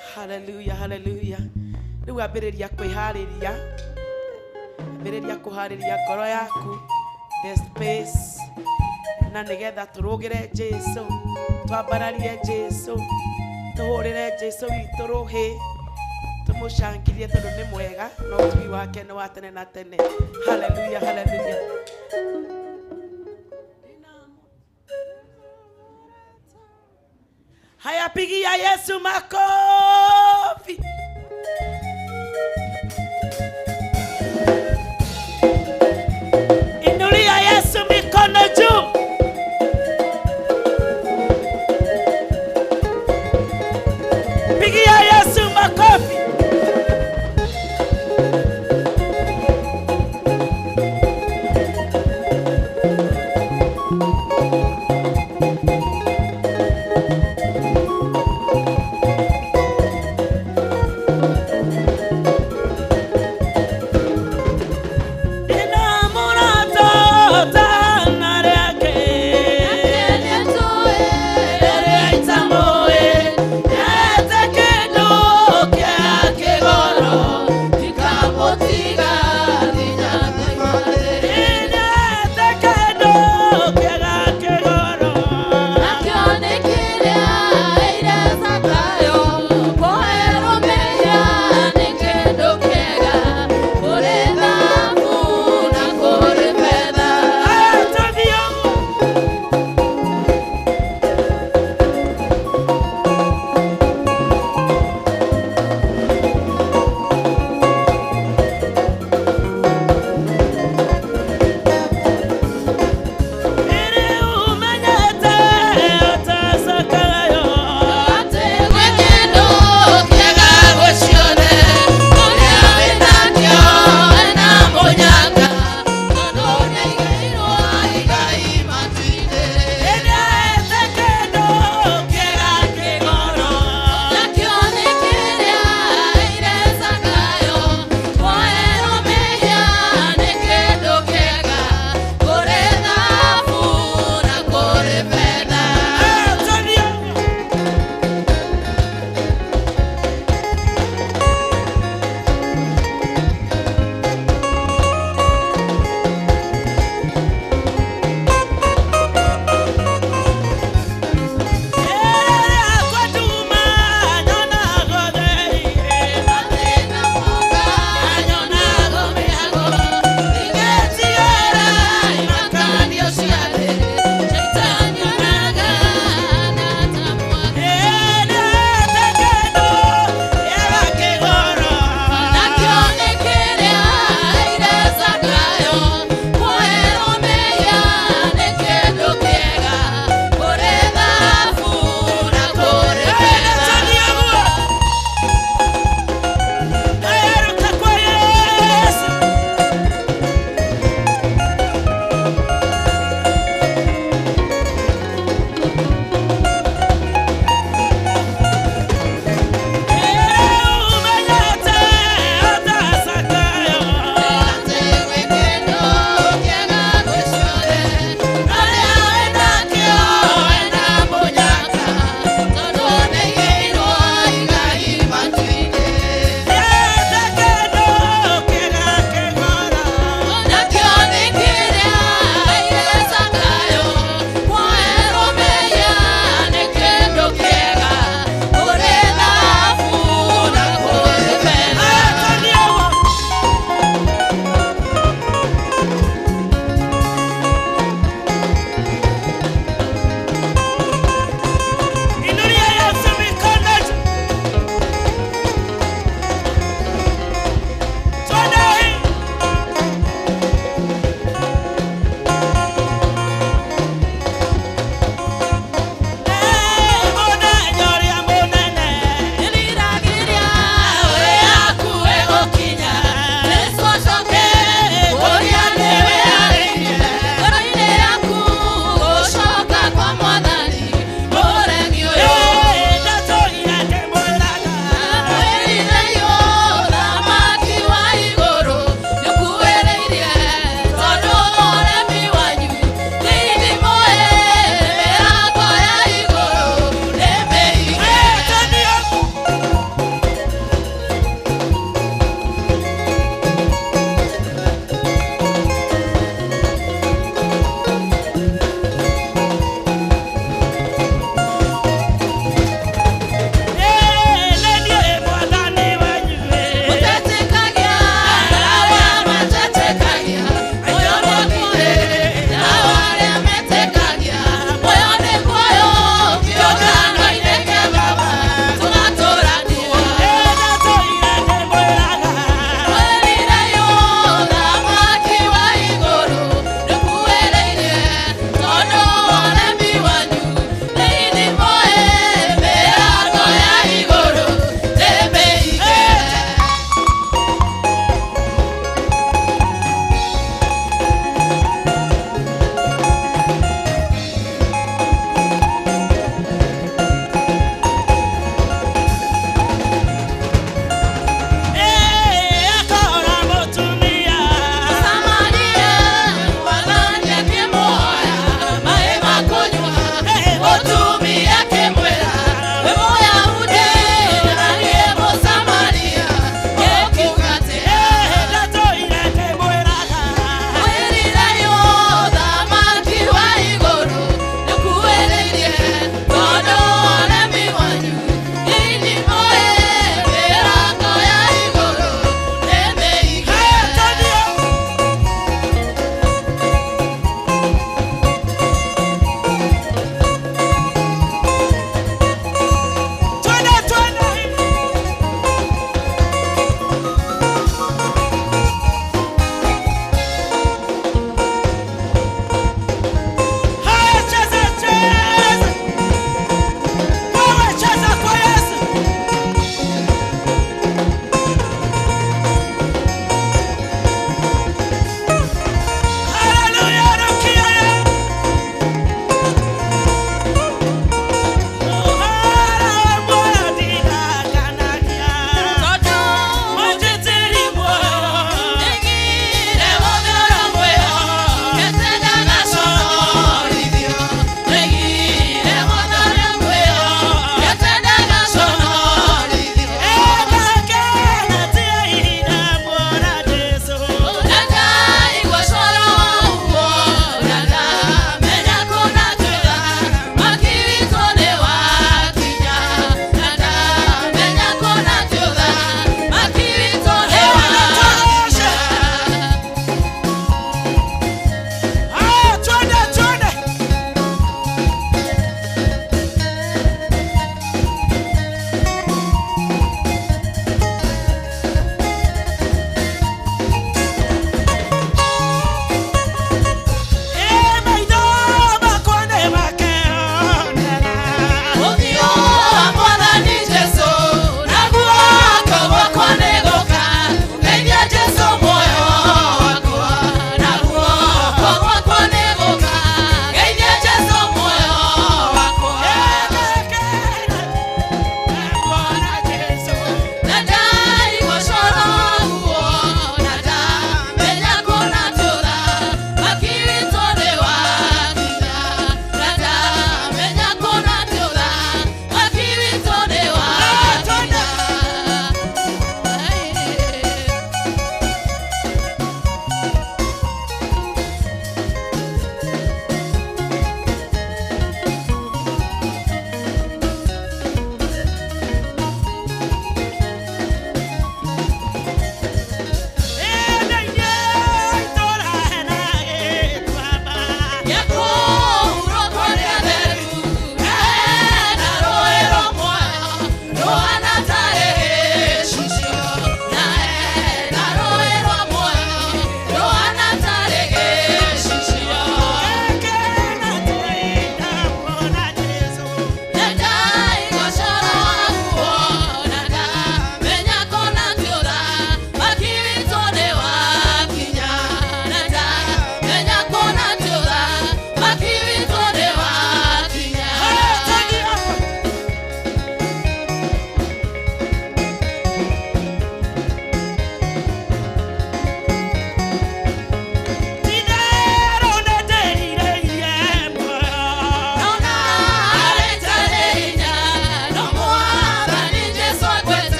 Haleluya, haleluya. Rĩu ambĩrĩria kwĩharĩria, ambĩrĩria kũharĩria ngoro yaku, the space, na nĩgetha tũrũgĩre Jesu, twambararie Jesu, tũhũrĩre Jesu witũ rũhĩ, tũmũcangirie tondũ nĩ mwega na ũtugi wake nĩ wa tene na tene. Haleluya, haleluya. Haya, pigia Yesu makofi. Inulia Yesu mikono juu. Pigia Yesu makofi.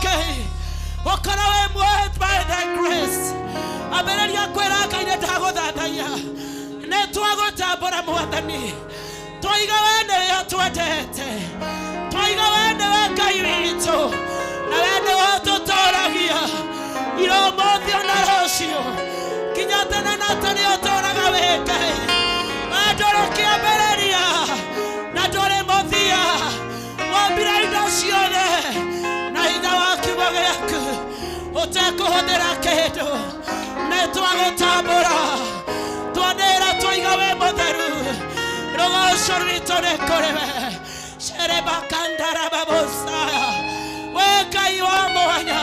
Ngai gũkorwo wĩ muoyo by thy grace. Ambĩrĩria kwĩra Ngai nĩ ndagũthathaiya, nĩ twagũtambũra Mwathani, twaiga we nĩwe twendete, twaiga we nĩwe Ngai witũ, na we nĩwe ũtũtũragia ira ũmũthĩ ona rũciũ nginya tene na tene ũtũraga wĩ Ngai. We ndũrĩ kĩambĩrĩria na ndũrĩ mũthia, wombire indo ciothe na hinya wa kiugo gĩaku ũtekũhũthĩra kĩndũ. Nĩ twagũtambũra, twanĩra twaiga wĩ mũtheru, rũgoco rwitũ nĩ kũrĩ we. Sherebakandarababosa we Ngai wa mwanya,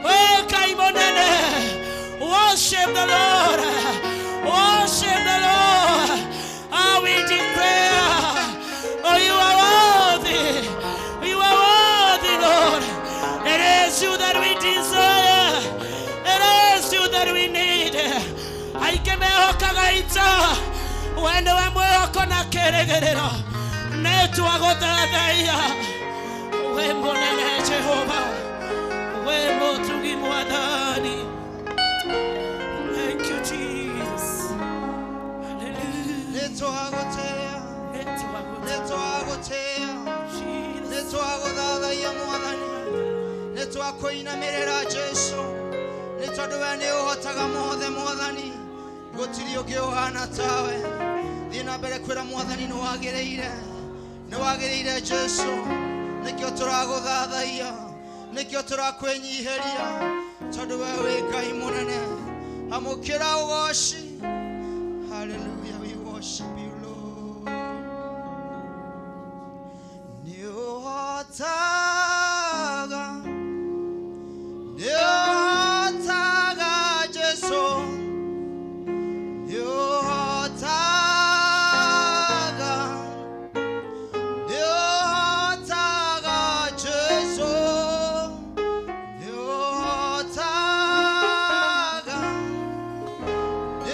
we Ngai mũnene. Worship the Lord, worship the Lord. Ah, we declare, oh, you are worthy, you are worthy, Lord. It is you that we desire, it is you that we need. Aingĩ mehokaga ita, we nĩwe mwĩhoko na kĩĩrĩgĩrĩro. Nĩ twagũthathaiya we mũnene Jehova, we mũtugi Mwathani. Thank you, Jesus. Hallelujah. Nĩ twagũtĩĩa, Nĩ nĩ twagũthathaiya, twagũtĩĩa, Jesus. nĩ twagũthathaiya Mwathani, nĩ twakũinamĩrĩra Jesũ, nĩ tondũ we nĩ ũhotaga mothe Mwathani, gũtirĩ ũngĩ ũhana tawe. Thiĩ na mbere kwĩra Mwathani nĩ wagĩrĩire, nĩ wagĩrĩire Jesũ, nĩkĩo tũragũthathaiya, nĩkĩo tũrakwĩnyihĩria, tondũ we wĩ Ngai mũnene. Amũkĩra ũgoci. Hallelujah, we worship you, Lord. Nĩ ũhotaga, nĩ ũhotaga Jesũ, nĩ ũhotaga, nĩ ũhotaga Jesũ, nĩ ũhotaga, nĩ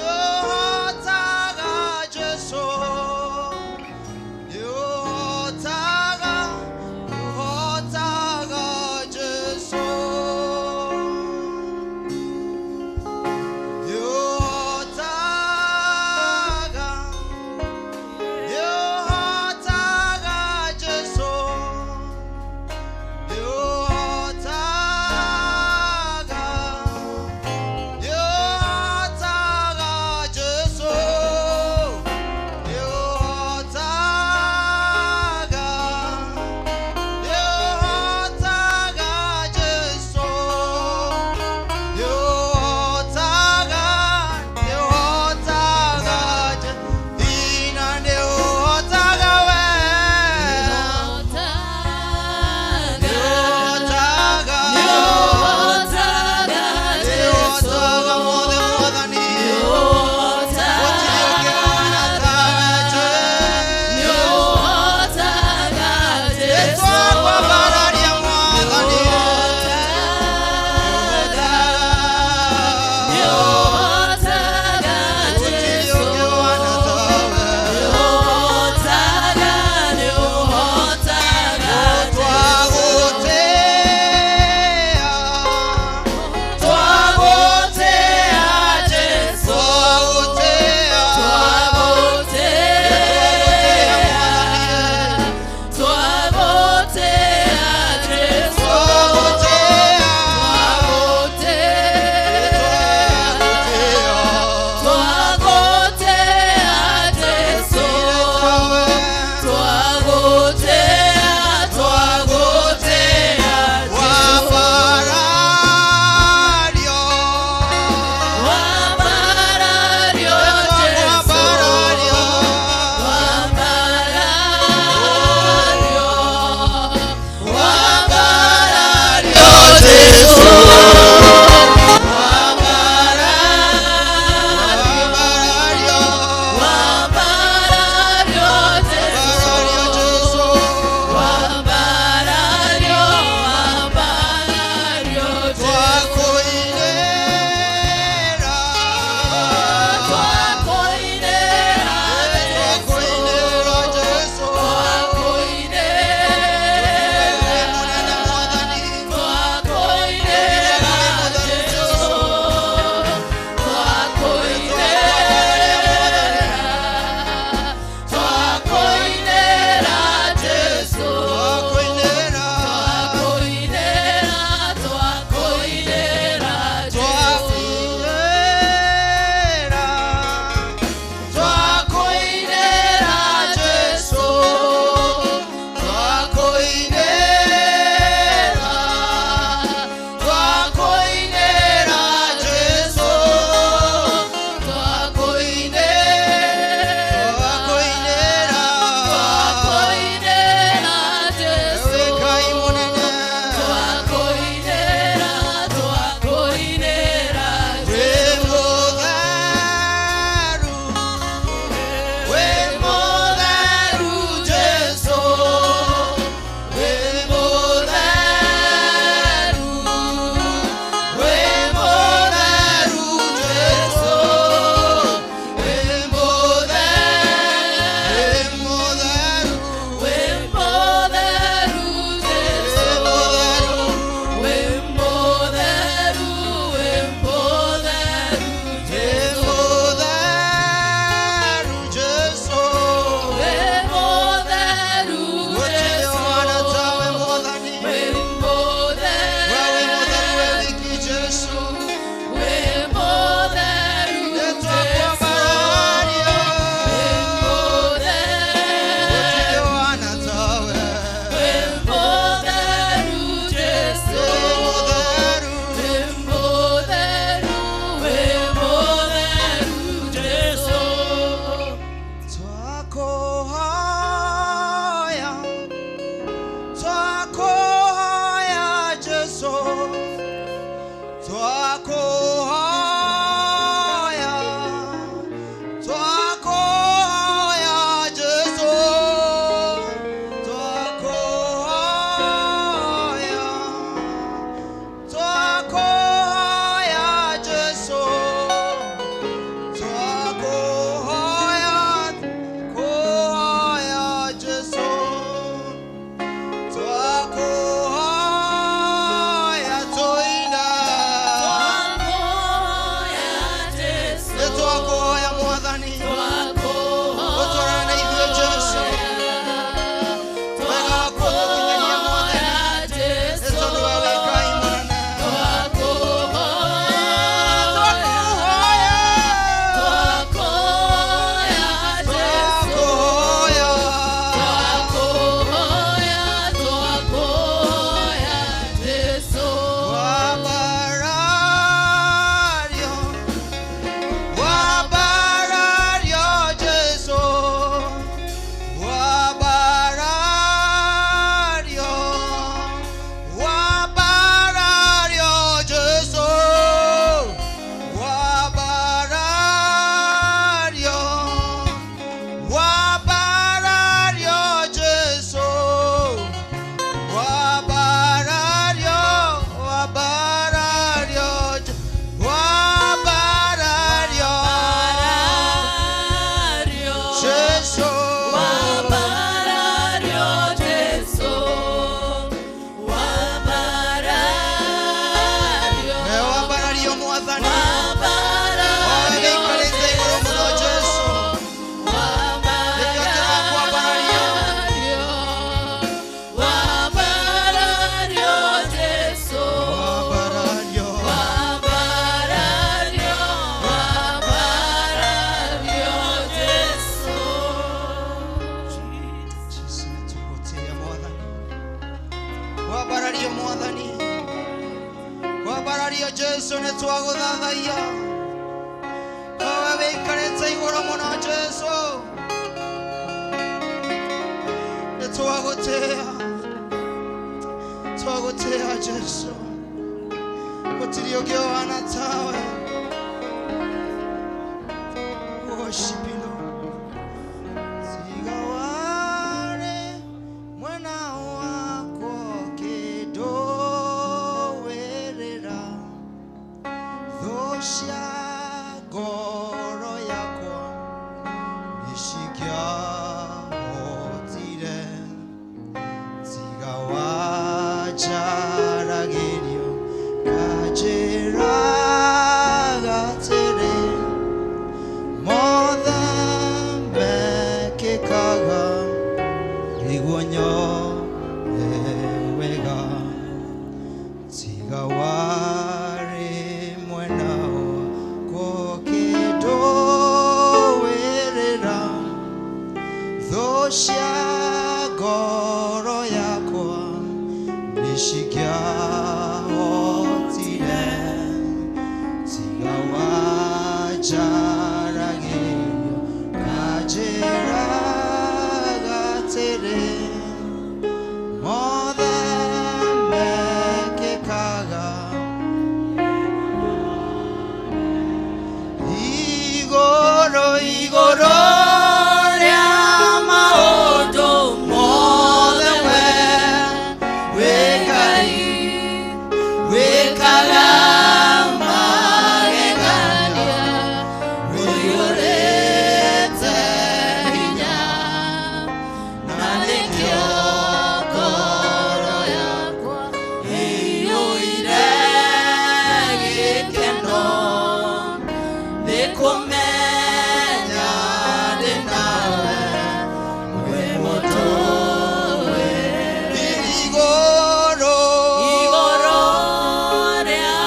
Wambarario Mwathani, wambarario Jesu, nĩ twagũthathaiya. Owe wĩikarĩte igũrũ mũno Jesu, nĩ twagũtĩĩa, twagũtĩĩa Jesu, gũtirĩ ũngĩ ũhana tawe. Worship you, Lord. Tiga warĩ mwena wakwa ũkĩndũĩrĩra, thũ cia ngoro yakwa nĩcingĩahotire. Tiga wanjaragĩrio kanjĩraga atĩrĩ, mothe mekĩkaga nĩguo nyone wega. Tiga warĩ mwena wakwa ũkĩndũĩrĩra, thũ cia ngoro yakwa nĩcingĩahotire. Tiga wanjaragĩrio kanjĩraga atĩrĩ, mothe mekĩkaga igũrũ, igũrũ rĩa maũndũ mothe we wĩ Ngai, wĩkaga magegania, ũiyũrĩte hinya, na nĩkĩo ngoro yakwa ĩiyũire gĩkeno, nĩ kũmenya ndĩ nawe wĩ mũtũũre. Igũrũ, Igũrũ rĩa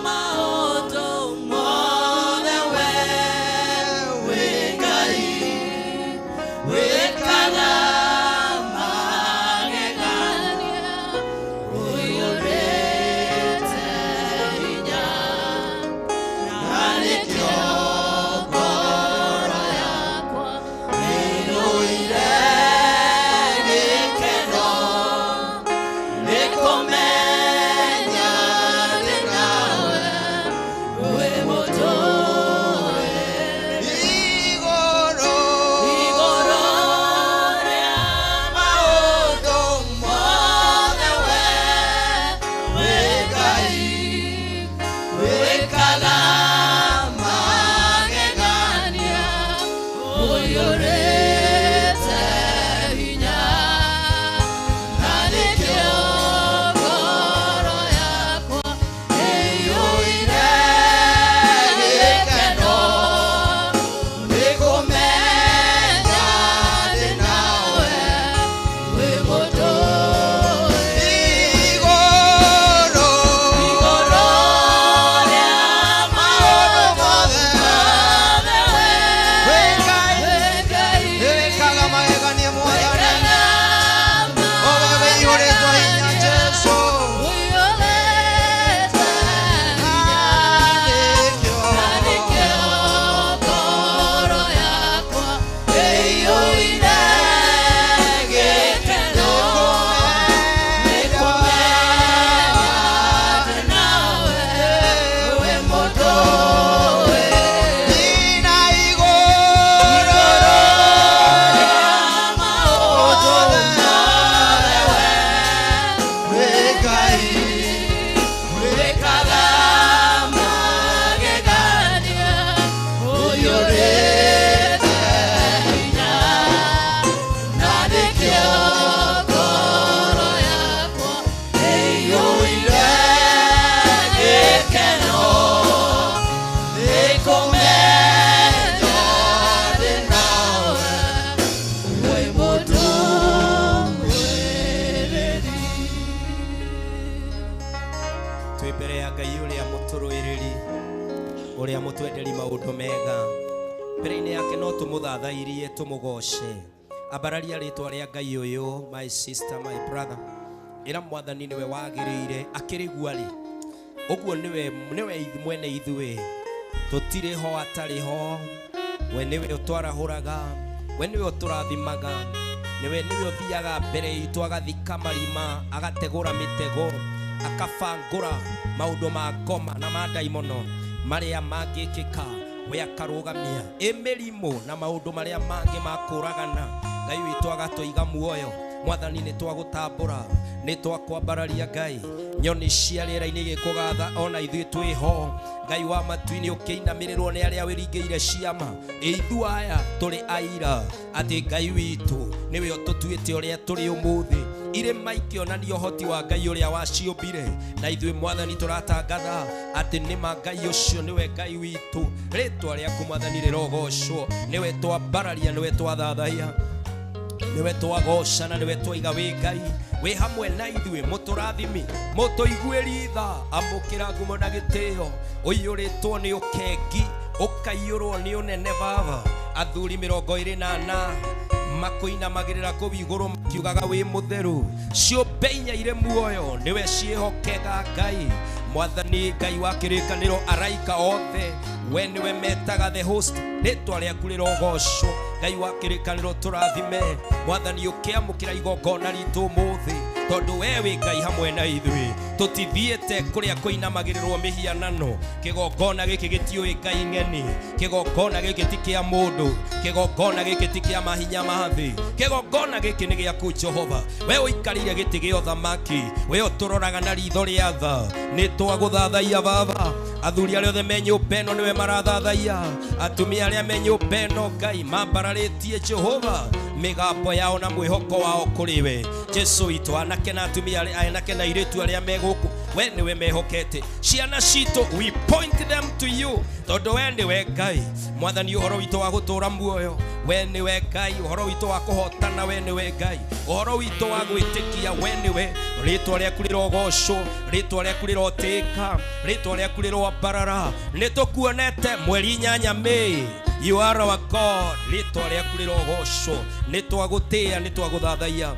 maũndũ mothe we wĩ Ngai, wĩkaga magegania, ũiyũrĩte hinya, na nĩkĩo ngoro yakwa ĩiyũire gĩkeno, nĩ kũmenya ndĩ nawe wĩ mũtũũre. Igũrũ, Igũrũ rĩa maũndũ mothe we wĩ Ngai, wĩkaga magegania, ũiyũrĩte hinya, na nĩkĩo ngoro yakwa ĩiyũire gĩkeno, nĩ kũmenya ndĩ nawe wĩ mũtũũre. Igũrũ, Igũrũ rĩa maũndũ mothe mothe wĩ we Ngai, wĩ Ngai, wĩkaga magegania Mwathani, owe wĩiyũrĩtwo hinya Jesu, ũiyũrĩte na hinya, na nĩkĩo nĩkĩo ngoro yakwa ĩiyũire gĩkeno, nĩ kũmenya ndĩ nawe wĩ mũtũũre. Nina igũrũ Maũndũ mothe we wĩ Ngai, wĩkaga magegania, ũiyũrĩte hinya, na nĩkĩo ngoro yakwa ĩiyũire gĩkeno, nĩ kũmenya ndĩ nawe wĩ mũtũũrĩrĩri. Twĩ mbere ya Ngai ũrĩa mũtũrũĩrĩri, ũrĩa mũtwenderi maũndũ mega. Mbere-inĩ yake no tũmũthathairie, tũmũgoce. Ambararia rĩtwa rĩa Ngai ũyũ, my sister, my brother. Ĩra mwathani nĩwe wagĩrĩire akĩrĩgua rĩ ũguo nĩwe nĩwe mwene ithuĩ tũtirĩ ho atarĩ ho we nĩwe ũtwarahũraga we nĩwe ũtũrathimaga nĩwe nĩwe ũthiaga mbere itũ agathika marima agategũra mĩtego akabangũra maũndũ ma ngoma na ma ndaimono marĩa mangĩkĩka we akarũgamia ĩ mĩrimũ na maũndũ marĩa mangĩ ma kũragana Ngai witũ agatũiga muoyo mwathani nĩ twagũtambũra nĩ twakwambararia Ngai nyoni cia rĩera-inĩ igĩkũgatha ona ithuĩ twĩ ho Ngai wa matu-inĩ ũkĩinamĩrĩrwo nĩ arĩa wĩringĩire ciama ithuĩ aya tũrĩ aira atĩ Ngai witũ nĩwe ũtũtuĩte ũrĩa tũrĩ ũmũthĩ irĩma ikĩonania ũhoti wa Ngai ũrĩa waciũmbire na ithuĩ mwathani tũratangatha atĩ nĩma Ngai ũcio nĩwe Ngai witũ rĩtwa rĩaku mwathani rĩrogocwo nĩwe twambararia nĩwe twathathaiya nĩwe twagoca na nĩwe twaiga wĩ Ngai wĩ hamwe na ithuĩ mũtũrathimi mũtũiguĩri tha amũkĩra ngumo na gĩtĩo ũiyũrĩtwo nĩ ũkengi ũkaiyũrwo nĩ ũnene baba athuri 24 makũinamagĩrĩra kũu igũrũ makiugaga wĩ mũtheru ciũmbe inya irĩ muoyo nĩwe ciĩhokega Ngai mwathani Ngai wa kĩrĩkanĩro araika othe we nĩwe metaga the host rĩtwa rĩaku rĩrogocwo Ngai wa kĩrĩkanĩro tũrathime mwathani ũkĩamũkĩra igongona ritũ ũmũthĩ tondũ we wĩ Ngai hamwe na ithuĩ tũtithiĩte kũrĩa kũinamagĩrĩrwo mĩhianano kĩgongona gĩkĩ gĩtiũĩ Ngai ng'eni kĩgongona gĩkĩ ti kĩa mũndũ kĩgongona gĩkĩ ti kĩa mahinya ma thĩ kĩgongona gĩkĩ nĩ gĩaku Jehova we ũikarĩire gĩtĩ gĩa ũthamaki we ũtũroraga na ritho rĩa tha nĩ twagũthathaiya baba athuri arĩa othe me nyũmba ĩno nĩwe marathathaiya atumia arĩa me nyũmba ĩno Ngai mambararĩtie Jehova mĩgambo yao na mwĩhoko wao kũrĩ we Jesu witũ anake na atumia anake na airĩtu arĩa me gũkũ we nĩwe mehokete ciana citũ we point them to you tondũ we nĩwe Ngai mwathani ũhoro witũ wa gũtũũra muoyo we nĩwe Ngai ũhoro witũ wa kũhotana we nĩwe Ngai ũhoro witũ wa gwĩtĩkia we nĩwe rĩtwa rĩaku rĩrogocwo rĩtwa rĩaku rĩrotĩka rĩtwa rĩaku rĩroambarara nĩ tũkuonete mweri 8 May you are our God rĩtwa rĩaku rĩrogocwo nĩ twagũtĩĩa nĩ twagũthathaiya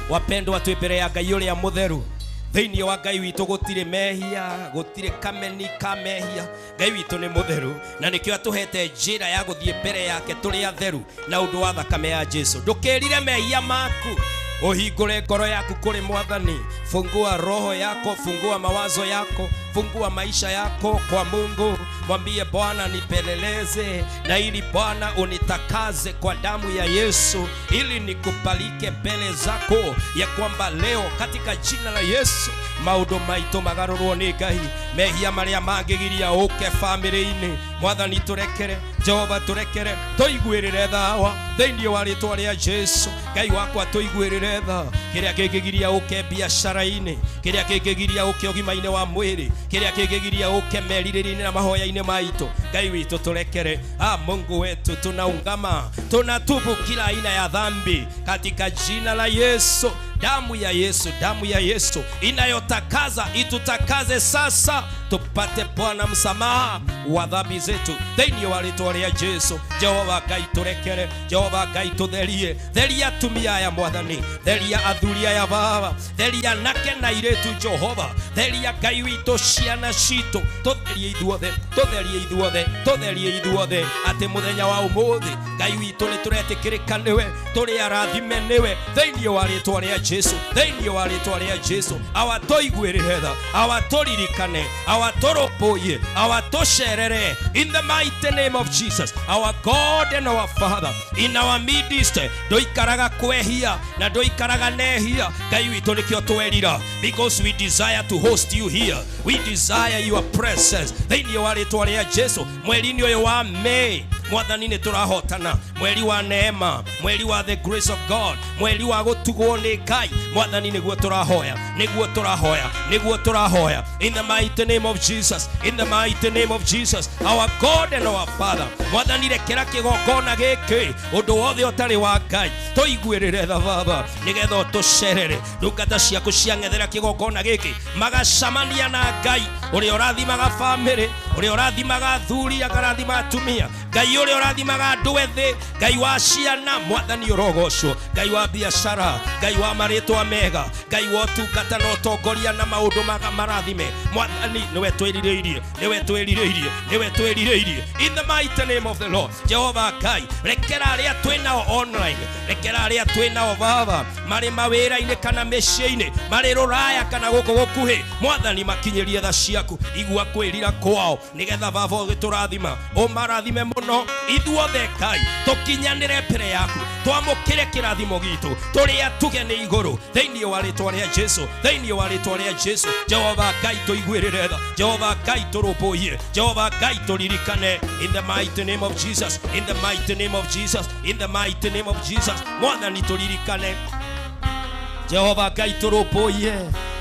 wapendwa twĩ mbere ya Ngai ũrĩa mũtheru thĩinĩ wa Ngai witũ gũtirĩ mehia gũtirĩ kameni ka mehia Ngai witũ nĩ mũtheru na nĩkĩo atũhete njĩra ya gũthiĩ mbere yake tũrĩ atheru na ũndũ wa thakame ya Jesu ndũkĩrire mehia maku uhingũre ngoro yaku kũrĩ mwathani fungua roho yako fungua mawazo yako fungua maisha yako kwa Mungu mwambie Bwana nipeleleze na ili Bwana unitakaze kwa damu ya Yesu ili nikubalike mbele zako ya kwamba leo katika jina la Yesu maũndũ maitũ magarũrwo nĩ Ngai mehia marĩa mangĩgiria ũke bamĩrĩ-inĩ mwathani tũrekere Jehova tũrekere tũiguĩrĩre thawa thĩinĩ wa rĩtwa rĩa Jesu Ngai wakwa tũiguĩrĩre tha kĩrĩa kĩngĩgiria ũke biacara-inĩ kĩrĩa kĩngĩgiria ũke ũgima-inĩ wa mwĩrĩ kĩrĩa kĩngĩgiria ũke merirĩria-inĩ na mahoya-inĩ maitũ Ngai witũ tũrekere Mungu wetu tunaungama tunatubu kila aina ya dhambi katika jina la Yesu damu ya Yesu damu ya Yesu inayotakaza itutakaze sasa tupate Bwana msamaha wa dhambi zetu thĩinĩ wa rĩtwa rĩa Jesu Jehova Ngai tũrekere Jehova Ngai tũtherie theria atumia aya mwathani theria athuri aya baba theria anake na airĩtu Jehova theria Ngai witũ ciana citũ tũtherie ithuothe tũtherie ithuothe tũtherie ithuothe atĩ mũthenya wa ũmũthĩ Ngai witũ nĩ tũretĩkĩrĩka nĩwe tũrĩ arathime nĩwe thĩinĩ wa rĩtwa rĩa Jesu thĩinĩ wa rĩtwa rĩa Jesu awatũiguĩrĩre tha awatũririkane awatũrũmbũiye awatũcerere in the mighty name of Jesus our God and our Father in our midst ndũikaraga kwehia na ndũikaraga nehia Ngai witũ nĩkĩo twerira because we desire to host you here we desire your presence thĩinĩ wa rĩtwa rĩa Jesu mweri-inĩ ũyũ wa May mwathani nĩ tũrahotana mweri wa neema mweri wa the grace of God mweri wa gũtugwo nĩ Ngai mwathani nĩguo tũrahoya nĩguo tũrahoya nĩguo tũrahoya in the mighty name of Jesus in the mighty name of Jesus our God and our Father mwathani rekera kĩgongona gĩkĩ ũndũ wothe ũtarĩ wa Ngai tũiguĩrĩre tha baba nĩgetha ũtũcerere ndungata ciaku ciang'ethera kĩgongona gĩkĩ magacamania na Ngai ũrĩa ũrathimaga bamĩrĩ ũrĩa ũrathimaga athuri akarathima atumia Ngai ũrĩa ũrathimaga andũ ethĩ Ngai wa ciana, Mwathani ũrogocwo. Ngai wa biacara, Ngai wa marĩtwa mega, Ngai wa ũtungata na ũtongoria na maũndũ marathime. Mwathani nĩwe twĩrirĩirie, nĩwe twĩrirĩirie, nĩwe twĩrirĩirie. In the mighty name of the Lord. Jehova Ngai, rekera arĩa twĩ nao online, rekera arĩa twĩ nao Baba, marĩ mawĩra-inĩ kana mĩciĩ-inĩ, marĩ rũraya kana gũkũ gũkuhĩ, Mwathani makinyĩrie tha ciaku, igua kwĩrira kwao, nĩgetha Baba ũgĩtũrathima, ũmarathime mũno ithuothe Ngai, tũkinyanĩre mbere yaku, twamũkĩre kĩrathimo gitũ, tũrĩa tuge nĩ igũrũ, thĩinĩ wa rĩtwa rĩa Jesu, thĩinĩ wa rĩtwa rĩa Jesu. Jehova Ngai tũiguĩrĩre tha, Jehova Ngai tũrũmbũiye, Jehova Ngai tũririkane. In the mighty name of Jesus, in the mighty name of Jesus, in the mighty name of Jesus. Mwathani tũririkane. Jehova Ngai tũrũmbũiye,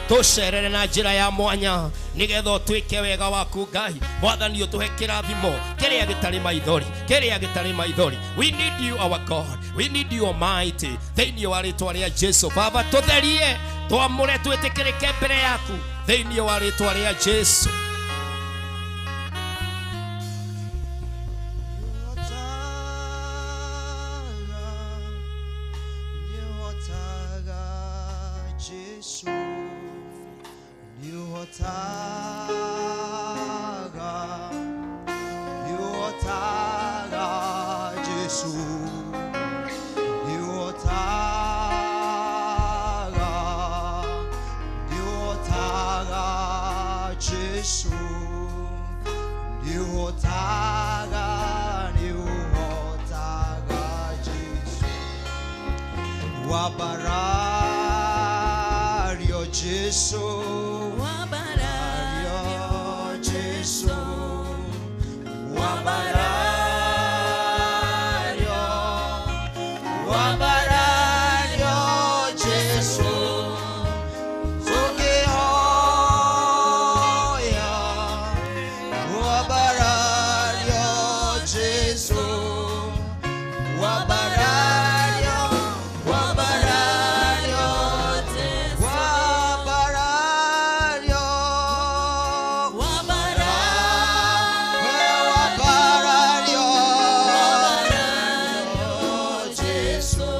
tũcerere na njĩra ya mwanya, nĩgetha ũtuĩke wega waku Ngai. Mwathani ũtũhe kĩrathimo kĩrĩa gĩtarĩ maithori, kĩrĩa gĩtarĩ maithori. We need you our God, we need you Almighty. Thĩinĩ wa rĩtwa rĩa Jesu, Baba tũtherie, twamũre, twĩtĩkĩrĩke mbere yaku, thĩinĩ wa rĩtwa rĩa Jesu. Wabarario Jesu, Wabarario Jesu, Wabarario, Wabarario Jesu, Tukihoya, Wabarario Jesu, Wabarario, Wabarario, Wabarario, Wabarario, Jesu,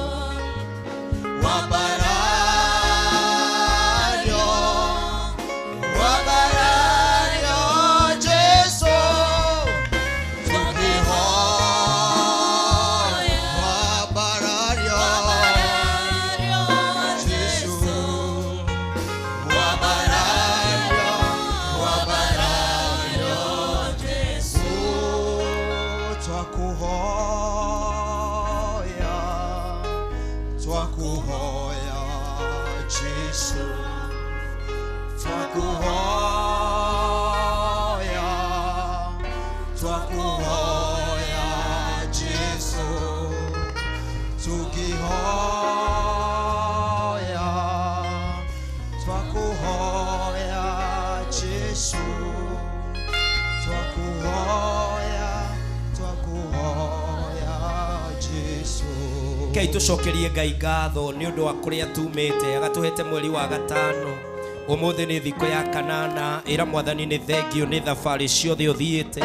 Wabarario, Wabarario, Jesu, Tukihoya, Wabarario, Jesu, Wabarario, Wabarario, Jesu, twakuhoya, twakuhoya, Jesu, twakuhoya, twakuhoya, Jesu, tukihoya, twakuhoya, Jesu, twakuhoya, twakuhoya, Jesu. Ngai tũcokerie Ngai ngatho nĩ ũndũ wa kũrĩa tumĩte, agatũhete mweri wa gatano, ũmũthĩ nĩ thikũ ya kanana. Ĩra Mwathani nĩ thengio nĩ thabarĩ ciothe ũthiĩte,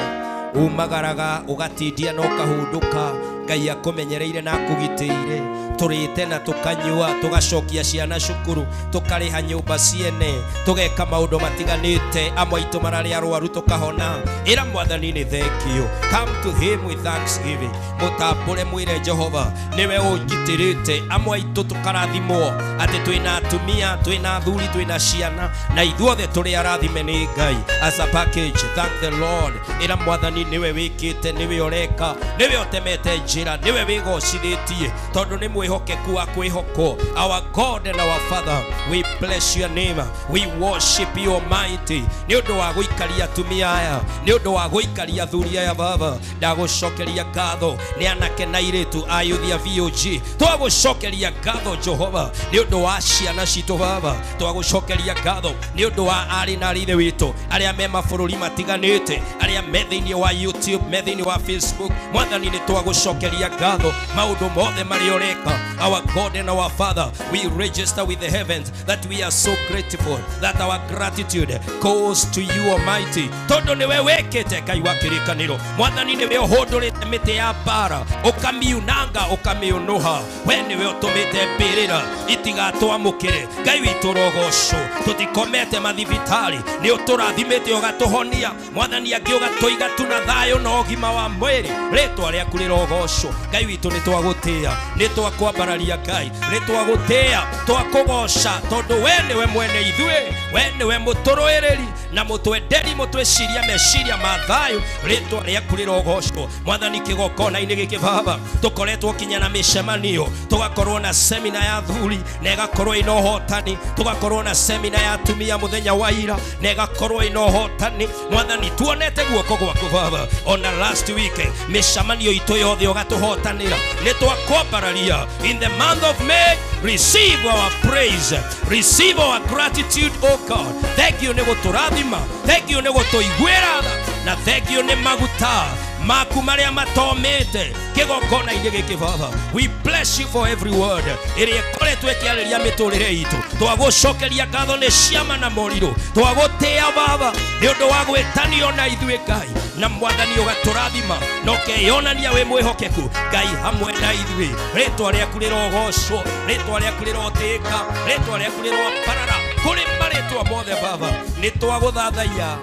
umagaraga ũgatindia na ũkahundũka. Ngai akũmenyereire na akũgitĩire. Tũrĩte na tũkanyua, tũgacokia ciana cukuru, tũkarĩha nyũmba ciene, tũgeka maũndũ matiganĩte, amwe aitũ mararĩ arwaru tũkahona. Ĩra Mwathani nĩ thengio. Come to him with thanksgiving. Mũtambũre mwĩre Jehova nĩwe ũngitĩrĩte. Amwe aitũ tũkarathimwo atĩ twĩna atumia, twĩna athuri, twĩna ciana, na ithuothe tũrĩ arathime nĩ Ngai. As a package, thank the Lord. Ĩra Mwathani nĩwe wĩkĩte, nĩwe ũreka, nĩwe ũtemete njĩra, nĩwe wĩgocithĩtie, tondũ nĩ mwĩhokeku wa kwĩhokwo. Our God and our Father, we bless your name, we worship you Almighty. Nĩ ũndũ wa gũikaria atumia aya, nĩ ũndũ wa gũikaria athuri aya, Baba ndagũcokeria ngatho. Nĩ anake na airĩtu a youth ya VOG, twagũcokeria ngatho Jehova nĩ ũndũ wa ciana citũ. Baba twagũcokeria ngatho nĩ ũndũ wa arĩ na arĩ ithe witũ arĩa me mabũrũri matiganĩte, arĩa me thĩinĩ wa YouTube, me thĩinĩ wa Facebook. Mwathani nĩ twagũcokeria ngatho maũndũ mothe marĩa ũreka. Our God and our Father, we register with the heavens that we are so grateful, that our gratitude goes to you, Almighty. Tondũ nĩwe wĩkĩte Ngai wa kĩrĩkanĩro, Mwathani nĩwe ũhũndũrĩte mĩtĩ ya mbara, ũkamiunanga ũkamĩũnũha. We nĩwe ũtũmĩte mbĩrĩra itigatwamũkĩre. Ngai witũ rogocwo, tũtikomete mathibitarĩ, nĩ ũtũrathimĩte ũgatũhonia. Mwathani angĩ ũgatũiga tu na thayũ na ũgima wa mwĩrĩ. Rĩtwa rĩaku rĩrogocwo. Ngai witũ nĩ twagũtĩĩa, nĩ twakwambararia Ngai, nĩ twagũtĩĩa, twakũgoca, tondũ we nĩwe mwene ithuĩ, we nĩwe mũtũrũĩrĩri na mũtwenderi, mũtwĩciria meciria ma thayũ. Rĩtwa rĩaku rĩrogocwo. Mwathani, kĩgongona-inĩ gĩkĩ Baba, tũkoretwo kinya na mĩcemanio, tũgakorwo na semina ya athuri na ĩgakorwo ĩna ũhotani, tũgakorwo na semina ya atumia mũthenya wa ira na ĩgakorwo ĩna ũhotani. Mwathani, tuonete guoko gwaku Baba, ona last week mĩcemanio itũ yothe ũgatũhotanĩra. Nĩ twakwambararia. In the month of May, receive our praise, receive our gratitude, O God. Thank you nĩ gũtũrathima, thank you nĩ gũtũiguĩra tha, na thank you nĩ maguta maku marĩa matomĩte kĩgongona-inĩ gĩkĩ Baba. We bless you for every word ĩrĩa ĩkoretwo ĩkĩarĩria mĩtũrĩre itũ. Twagũcokeria ngatho nĩ ciama na morirũ. Twagũtĩĩa Baba nĩ ũndũ wa gwĩtanio na ithuĩ Ngai, na Mwathani ũgatũrathima na ũkeyonania wĩ mwĩhokeku Ngai hamwe na ithuĩ. Rĩtwa rĩaku rĩrogocwo, rĩtwa rĩaku rĩrotĩĩka, rĩtwa rĩaku rĩroambarara kũrĩ marĩtwa mothe Baba. Nĩ twagũthathaiya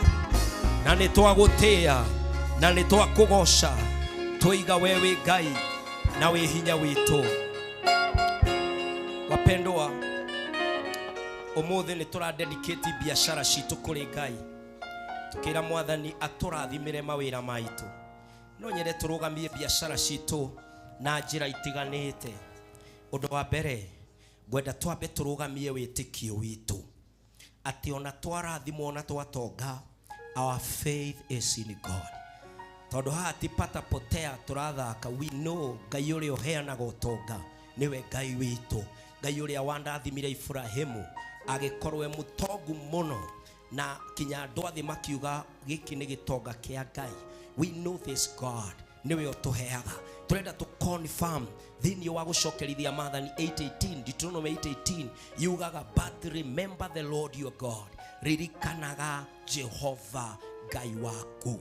na nĩ twagũtĩĩa na nĩ twakũgoca, twoiga we wĩ Ngai na wĩ hinya witũ. Wapendwa, ũmũthĩ nĩ tũradedicate biashara citũ kũrĩ Ngai, tukĩra Mwathani atũrathimĩre mawĩra maitũ. No nyende tũrũgamie biashara citũ na njĩra itiganĩte. Ũndũ wa mbere, ngwenda twambe tũrũgamie wĩtĩkio witũ atĩ ona twarathimwo na twatonga, our faith is in God. Tondũ haha ti pata potea tũrathaka. We know Ngai ũrĩa ũheanaga ũtonga nĩwe Ngai witũ, Ngai ũrĩa wandathimire Ibrahimu agĩkorwo e mũtongu mũno na kinya andũ a thĩ makiuga gĩkĩ nĩ gĩtonga kĩa Ngai. We know this God nĩwe ũtũheaga. Tũrenda tũ confirm thĩinĩ wa gũcokerithia Maathani 8:18, Deuteronomy 8:18 yugaga, but remember the Lord your God, ririkanaga Jehova Ngai waku.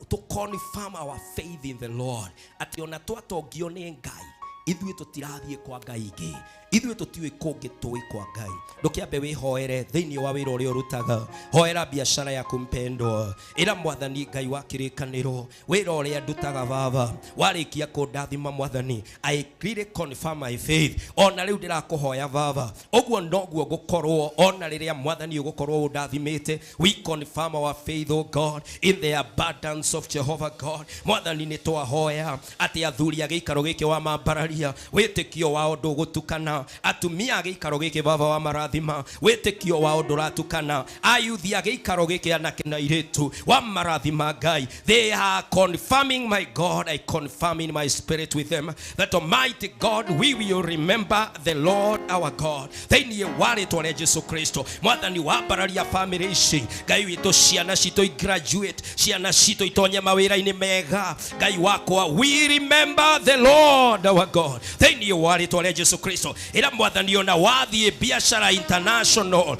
To confirm our faith in the Lord atĩ ona twatongio nĩ Ngai, ithuĩ tũtirathiĩ kwa Ngai ingĩ, ithuĩ tũtiũĩ kũngĩ, tũĩ kwa Ngai. Ndũkĩambe wĩhoere thĩinĩ wa wĩra ũrĩa ũrutaga, hoera biashara yaku mpendwa, ĩra Mwathani Ngai wa kĩrĩkanĩro, wĩra ũrĩa ndutaga Baba, warĩkia kũndathima Mwathani, I really confirm my faith. Ona rĩu ndĩrakũhoya Baba, ũguo noguo ngũkorwo ona rĩrĩa Mwathani ũgũkorwo ũndathimĩte. We confirm our faith, O God, in the abundance of Jehovah God. Mwathani, nĩ twahoya atĩ athuri a gĩikaro gĩkĩ wa mambararia, wĩtĩkio wao ndũgũtukana. Atumia a gĩikaro gĩkĩ Baba wa marathima, wĩtĩkio wao ndũratukana. Ayuthi a gĩikaro gĩkĩ, anake na airĩtu wa marathima Ngai, they are confirming, my God, I confirm in my spirit with them that, Almighty God, we will remember the Lord our God thĩinĩ wa rĩtwa rĩa Jesu Kristo. Mwathani, wambararia famĩlĩ ici Ngai witũ, ciana citũ i graduate, ciana citũ itonye mawĩra-inĩ mega. Ngai wakwa, we remember the Lord our God thĩinĩ wa rĩtwa rĩa Jesu Kristo. Ĩra Mwathani ona wathiĩ biashara international,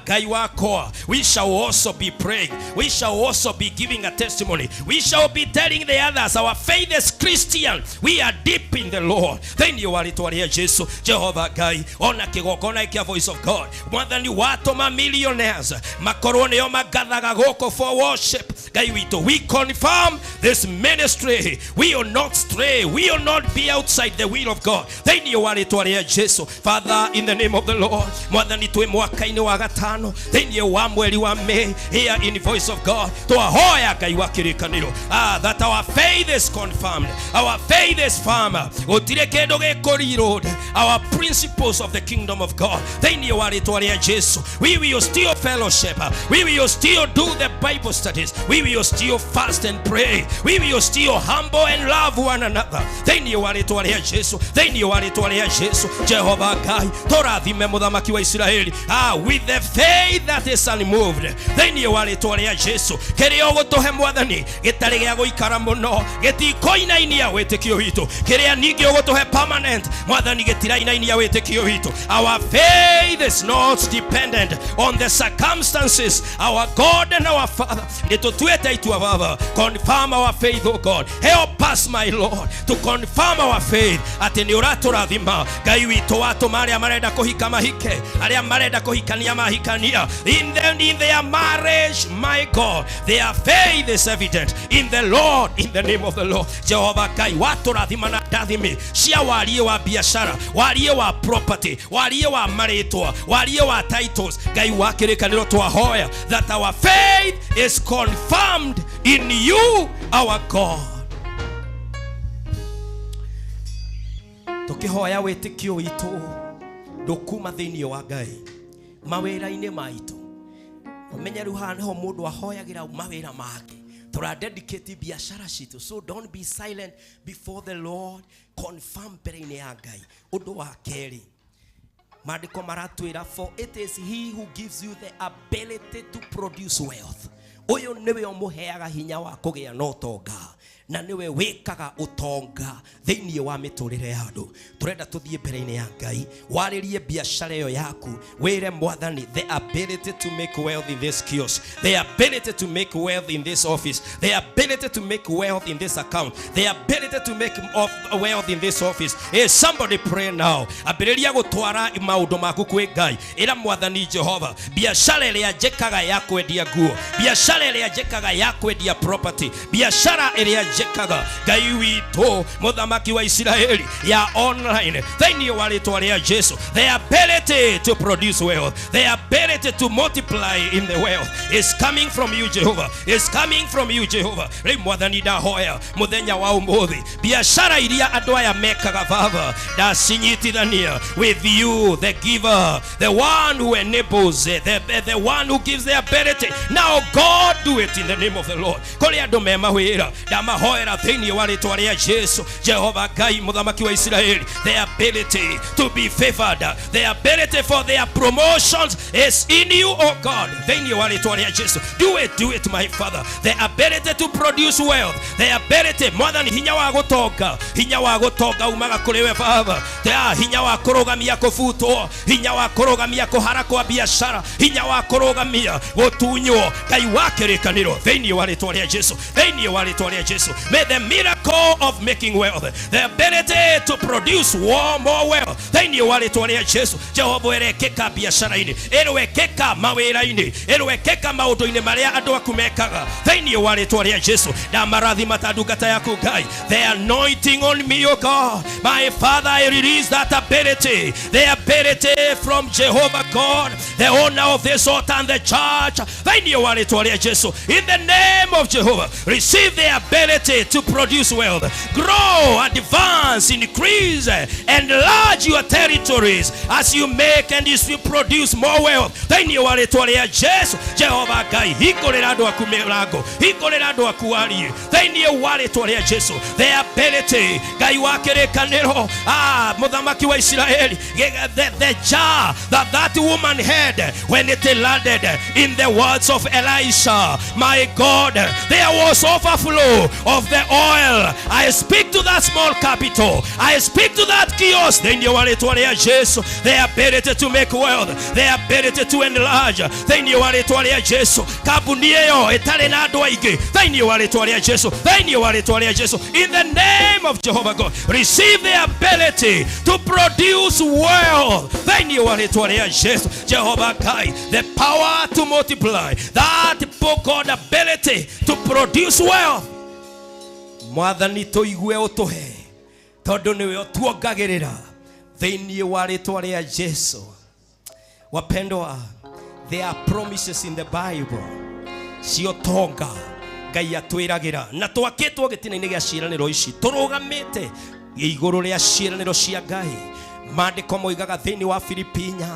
Ngai wakwa, we shall also be praying, we shall also be giving a testimony, we shall be telling the others our faith as Christian, we are deep in the Lord thĩinĩ wa rĩtwa rĩa Jesu. Jehova Ngai, ona kĩgongona kĩa Voice of God, Mwathani, watũma millionaires makorwo nĩo magathaga gũkũ for worship. Ngai witũ, we confirm this ministry, we will not stray, we will not be outside the will of God thĩinĩ wa rĩtwa rĩa Jesu. Father, in the name of the Lord, Mwathani, twĩ mwaka-inĩ wa gatano thĩinĩ wa mweri wa May here in Voice of God, twahoya Ngai wa kĩrĩkanĩro, that our faith is confirmed, our faith is firm. Gũtirĩ kĩndũ gĩkũreload our principles of the kingdom of God thĩinĩ wa rĩtwa rĩa Jesu. We will still fellowship, we will still do the Bible studies, we We will still fast and pray. We will still humble and love one another. Thĩinĩ wa rĩtwa rĩa Jesu, thĩinĩ wa rĩtwa rĩa Jesu, Jehova Ngai, tũrathime mũthamaki wa Isiraeli, with the faith that is unmoved. Thĩinĩ wa rĩtwa rĩa Jesu, kĩrĩa ũgũtũhe mwathani gĩtarĩ gĩa gũikara mũno, gĩtikoinainia wĩtĩkio witũ. Kĩrĩa ningĩ ũgũtũhe permanent, mwathani, gĩtirainainia wĩtĩkio witũ. Our faith is not dependent on the circumstances. Our God and our Father, nĩtũtuĩte itua, Baba. Confirm our faith, O God. Help us, my Lord, to confirm our faith atĩ nĩ ũratũrathima. Ngai witũ, watũma arĩa marenda kũhika mahike, arĩa marenda kũhikania mahikania. In their marriage, my God, their faith is evident in the Lord, in the name of the Lord. Jehova Ngai, watũrathima na ndathimi cia wariĩ wa biashara, wariĩ wa property, wariĩ wa marĩtwa, wariĩ wa titles. Ngai wa kĩrĩkanĩro, twahoya that our faith is confirmed in you, our God. Tũkĩhoya wĩtĩkio witũ ndũkuma thĩinĩ wa Ngai mawĩra-inĩ maitũ. Ũmenye rĩu haha nĩho mũndũ ahoyagĩra mawĩra make. Tũradedicate biashara citũ, so don't be silent before the Lord. Confirm mbere-inĩ ya Ngai. Ũndũ wa kerĩ, maandĩko maratwĩra, "For it is he who gives you the ability to produce wealth." Ũyũ nĩwe ũmũheaga hinya wa kũgĩa na ũtonga, na nĩwe wĩkaga ũtonga thĩinĩ wa mĩtũrĩre ya andũ. Tũrenda tũthiĩ mbere-inĩ ya Ngai, warĩrie biacara ĩyo yaku, wĩre mwathani, the ability to make wealth in this kiosk, the ability to make wealth in this office, the ability to make wealth in this account, the ability to make of wealth in this office. Hey, somebody pray now. Ambĩrĩria gũtwara maũndũ maku kwĩ Ngai. Ĩra mwathani Jehova, biacara ĩrĩa njĩkaga ya kwendia nguo, biacara ĩrĩa njĩkaga ya kwendia property, biacara ĩrĩa njĩkaga, Ngai witũ mũthamaki wa Isiraeli, ya online, thĩinĩ wa rĩtwa rĩa Jesu, the ability to produce wealth, the ability to multiply in the wealth is coming from you, Jehovah, is coming from you, Jehovah. Rĩu mwathani, ndahoya mũthenya wa ũmũthĩ, biacara iria andũ aya mekaga, Baba, ndacinyitithania with you, the giver, the one who enables it, the one who gives the ability. Now, God, do it in the name of the Lord. Kũrĩ andũ me mawĩra, ndamahoera thĩinĩ wa rĩtwa rĩa Jesu, Jehova Ngai mũthamaki wa Isiraeli, the ability to be favored, the ability for their promotions is in you, oh God. Thĩinĩ wa rĩtwa rĩa Jesu, do it, do it, my Father. The ability to produce wealth, the ability, mwathani, hinya wa gũtonga, hinya wa gũtonga umaga kũrĩ we, Baba. Hinya wa kũrũgamia kũbutwo, hinya wa kũrũgamia kũhara kwa biashara, hinya wa kũrũgamia gũtunywo, Ngai wa kĩrĩkanĩro, thĩinĩ wa rĩtwa rĩa Jesu, thĩinĩ wa rĩtwa rĩa Jesu, may the miracle of making wealth, the ability to produce more wealth, thĩinĩ wa rĩtwa rĩa Jesu, Jehova, ĩrekĩka biacara-inĩ, ĩrwekĩka mawĩra-inĩ, ĩrwekĩka maũndũ-inĩ marĩa andũ aku mekaga, thĩinĩ wa rĩtwa rĩa Jesu. Ndamarathima ta ndungata yaku, Ngai. The anointing on me, O God, my Father, I release that ability, the ability from Jehovah God, the owner of this altar and the church, thĩinĩ wa rĩtwa rĩa Jesu. In the name of Jehovah, receive the ability to produce wealth, grow, advance, increase, enlarge your territories as you make and as you produce more wealth, thĩinĩ wa rĩtwa rĩa Jesu. Jehova Ngai, hingũrĩra andũ aku mĩrango, hingũrĩra andũ aku arie, thĩinĩ wa rĩtwa rĩa Jesu. The ability, Ngai wa kĩrĩkanĩro, mũthamaki wa Isiraeli, the jar that that woman had, when it landed in the words of Elisha, my God, there was overflow of the oil. I speak to that small capital, I speak to that kiosk, thĩinĩ wa rĩtwa rĩa Jesu, the ability to make wealth, the ability to enlarge, thĩinĩ wa rĩtwa rĩa Jesu, kambuni ĩyo ĩtarĩ na andũ aingĩ, thĩinĩ wa rĩtwa rĩa Jesu, thĩinĩ wa rĩtwa rĩa Jesu, in the name of Jehovah God, receive the ability to produce wealth, thĩinĩ wa rĩtwa rĩa Jesu. Jehovah Ngai, the power to multiply, that God ability to produce wealth, mwathani, tũigue ũtũhe, tondũ nĩwe ũtuongagĩrĩra, thĩinĩ wa rĩtwa rĩa Jesu. Wapendwa, there are promises in the Bible cia ũtonga Ngai atwĩragĩra, na twakĩtwo gĩtina-inĩ gĩa ciĩranĩro ici, tũrũgamĩte igũrũ rĩa ciĩranĩro cia Ngai. Maandĩko moigaga thĩinĩ wa Filipinya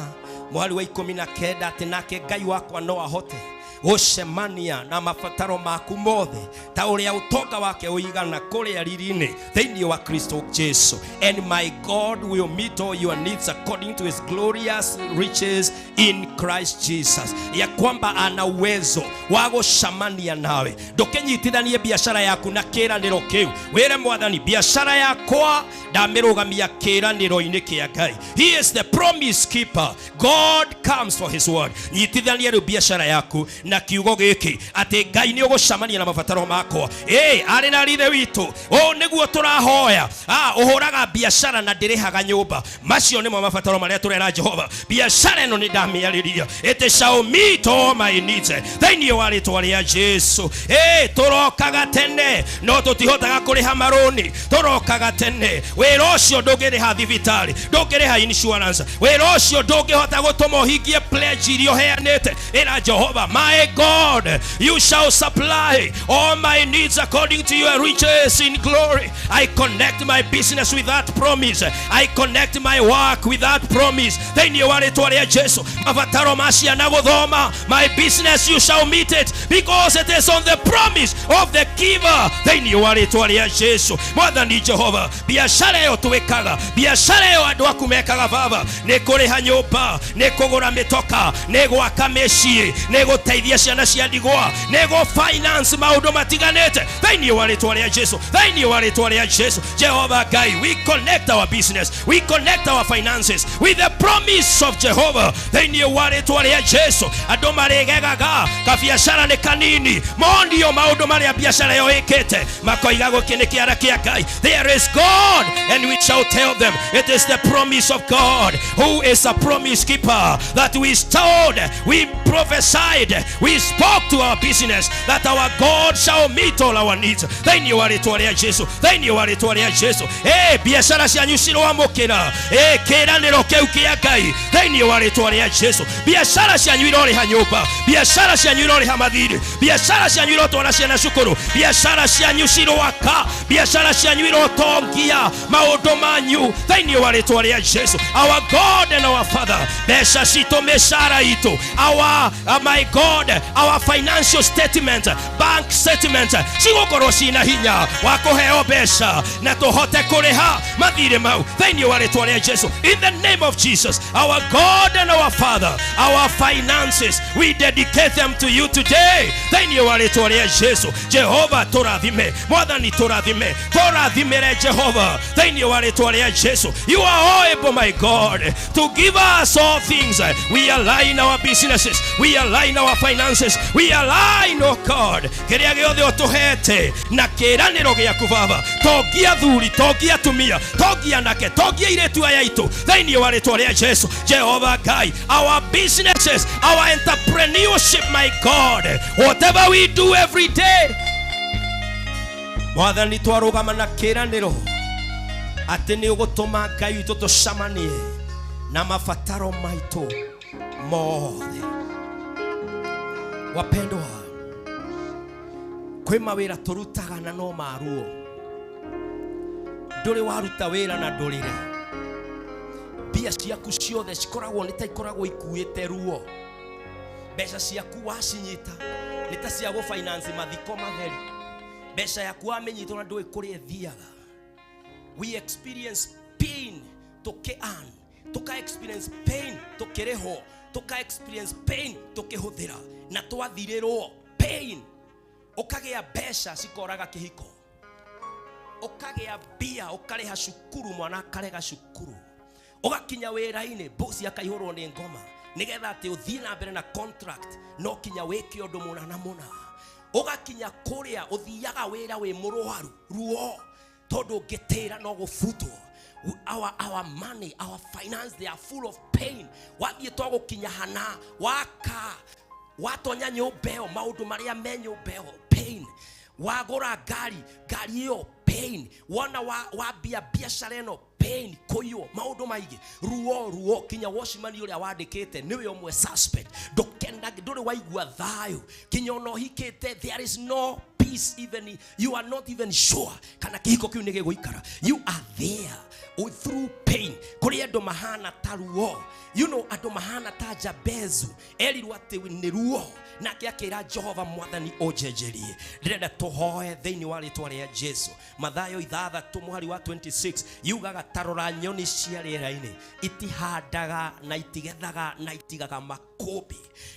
mũhari wa 19 atĩ nake Ngai wakwa no ahote Gũcemania na mabataro maku mothe ta ũrĩa ũtonga wake ũigana kũrĩa riri-inĩ thĩinĩ wa Kristo Jesu. And my God will meet all your needs according to his glorious riches in Christ Jesus. Ya kwamba ana uwezo wa gũcemania nawe. Ndũkĩnyitithanie biashara yaku na kĩĩranĩro kĩu. Wĩre Mwathani, biashara yakwa ndamĩrũgamia kĩĩranĩro-inĩ kĩa Ngai. He is the promise keeper. God comes for his word. Nyitithania rĩu biashara yaku na kiugo gĩkĩ atĩ Ngai nĩ ũgũcemania na mabataro makwa. Ĩ arĩ na rithe witũ, ũũ nĩguo tũrahoya. Ũhũraga biashara na ndĩrĩhaga nyũmba. Macio nĩmo mabataro marĩa tũrera Jehova. Biashara ĩno nĩ ndamĩarĩria. It shall meet all my needs. Thĩinĩ wa rĩtwa rĩa Jesu. Ĩ tũrokaga tene no tũtihotaga kũrĩha marũni. Tũrokaga tene. Wĩra ũcio ndũngĩrĩha thibitarĩ, ndũngĩrĩha insurance. Wĩra ũcio ndũngĩhota gũtũma ũhingie pledge iria ũheanĩte. Ĩra Jehova, my God, you shall supply all my needs according to your riches in glory. I connect my business with that promise. I connect my work with that promise. Thĩinĩ wa rĩtwa rĩa Jesu, mabataro ma ciana gũthoma, my business you shall meet it because it is on the promise of the giver. Thĩinĩ wa rĩtwa rĩa Jesu, Mwathani Jehova, biashara ĩyo twĩkaga, biashara ĩyo andũ aku mekaga baba, nĩ kũrĩha nyũmba, nĩ kũgũra mĩtoka, nĩ gwaka mĩciĩ, nĩ gũteithia ciana cia ndigwa, nĩ gũ finance maũndũ matiganĩte. Thĩinĩ wa rĩtwa rĩa Jesu, thĩinĩ wa rĩtwa rĩa Jesu, Jehova Ngai, we connect our business, we connect our finances with the promise of Jehovah. Thĩinĩ wa rĩtwa rĩa Jesu, andũ marĩgegaga kabiacara nĩ kanini, monio maũndũ marĩa biacara ĩyo ĩkĩte, makoiga gũkĩ nĩ kĩara kĩa Ngai. There is God, and we shall tell them it is the promise of God, who is a promise keeper, that we told, we prophesied, we spoke to our business that our God shall meet all our needs. Thĩinĩ wa rĩtwa rĩa Jesu, thĩinĩ wa rĩtwa rĩa Jesu, biacara cianyu ciroamũkĩra kĩĩranĩro kĩu kĩa Ngai. Thĩinĩ wa rĩtwa rĩa Jesu, biacara cianyu irorĩha nyũmba, biacara cianyu irorĩha mathirĩ, biacara cianyu irotwara ciana cukuru, biacara cianyu ciroaka, biacara cianyu irotongia maũndũ manyu. Thĩinĩ wa rĩtwa rĩa Jesu, our God and our Father, mbeca citũ, mĩcara itũ, our my God, our financial statement, bank statement cigũkorwo cina hinya wa kũheo mbeca na tũhote kũrĩha mathirĩ mau. Thĩinĩ wa rĩtwa rĩa Jesu, in the name of Jesus, our God and our Father, our finances, we dedicate them to you today. Thĩinĩ wa rĩtwa rĩa Jesu, Jehova tũrathime, Mwathani tũrathime, tũrathimĩre Jehova. Thĩinĩ wa rĩtwa rĩa Jesu, you are able, my God, to give us all things. We align our businesses, we align our finances, we align, oh God, kĩrĩa gĩothe ũtũhete na kĩĩranĩro gĩaku Baba. Tongia thuri, tongia atumia, tongia anake, tongia airĩtu aya aitũ. Thĩinĩ wa rĩtwa rĩa Jesu, Jehova Ngai, our businesses, our entrepreneurship, my God, whatever we do every day, Mwathani twarũgama na kĩĩranĩro atĩ nĩ ũgũtũma Ngai witũ tũcemanie na mabataro maitũ mothe. Wapendwa, kwĩ mawĩra tũrutaga na no maruo. Ndũrĩ waruta wĩra na ndũrĩre, mbia ciaku ciothe cikoragwo nĩ ta ikoragwo ikuĩte ruo. Mbeca ciaku wacinyita nĩ ta cia gũfinance mathiko matheri. Mbeca yaku wamĩnyita na ndũĩ kũrĩa ĩthiaga. We experience pain tũkĩ earn, tũka experience pain tũkĩrĩhwo, tũka experience pain tũkĩhũthĩra, na twathirĩrwo pain. Ũkagĩa mbeca cikoraga kĩhiko, ũkagĩa mbia ũkarĩha cukuru, mwana akarega cukuru, ũgakinya wĩra-inĩ bosi akaihũrwo nĩ ngoma, nĩgetha atĩ ũthiĩ na mbere na contract no kinya wĩke ũndũ mũna na mũna. Ũgakinya kũrĩa ũthiaga wĩra wĩ mũrwaru ruo, tondũ ũngĩtĩra no gũbutwo. Our money, our finance, they are full of pain. Wathiĩ twagũkinya hana waka watonya nyũmba ĩyo, maũndũ marĩa me nyũmba ĩyo pain. Wagũra ngari, ngari ĩyo pain. Wona wambia biacara ĩno pain. Pain kũiywo maũndũ maingĩ, ruo ruo, kinya watchman ũrĩa wandĩkĩte nĩwe ũmwe suspect. Ndũkenag, ndũrĩ waigua thayũ kinya ona ũhikĩte. There is no peace, even you are not even sure kana kĩhiko kĩu nĩ gĩgũikara. You are there through pain. Kũrĩ andũ mahana ta ruo, andũ mahana ta Jabezu, erirwo atĩ nĩ ruo nake akĩra Jehova mwathani ũnjenjerie. Ndĩrenda tũhoe thĩinĩ wa rĩtwa rĩa Jesu. Mathayo 6 mũhari wa 26 yugaga, tarora nyoni cia rĩera-inĩ, itihandaga na itigethaga na itigaga makũmbĩ,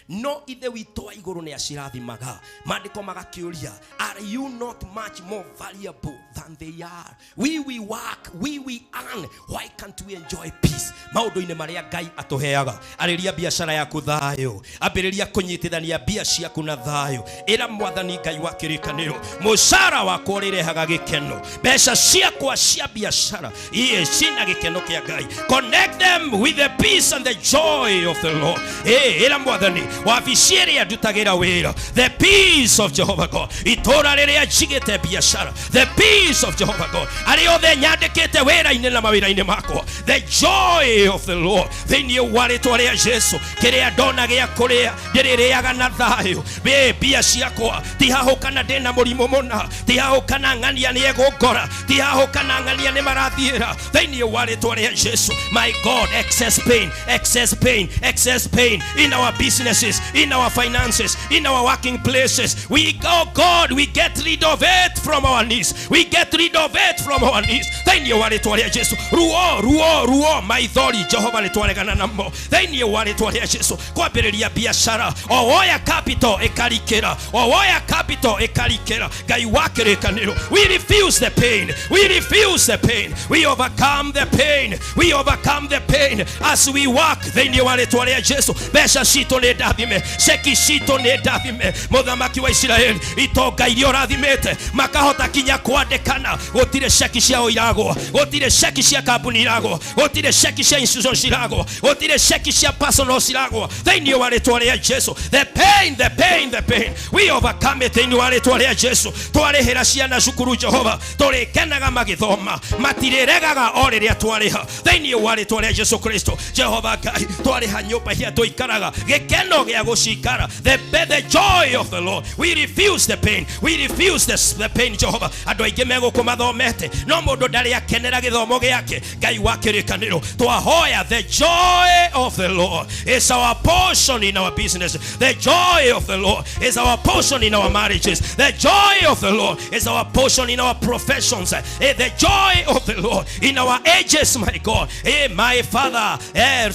no ithe witũ wa igũrũ nĩ acirathimaga. Maandĩko magakĩũria, are you not much more valuable than they are? We work, we earn, why can't we enjoy peace maũndũ-inĩ marĩa Ngai atũheaga? Arĩria biacara yaku thayũ, ambĩrĩria kũnyitithania mbia ciaku na thayũ. Ĩra mwathani Ngai wa kĩrĩkanĩro, mũcara wakwa ũrĩrehaga gĩkeno, mbeca ciakwa cia biacara iĩ cina gĩkeno kĩa Ngai. Connect them with the peace and the joy of the Lord. Ĩra mwathani, wabici ĩrĩa ndutagĩra wĩra, the peace of Jehovah God, itũra rĩrĩa njigĩte biacara, the peace of Jehovah God, arĩa othe nyandĩkĩte wĩra-inĩ na mawĩra-inĩ makwa, the joy of the Lord, thĩinĩ wa rĩtwa rĩa Jesu. Kĩrĩa ndona gĩa kũrĩa ndĩrĩrĩaga na thayũ. Mbia ciakwa tihahũkana ndĩna mũrimũ mũna, tihahũkana ng'ania nĩ egũngora, tihahũkana ng'ania nĩ marathiĩra, thĩinĩ wa rĩtwa rĩa Jesu. My God, excess pain, excess pain, excess pain in our businesses, in our finances, in our working places, we go, God, we get rid of it from our knees. We get rid of it from our knees, thĩinĩ wa rĩtwa rĩa Jesu. Ruo ruo ruo, maithori, Jehova, nĩ twaregana namo thĩinĩ wa rĩtwa rĩa Jesu. Kwambĩrĩria biacara, o woya capital ĩkarikĩra, o woya capital ĩkarikĩra. Ngai wa kĩrĩkanĩro, we refuse the pain, we refuse the pain. We overcome the pain, we overcome the pain as we work, thĩinĩ wa rĩtwa rĩa Jesu. Mbeca citũ nĩ ndathime, ceki citũ nĩ ndathime. Mũthamaki wa Isiraeli, itonga iria ũrathimĩte makahota kinya kwandĩkana, gũtirĩ ceki ciao iragwa, gũtirĩ ceki cia kambuni iragwa, gũtirĩ ceki cia institution ciragwa, gũtirĩ ceki cia personal ciragwa, thĩinĩ wa rĩtwa rĩa Jesu. The pain, the pain, the pain, we overcome it, thĩinĩ wa rĩtwa rĩa Jesu. Twarĩhĩra ciana cukuru, Jehova, tũrĩkenaga magĩthoma, matirĩregaga o rĩrĩa twarĩha, thĩinĩ wa rĩtwa rĩa Jesu Kristo. Jehova Ngai, twarĩha nyũmba iria tũikaraga, gĩkeno gĩa gũcikara, the joy of the Lord. We refuse the pain, we refuse the pain. Jehova, andũ aingĩ megũkũ mathomete, no mũndũ ndarĩ akenera gĩthomo gĩake. Ngai wa kĩrĩkanĩro, twahoya, the joy of the Lord is our portion in our business, the joy of the Lord is our portion in our marriages, the joy of the Lord is our portion in our professions, the joy of the Lord in our ages. My God, my Father,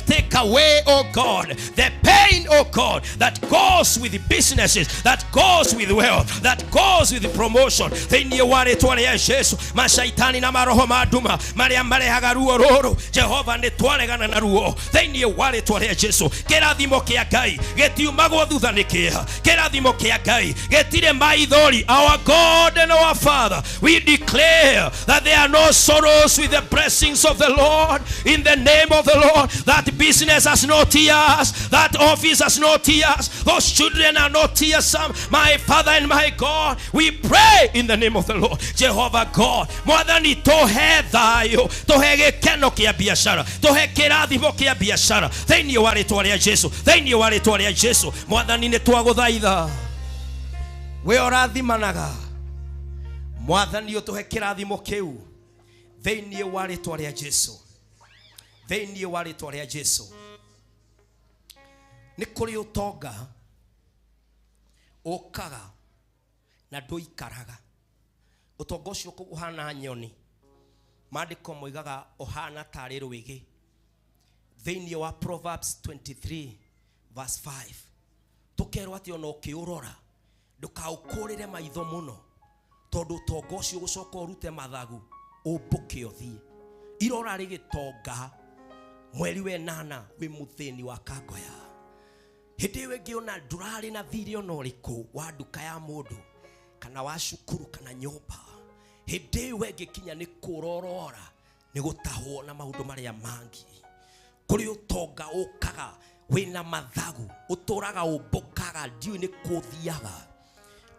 take away, oh God, the pain, oh God, that goes with the businesses, that goes with wealth, that goes with the promotion, thĩinĩ wa rĩtwa rĩa Jesu. Macaitani na maroho ma nduma marĩa marehaga ruo rũrũ, Jehova, nĩ twaregana na ruo, thĩinĩ wa rĩtwa rĩa Jesu. Kĩrathimo kĩa Ngai gĩtiumagwo thutha nĩ kĩeha, kĩrathimo kĩa Ngai gĩtirĩ maithori. Our God and our Father, we declare that there are no sorrows with the blessings of the Lord, in the name of the Lord. That business has no tears, that office has no tears, those children are not tearsome. My Father and my God, we pray in the name of the Lord. Jehovah God, mwathani, tũhe thayũ, tũhe gĩkeno kĩa biacara, tũhe kĩrathimo kĩa biacara, thĩinĩ wa rĩtwa rĩa Jesu, thĩinĩ wa rĩtwa rĩa Jesu. Mwathani, nĩ twagũthaitha, we ũrathimanaga, mwathani, ũtũhe kĩrathimo kĩu, thĩinĩ wa rĩtwa rĩa Jesu, thĩinĩ wa rĩtwa rĩa Jesu. Nĩ kũrĩ ũtonga ũkaga na ndũikaraga. Ũtonga ũcio ũhana nyoni, maandĩko moigaga ũhana tarĩ rwĩgĩ, thĩinĩ wa Proverbs 23 verse 5 tũkerwo atĩ ona ũkĩũrora ndũkaũkũrĩre maitho mũno, tondũ ũtonga ũcio ũgũcoka ũrute mathagu ũmbũke ũthiĩ. Irora rĩgĩtonga mweri wenana wĩ mũthĩni wa kangoya. Hĩndĩ ĩyo ĩngĩ ona ndũrarĩ na thirĩ ona ũrĩkũ wa nduka ya mũndũ kana wa cukuru kana nyũmba. Hĩndĩ ĩyo ĩngĩ kinya nĩ kũrorora, nĩ gũtahwo na maũndũ marĩa mangĩ. Kũrĩ ũtonga ũkaga wĩna mathagu, ũtũraga ũmbũkaga, ndiũĩ nĩ kũthiaga.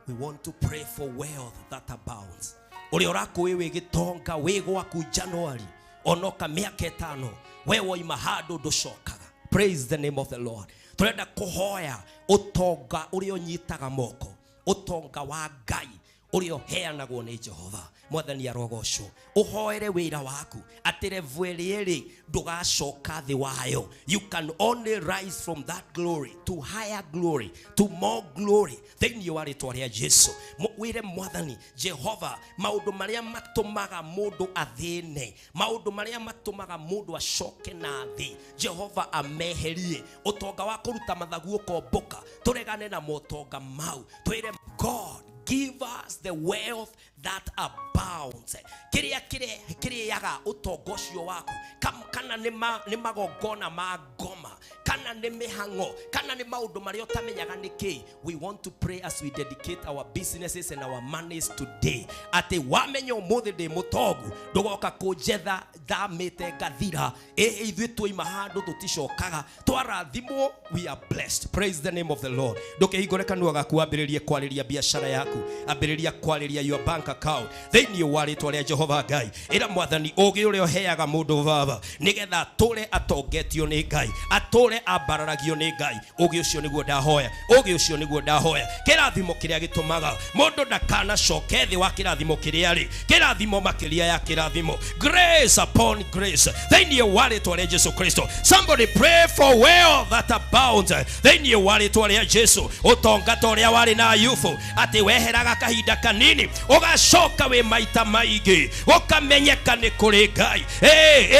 We want to pray for wealth that abounds. Ũrĩa ũrakũĩ wĩ gĩtonga wĩ gwaku January, Onoka mĩaka 5 we woima handũ ndũcokaga. Praise the name of the Lord. Tũrenda kũhoya ũtonga ũrĩa ũnyitaga moko, ũtonga wa Ngai ũrĩa ũheanagwo nĩ Jehova. Mwathani arogocwo. Ũhoere wĩra waku atĩ level ĩrĩa ndũgacoka thĩ wayo. You can only rise from that glory to higher glory, to more glory thĩinĩ wa rĩtwa rĩa Jesu. Wĩre Mwathani Jehova maũndũ marĩa matũmaga mũndũ athĩne, maũndũ marĩa matũmaga mũndũ acoke na thĩ, Jehova ameherie. Ũtonga wa kũruta mathagu ũkomboka, tũregane na motonga mau. Twĩre God, give us the wealth that abounds. Kiria kiriaga utonga ucio waku, kana ni magongona ma ngoma, kana ni mihango, kana ni maundu maria utamenyaga niki. We want to pray as we dedicate our businesses and our monies today. Ati wamenya umuthi ndi mutongu, ndugoka kunjetha thamite ngathira. Ithuĩ twoima handũ tũticokaga, twarathimwo, we are blessed. Praise the name of the Lord. Ndũkĩhingũre kanua gaku wambĩrĩrie kwarĩria biacara yaku, ambĩrĩria kwarĩria your bank account thĩinĩ wa rĩtwa rĩa Jehova Ngai. Ĩra Mwathani ũgĩ ũrĩa ũheaga mũndũ baba, nĩgetha atũre atongetio nĩ Ngai, atũre ambararagio nĩ Ngai. Ũgĩ ũcio nĩguo ndahoya, ũgĩ ũcio nĩguo ndahoya. Kĩrathimo kĩrĩa gĩtũmaga mũndũ ndakanacoke thĩ wa kĩrathimo kĩrĩa rĩ, kĩrathimo makĩria ya kĩrathimo, grace upon grace thĩinĩ wa rĩtwa rĩa Jesu Kristo. Somebody pray for wealth that abounds thĩinĩ wa rĩtwa rĩa Jesu. Ũtonga ta ũrĩa warĩ na Ayubu, atĩ weheraga kahinda kanini ũgacoka wĩ maita maingĩ, ũkamenyeka nĩ kũrĩ Ngai.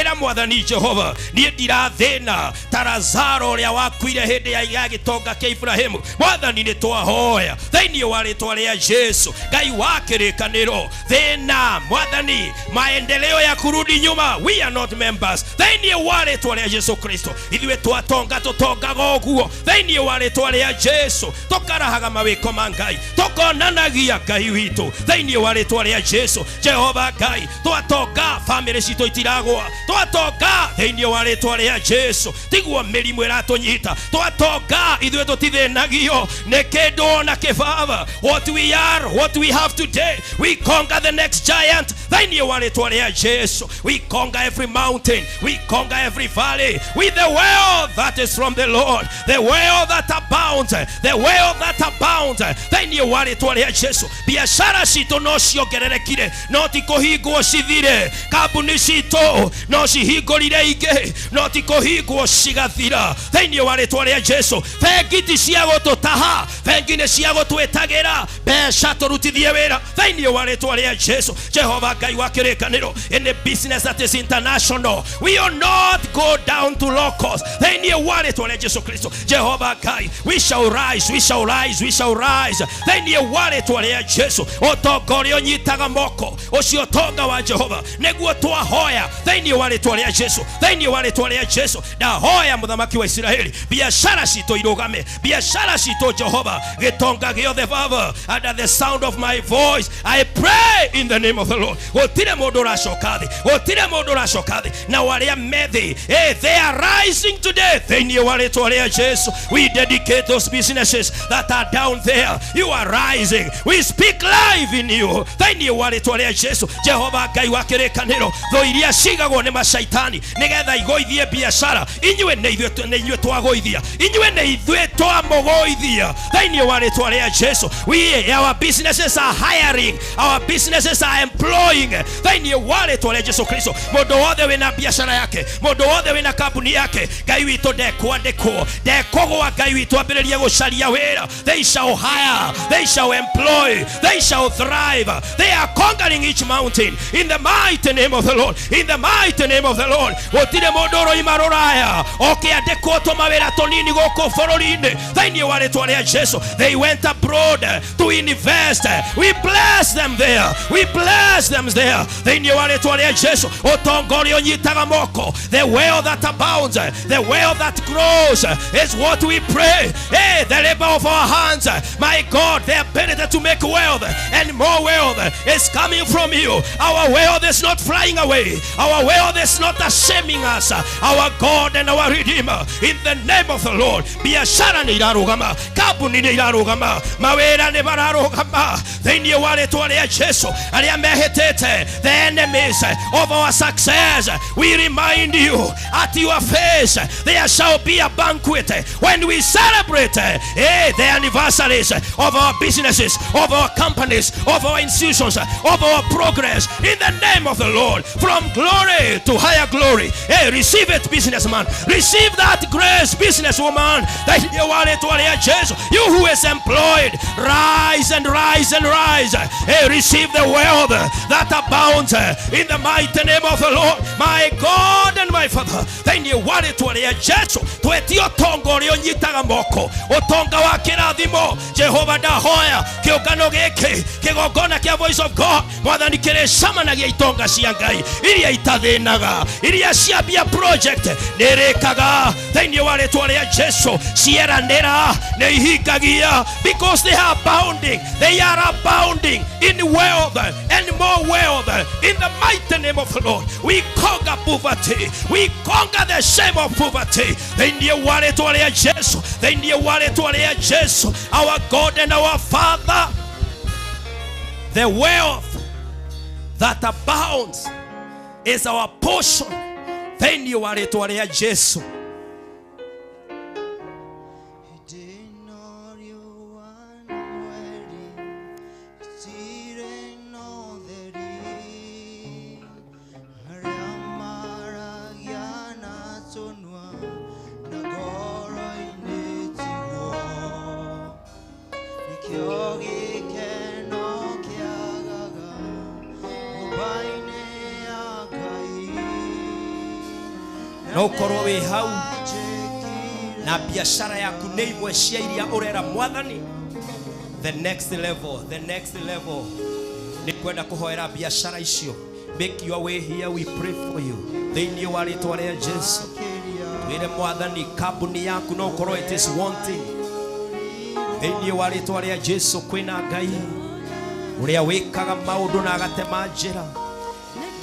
Ĩra Mwathani Jehova, niĩ ndirathĩna ta Lazaro ũrĩa wakuire hĩndĩ ya gĩtonga kĩa Ibrahimu. Mwathani nĩ twahoya thĩinĩ wa rĩtwa rĩa Jesu, Ngai wa kĩrĩkanĩro, thĩna Mwathani, maendeleo ya kurudi nyuma, we are not members thĩinĩ wa rĩtwa rĩa Jesu Kristo. Ithuĩ twatonga tũtongaga ũguo thĩinĩ wa rĩtwa rĩa Jesu, tũkarahaga mawĩko ma Ngai, tũkonanagia Ngai witũ thĩinĩ wa rĩtwa rĩa Jesu. Jehova Ngai, twatonga famĩlĩ citũ itiragwa, twatonga thĩinĩ wa rĩtwa rĩa Jesu, tiguo mĩrimũ ĩratũnyita, twatonga ithuĩ tũtithĩnagio nĩ kĩndũ ona kĩbaba. What we are, what we have today, we conquer the next giant thĩinĩ wa rĩtwa rĩa Jesu. We conquer every mountain, we conquer every valley with the wealth that is from the Lord, the wealth that abounds, the wealth that abounds thĩinĩ wa rĩtwa rĩa Jesu. Biashara citũ no ciongererekire, no ti kũhingwo cithire. Kambuni citũ no cihingũrire ingĩ, no ti kũhingwo cigathira thĩinĩ wa rĩtwa rĩa Jesu. Bengi ti cia gũtũtaha, bengi nĩ cia gũtwĩtagĩra mbeca tũrutithie wĩra thĩinĩ wa rĩtwa rĩa Jesu. Jehova Ngai wa kĩrĩkanĩro, in a business that is international, we will not go down to locals thĩinĩ wa rĩtwa rĩa Jesu Kristo. Jehova Ngai, we shall rise, we shall rise, we shall rise thĩinĩ wa rĩtwa rĩa Jesu. Ũtonga ũrĩa ũnyitaga moko, ũcio ũtonga wa Jehova nĩguo twahoya thĩinĩ wa rĩtwa rĩa Jesu, thĩinĩ wa rĩtwa rĩa Jesu. Ndahoya mũthamaki wa Isiraeli, biashara citũ irũgame, biashara citũ Jehova, gĩtonga gĩothe Baba, under the sound of my voice I pray in the name of the Lord. Gũtirĩ mũndũ ũracoka thĩ, gũtirĩ mũndũ ũracoka thĩ, na arĩa me thĩ, they are rising today thĩinĩ wa rĩtwa rĩa Jesu. We dedicate those businesses that are down there. You are rising. We speak life in you thĩinĩ wa rĩtwa rĩa Jesu. Jehova Ngai wa kĩrĩkanĩro, thũ iria cigagwo nĩ macaitani nĩgetha igũithie biashara, inyuĩ nĩ ithuĩ twagũithia, inyuĩ nĩ ithuĩ twamũgũithia thĩinĩ wa rĩtwa rĩa Jesu. We, our businesses are hiring, our businesses are employing thĩinĩ wa rĩtwa rĩa Jesu Kristo. Mũndũ wothe wĩna biashara yake, mũndũ wothe wĩna kambuni yake, Ngai witũ ndekwandĩkwo, ndekũgwa. Ngai witũ ambĩrĩrie gũcaria wĩra. They shall hire, they shall employ, they shall thrive. They are conquering each mountain in the mighty name of the Lord, in the mighty name of the Lord. Gũtirĩ mũndũ ũroima rũraya ũkĩandĩkwo tũmawĩra tũnini gũkũ bũrũri-inĩ thĩinĩ wa rĩtwa rĩa Jesu. They went abroad to invest. We bless them there, we bless them there thĩinĩ wa rĩtwa rĩa Jesu. Ũtonga ũrĩa ũnyitaga moko, the wealth that abounds, the wealth that grows is what we pray. Hey, the labor of our hands, my God, the ability to make wealth and more wealth is coming from you. Our wealth is not flying away. Our wealth is not shaming us. Our God and our Redeemer. irarũgama in the name of the Lord. Biashara nĩ irarũgama, kambuni nĩ irarũgama, mawĩra nĩ mararũgama thĩinĩ wa rĩtwa rĩa Jesu. Arĩa mehĩtĩte, the enemies of our success, we remind you, at your face there shall be a banquet when we celebrate the anniversaries of our businesses, of our companies, of our institutions, of our progress, in the name of the Lord. From glory to higher glory. Hey, receive it, businessman. Receive that grace, businesswoman. Thĩinĩ wa rĩtwa rĩa Jesu. You who is employed, rise and rise and rise. Hey, receive the wealth that abounds in the mighty name of the Lord, my God and my Father. Thĩinĩ wa rĩtwa rĩa Jesu, twetie ũtonga ũrĩa ũnyitaga moko, ũtonga wa kĩrathimo. Jehova, ndahoya kĩũngano gĩkĩ, kĩgongona kĩa Voice of God, Mwathani, kĩrĩcamanagia itonga cia Ngai iria itathĩnaga, iria ciambia project nĩrĩkaga thĩinĩ wa rĩtwa rĩa Jesu, cieranĩra nĩ ihingagia, because they are abounding, they are abounding in wealth and more wealth in the mighty name of the Lord. We conquer poverty, we conquer the shame of poverty thĩinĩ wa rĩtwa rĩa Jesu, thĩinĩ wa rĩtwa rĩa Jesu. Our God and our Father, the wealth that abounds is our portion thĩinĩ wa rĩtwa rĩa Jesu. Hĩndĩ ĩno riũa na mweri itirĩ na ũtheri, arĩa maragia na tũnua na ngoro-inĩ tiguo, nĩkĩo gĩkeno kĩagaga nyũmba-inĩ ya Ngai. No ũkorwo wĩ hau na biashara yaku nĩ imwe cia iria ũrera Mwathani the next level, the next level. Nĩ kwenda kũhoera biashara icio. Make your way here, we pray for you thĩinĩ wa rĩtwa rĩa Jesu. Twĩre Mwathani kambuni yaku no ũkorwo it is wanting. Thĩinĩ wa rĩtwa rĩa Jesu, kwĩna Ngai ũrĩa wĩkaga maũndũ na agatema njĩra.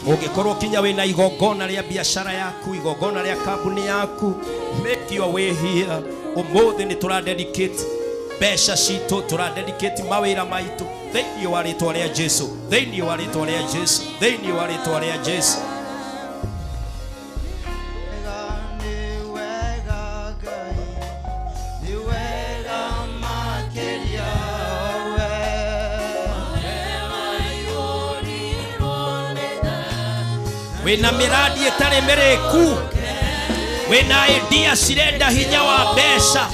Ũngĩkorwo kinya wĩna igongona rĩa biashara yaku, igongona rĩa kambuni yaku, make your way here. Ũmũthĩ nĩ tũradedicate mbeca citũ, tũradedicate mawĩra maitũ thĩinĩ wa rĩtwa rĩa Jesu, thĩinĩ wa rĩtwa rĩa Jesu, thĩinĩ wa rĩtwa rĩa Jesu. Nĩ wega Ngai, nĩ wega makĩria we. Wĩna mĩradi ĩtarĩ mĩrĩku, wĩna idea cirenda hinya wa mbeca,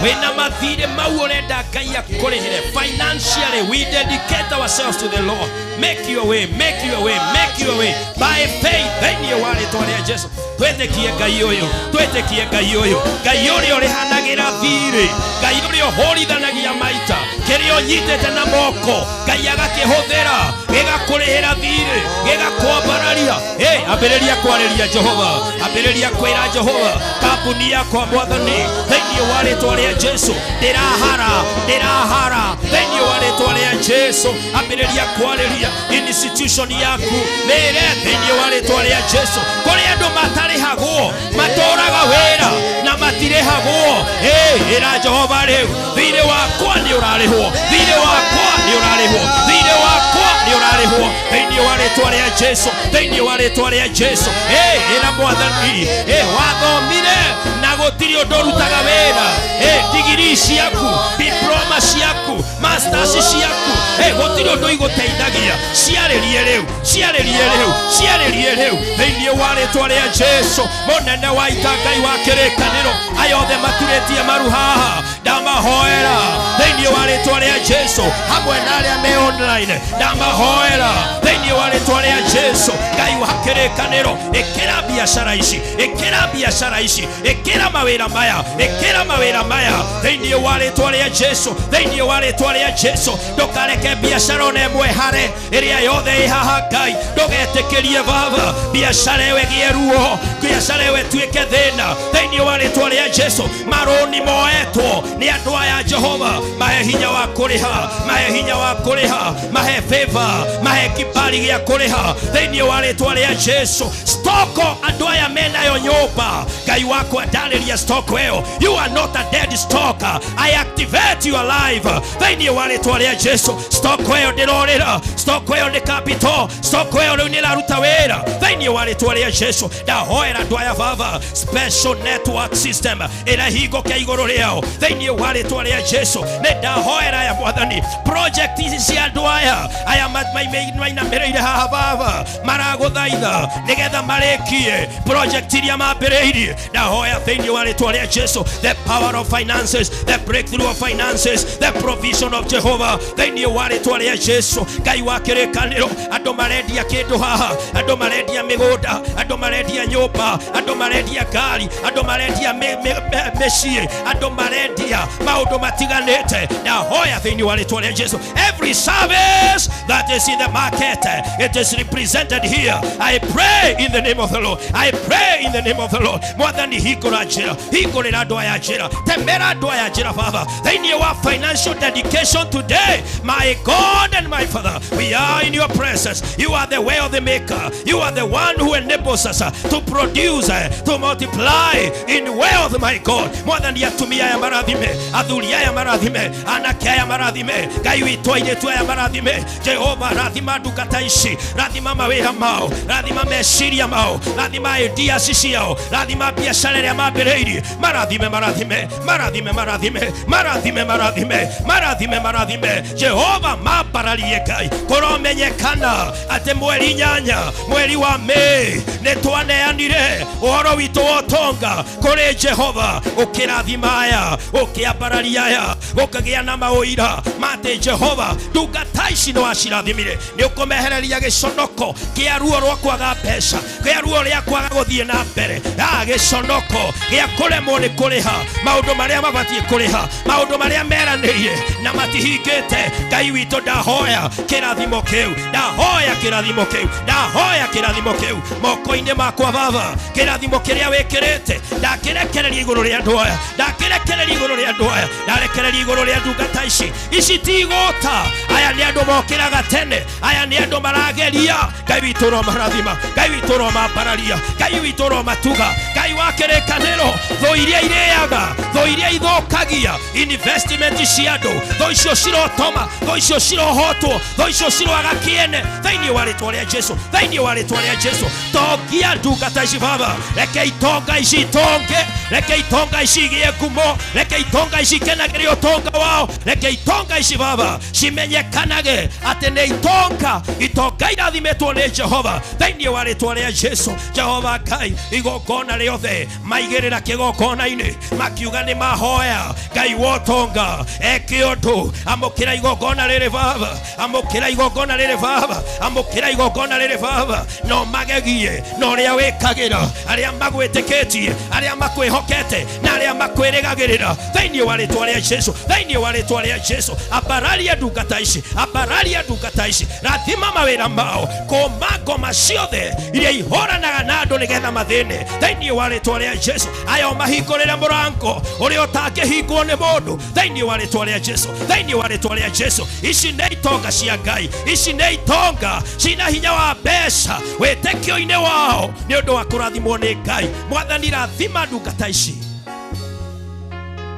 wĩna mathirĩ mau ũrenda Ngai akũrĩhĩre financially, we dedicate ourselves to the Lord. Make your way, make your way, make your way by faith thĩinĩ wa rĩtwa rĩa Jesu. Twĩtĩkie Ngai ũyũ, twĩtĩkie Ngai ũyũ, Ngai ũrĩa ũrĩhanagĩra thirĩ, Ngai ũrĩa ũhũrithanagia maita kĩrĩa ũnyitĩte na moko, Ngai agakĩhũthĩra gĩgakũrĩhĩra thirĩ, gĩgakwambararia. Hey, ambĩrĩria kwarĩria Jehova, ambĩrĩria kwĩra Jehova, kambuni yakwa Mwathani, thĩinĩ wa rĩtwa rĩa Jesu, ndĩrahara, ndĩrahara thĩinĩ wa rĩtwa rĩa Jesu. Ambĩrĩria kwarĩria institution yaku, mĩre thĩinĩ wa rĩtwa rĩa Jesu. Kũrĩ andũ matarĩhagwo, matũraga wĩra na matirĩhagwo. Hey, ĩra Jehova rĩu, thirĩ wakwa nĩ ũrarĩhwo, thirĩ wakwa nĩ ũrarĩhwo, thirĩ wakwa nĩ ũrarĩhwo thĩinĩ wa rĩtwa rĩa Jesu, thĩinĩ wa rĩtwa rĩa Jesu. Hey, ĩra Mwathani, hey, wathomire na gũtirĩ ũndũ ũrutaga wĩra. Hey, digiri ciaku, diploma ciaku, masters ciaku, hey, gũtirĩ ũndũ igũteithagia. Ciarĩrie rĩu, ciarĩrie rĩu, ciarĩrie rĩu thĩinĩ wa rĩtwa rĩa Jesu. Mũnene wa ita, Ngai wa kĩrĩkanĩro, aya othe maturĩtie maru haha, ndamahoera thĩinĩ wa rĩtwa rĩa Jesu, hamwe na arĩa me online, ndamahoera thĩinĩ wa rĩtwa rĩa Jesu. Ngai wa kĩrĩkanĩro, ĩkĩra biacara ici, ĩkĩra biacara ici, ĩkĩra mawĩra maya, ĩkĩra mawĩra maya thĩinĩ wa rĩtwa rĩa Jesu, thĩinĩ wa rĩtwa rĩa Jesu. Ndũkareke biacara ona ĩmwe hare ĩrĩa yothe ĩ haha. Ngai, ndũgetĩkĩrie Baba biacara ĩyo ĩgĩe ruo, biacara ĩyo ĩtuĩke thĩna thĩinĩ wa rĩtwa rĩa Jesu. Marũni moetwo nĩ andũ aya, Jehova, mahe hinya wa kũrĩha, mahe hinya wa kũrĩha, mahe favor, mahe kibali gĩa kũrĩha thĩinĩ wa rĩtwa rĩa Jesu. Stoko Andũ aya menayo nyũmba. Ngai wakwa ndarĩria stock ĩyo. You are not a dead stock. I activate your life thĩinĩ wa rĩtwa rĩa Jesu. Stock ĩyo ndĩrorĩra, stock ĩyo nĩ capital, stock ĩyo rĩu nĩ ĩraruta wĩra thĩinĩ wa rĩtwa rĩa Jesu. Ndahoera andũ aya baba, special network system ĩrahingũke igũrũ rĩao thĩinĩ wa rĩtwa rĩa Jesu. Nĩ ndahoera aya mwathani, project ici cia andũ aya aya mainamĩrĩire haha baba, maragũthaitha nĩgetha marĩkie project iria mambĩrĩirie. Ndahoya thĩinĩ wa rĩtwa rĩa Jesu, the power of finances, the breakthrough of finances, the provision of Jehovah thĩinĩ wa rĩtwa rĩa Jesu. Ngai wa kĩrĩkanĩro, andũ marendia kĩndũ haha, andũ marendia mĩgũnda, andũ marendia nyũmba, andũ marendia ngari, andũ marendia mĩciĩ, andũ marendia maũndũ matiganĩte. Ndahoya thĩinĩ wa rĩtwa rĩa Jesu, every service that is in the market, it is represented here. I pray in the name of the Lord. I pray in the name of the Lord. Mwathani hingũra njĩra, hingũrĩra andũ aya njĩra, temera andũ aya njĩra baba thĩinĩ wa financial dedication today. My God and my Father, we are in your presence. You are the way of the maker. You are the one who enables us to produce, to multiply in wealth, my God. Mwathani atumia aya marathime, athuri aya marathime, anake aya marathime, Ngai witũ airĩtu aya marathime. Jehova rathima ndungata ici, rathima mawĩra mao, rathima meciria mao, rathima ideas ciao, rathima biacara ĩrĩa mambĩrĩirie. Marathime, marathime, marathime, marathime, marathime, marathime, marathime, marathime. Jehova mambararie Ngai, kũromenyekana atĩ mweri 8 mweri wa Mĩĩ nĩ twaneanire ũhoro witũ wa ũtonga kũrĩ Jehova. Ũkĩrathima aya, ũkĩambararia aya, gũkagĩa na maũira matĩ Jehova ndungata ici nĩ wacirathimire. Nĩ ũkũmehereria gĩconoko kĩa ruo rwa kwaga mbeca, kĩa ruo rĩa kwaga gũthiĩ na mbere, gĩconoko gĩa kũremwo nĩ kũrĩha maũndũ marĩa mabatiĩ kũrĩha, maũndũ marĩa meranĩire na matihingĩte. Ngai witũ ndahoya kĩrathimo kĩu, ndahoya kĩrathimo kĩu, ndahoya kĩrathimo kĩu moko-inĩ makwa baba. Kĩrathimo kĩrĩa wĩkĩrĩte ndakĩrekereria igũrũ rĩa andũ aya, ndakĩrekereria igũrũ rĩa andũ aya, ndarekereria igũrũ rĩa ndungata ici. Ici ti igũta, aya nĩ andũ mokĩraga tene, aya nĩ andũ marageria. Ngai witũ ũromarathima, Ngai witũ ũromambararia, Ngai witũ ũromatuga. Ngai wa kĩrĩkanĩro, thũ iria irĩaga, thũ iria ithũkagia investment cia andũ, thũ icio cirotoma, thũ icio cirohotwo, thũ icio ciroaga kĩene thĩinĩ wa rĩtwa rĩa Jesu, thĩinĩ wa rĩtwa rĩa Jesu. Tongia ndungata ici baba, reke itonga ici itonge, reke itonga ici igĩe ngumo, reke itonga ici ikenagĩre ũtonga wao, reke itonga ici baba cimenyekanage atĩ nĩ itonga, itonga irathimĩtwo nĩ Jehova thĩinĩ wa rĩtwa rĩa Jesu. Jehova Ngai, igongona rĩothe maigĩrĩra kĩgongona-inĩ makiuga nĩ mahoya Ngai wa ũtonga eke ũndũ. Amũkĩra igongona rĩrĩ baba, amũkĩra igongona rĩrĩ baba, amũkĩra igongona rĩrĩ baba. No magegie na ũrĩa wĩkagĩra arĩa magwĩtĩkĩtie, arĩa makwĩhokete na arĩa makwĩrĩgagĩrĩra thĩinĩ wa rĩtwa rĩa Jesu, thĩinĩ wa rĩtwa rĩa Jesu. Ambararia ndungata ici, ambararia ndungata ici, rathima mawĩra mao, kũma ngoma ciothe iria ihũranaga na andũ nĩgetha mathĩne thĩinĩ wa rĩtwa rĩa Jesu. Aya ũmahingũrĩre mũrango ũrĩa ũtangĩhingwo nĩ mũndũ thĩinĩ wa rĩtwa rĩa Jesu, thĩinĩ wa rĩtwa rĩa Jesu. Ici nĩ itonga cia Ngai, ici nĩ itonga cina hinya wa mbeca wĩtĩkio-inĩ wao nĩ ũndũ wa kũrathimwo nĩ Ngai. Mwathani rathima ndungata ici,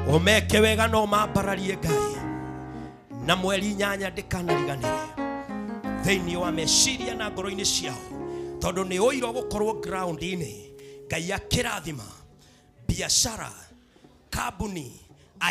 ũmeke wega no mambararie Ngai, na mweri 8 ndĩkanariganĩre thĩinĩ wa meciria na ngoro-inĩ ciao, tondũ nĩ ũira gũkorwo ground-inĩ. Ngai akĩrathima biashara, kambuni,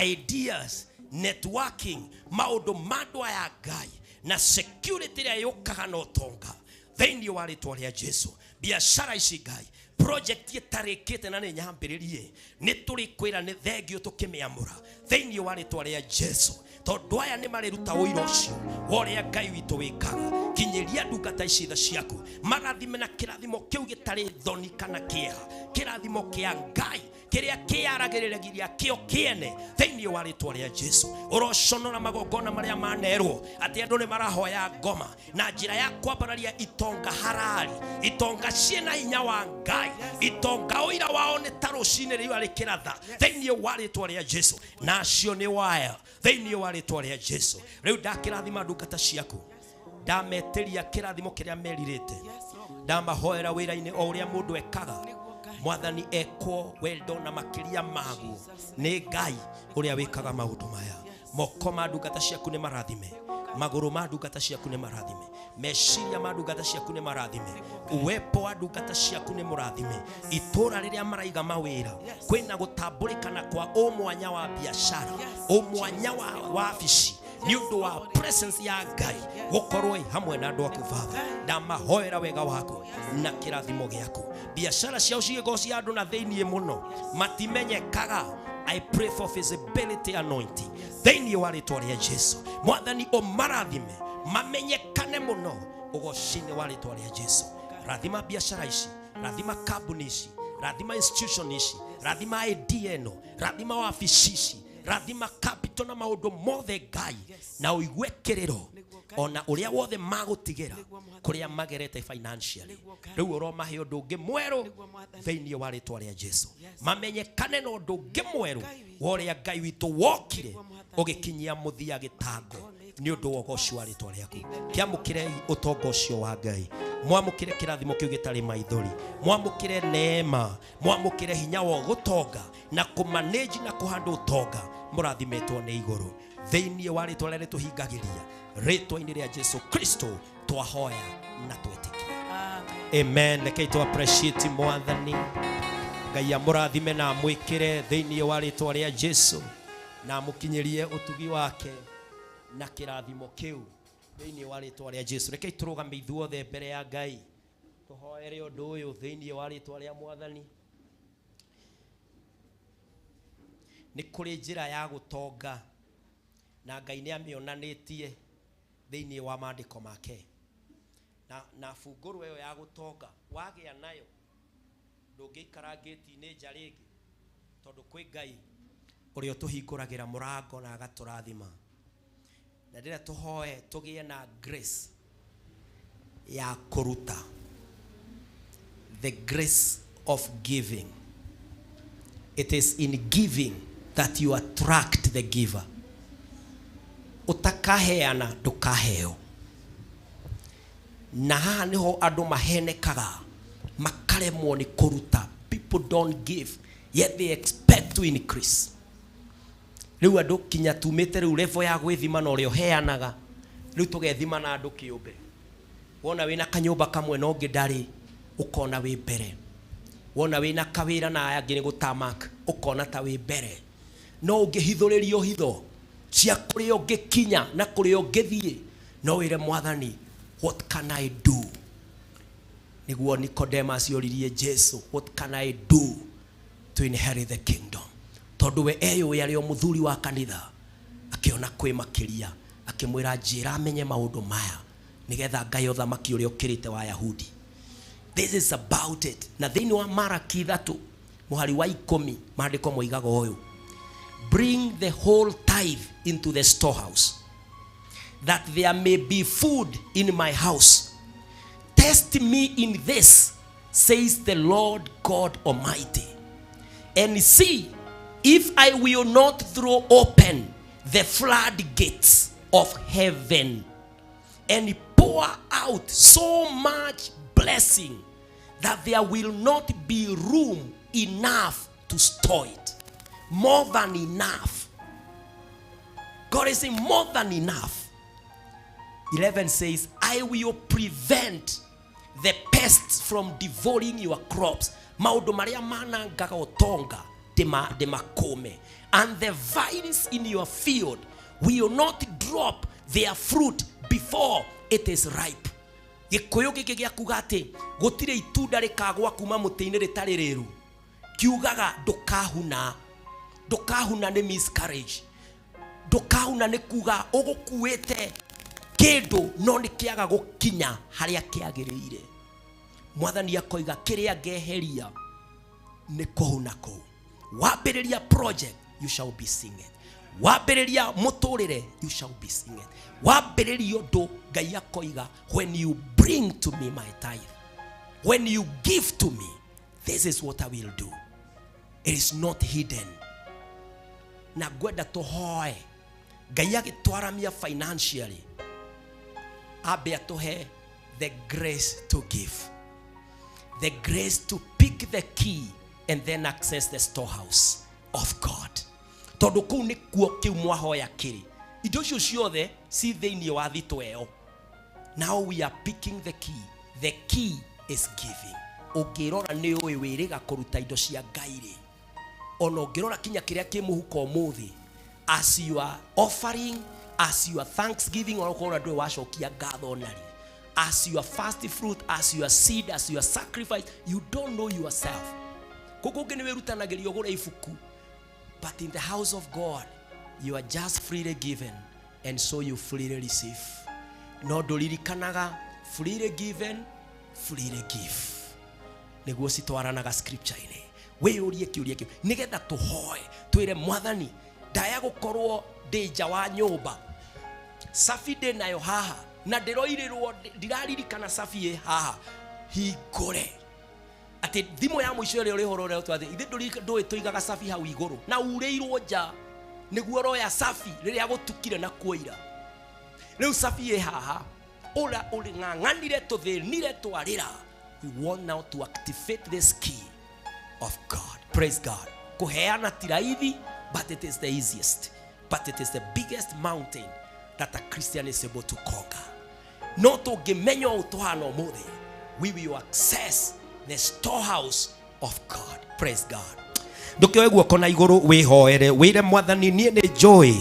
ideas, networking, maũndũ ma andũ aya Ngai na security ĩrĩa yũkaga na ũtonga thĩinĩ wa rĩtwa rĩa Jesu. Biashara ici Ngai, project ĩtarĩkĩte na nĩ nyambĩrĩrie, nĩ tũrĩkwĩra nĩ thengio tũkĩmĩamũra thĩinĩ wa rĩtwa rĩa Jesu, tondũ aya nĩ marĩruta ũira ũcio wa ũrĩa Ngai witũ wĩkaga. Kinyĩria ndungata ici tha ciaku, marathime na kĩrathimo kĩu gĩtarĩ thoni kana kĩeha, kĩrathimo kĩa Ngai kĩrĩa kĩaragĩrĩria kĩo kĩene thĩinĩ wa rĩtwa rĩa Jesu. Ũroconora magongona marĩa manerwo atĩ andũ nĩ marahoya ngoma na njĩra ya kwambararia itonga harari, itonga ciĩna hinya wa Ngai, itonga ũira wao nĩ ta rũcinĩ riũa rĩkĩratha thĩinĩ wa rĩtwa rĩa Jesu, nacio nĩ waya thĩinĩ wa rĩtwa rĩa Jesu. Rĩu ndakĩrathima ndungata ciaku, ndametĩria kĩrathimo kĩrĩa merirĩte. Ndamahoera wĩra-inĩ o ũrĩa mũndũ ekaga. Nĩguo Ngai. Mwathani ekwo wendo na makĩria maguo Jesus. nĩ Ngai ũrĩa wĩkaga maũndũ maya. Moko ma ndungata ciaku nĩ marathime, magũrũ ma ndungata ciaku nĩ marathime, meciria ma ndungata ciaku nĩ marathime, uwepo wa ndungata ciaku nĩ mũrathime. Itũra rĩrĩa maraiga mawĩra kwĩna gũtambũrĩkana kwa ũmwanya wa biacara, ũmwanya wa wabici, nĩ ũndũ wa presence ya Ngai gũkorwo ĩ hamwe na andũ aku. Baba, ndamahoera wega waku na kĩrathimo gĩaku. Biacara ciao cigĩkorwo cia andũ na thĩiniĩ mũno matimenyekaga. I pray for visibility anointing thĩinĩ wa rĩtwa rĩa Jesu. Mwathani, ũmarathime mamenyekane mũno ũgoci-inĩ wa rĩtwa rĩa Jesu. Rathima biacara ici, rathima kambuni ici, rathima institution ici, rathima ID ĩno, rathima wabici ici, rathima capital na maũndũ mothe Ngai, na ũigue kĩrĩro ona ũrĩa wothe magũtigĩra kũrĩa magerete financially. Rĩu ũromahe ũndũ ũngĩ mwerũ thĩinĩ wa rĩtwa rĩa Jesu, mamenyekane na ũndũ ũngĩ mwerũ wa ũrĩa Ngai witũ wokire ũgĩkinyia mũthia gĩtango nĩ ũndũ wa ũgoci wa rĩtwa rĩaku. Kĩamũkĩrei ũtonga ũcio wa Ngai, mwamũkĩre kĩrathimo kĩu gĩtarĩ maithori, mwamũkĩre neema, mwamũkĩre hinya wa gũtonga na kũmanage na kũhanda ũtonga mũrathimĩtwo nĩ igũrũ thĩinĩ wa rĩtwa rĩrĩa rĩtũhingagĩria, rĩtwa-inĩ rĩa Jesu Kristo twahoya na twetĩkia. Amen. Amen. Rekei tu appreciate Mwathani. Ngai amũrathime na amwĩkĩre thĩinĩ wa rĩtwa rĩa Jesu na amũkinyĩrie ũtugi wake na kĩrathimo kĩu thĩinĩ wa rĩtwa rĩa Jesu. Rekei tũrũgame ithuothe mbere ya Ngai tũhoere ũndũ ũyũ thĩinĩ wa rĩtwa rĩa Mwathani. Nĩ kũrĩ njĩra ya gũtonga na Ngai nĩ amĩonanĩtie thĩinĩ wa maandĩko make, na bungũrũ ĩyo ya gũtonga wagĩa nayo ndũngĩikara ngĩti-inĩ nja rĩngĩ, tondũ kwĩ Ngai ũrĩa ũtũhingũragĩra mũrango na agatũrathima. Na ndĩrenda tũhoe tũgĩe na grace ya kũruta, the grace of giving. It is in giving that you attract the giver. Ũtakaheana ndũkaheo. Na haha niho andũ mahenekaga makaremwo nĩ kũruta. People don't give yet they expect to increase. Rĩu andũ kinya tumĩte rĩu level ya gwĩthima na ũrĩa ũheanaga, rĩu tũgethima na andũ kĩũmbe. Wona wĩna kanyũmba kamwe na ũngĩ ndarĩ, ũkona wĩ mbere. Wona wĩna kawĩra na aya angĩ nĩ gũtamak, ũkona ta wĩ mbere. No ũngĩhithũrĩrio hitho cia kũrĩa ũngĩkinya na kũrĩa ũngĩthiĩ, no wĩre Mwathani, what can I do? Nĩguo Nicodemus oririe Jesu, what can I do to inherit the kingdom? Tondũ we eyũĩ arĩ o mũthuri wa kanitha, akĩona kwĩ makĩria, akĩmwĩra njĩra amenye maũndũ maya nĩgetha Ngai ũthamaki ũrĩa ũkĩrĩte wa Yahudi. This is about it. Na thĩinĩ wa Maraki 3 mũhari wa 10 maandĩko moigaga ũyũ: bring the whole tithe into the storehouse, that there may be food in my house. Test me in this, says the Lord God Almighty, and see if I will not throw open the floodgates of heaven and pour out so much blessing that there will not be room enough to store it. More than enough. God is saying more than enough. 11 says, I will prevent the pests from devouring your crops. Maũndũ marĩa manangaga ũtonga ndĩmakũme. And the vines in your field will not drop their fruit before it is ripe. Gĩkũyũ gĩkĩ gĩa kuga atĩ gũtirĩ itunda rĩkagwa kuma mũtĩ-inĩ rĩtarĩ rĩru, kiugaga ndũkahuna. Ndũkahuna nĩ miscarriage. Ndũkahuna nĩ kuga ũgũkuĩte kĩndũ no nĩ kĩaga gũkinya harĩa kĩagĩrĩire. Mwathani akoiga kĩrĩa ngeheria nĩ kũhuna kũu. Wambĩrĩria project, you shall be seeing it. Wambĩrĩria mũtũrĩre, you shall be seeing it. Wambĩrĩria ũndũ, Ngai akoiga when you bring to me my tithe, when you give to me, this is what I will do. It is not hidden. Na ngwenda tũhoe Ngai agĩtwaramia financially, ambe atũhe the grace to give. The grace to pick the key and then access the storehouse of God. Tondũ kũu nĩkuo kĩu mwahoya kĩrĩ. Indo icio ciothe ci thĩinĩ wa thitũ ĩyo. Now we are picking the key. The key is giving. Ũngĩrora nĩ ũĩ wĩrĩga kũruta indo cia Ngai rĩ, ona ũngĩrora kinya kĩrĩa kĩ mũhuko ũmũthĩ, as you are offering, as you are thanksgiving, ona ũkorwo ndũĩ wacokia ngatho narĩ, as your first fruit, as your seed, as your sacrifice, you don't know yourself. Kũu kũngĩ nĩ wĩrutanagĩria ũgũre ibuku, but in the house of God you are just freely given, and so you freely receive. No ndũririkanaga freely given, freely give. Nĩguo citwaranaga scripture-inĩ. Wĩyũrie kĩũria kĩu nĩgetha tũhoe twĩre Mwathani, ndaya gũkorwo ndĩ nja wa nyũmba, cabi ndĩ nayo haha na ndĩroirĩrwo, ndiraririkana cabi ĩ haha, hingũre. Atĩ thimũ ya mũico ĩrĩa ũrĩhũra ũrĩa ũtwathĩ, ithe ndũĩ tũigaga cabi hau igũrũ na urĩirwo nja nĩguo ũroya cabi rĩrĩa gũtukire na kuoira. Rĩu cabi ĩ haha, ũrĩa ũrĩng'ang'anire tũthĩnire twarĩra. We want now to activate this key of God. Praise God. Kuheana ti raithi, but it is the easiest. But it is the biggest mountain that a Christian is able to conquer. No tũngĩmenya ũũ tũhana ũmũthĩ, we will access the storehouse of God. Praise God. Ndũkĩoe guoko na igũrũ wĩhoere, wĩre Mwathani, niĩ nĩ njũĩ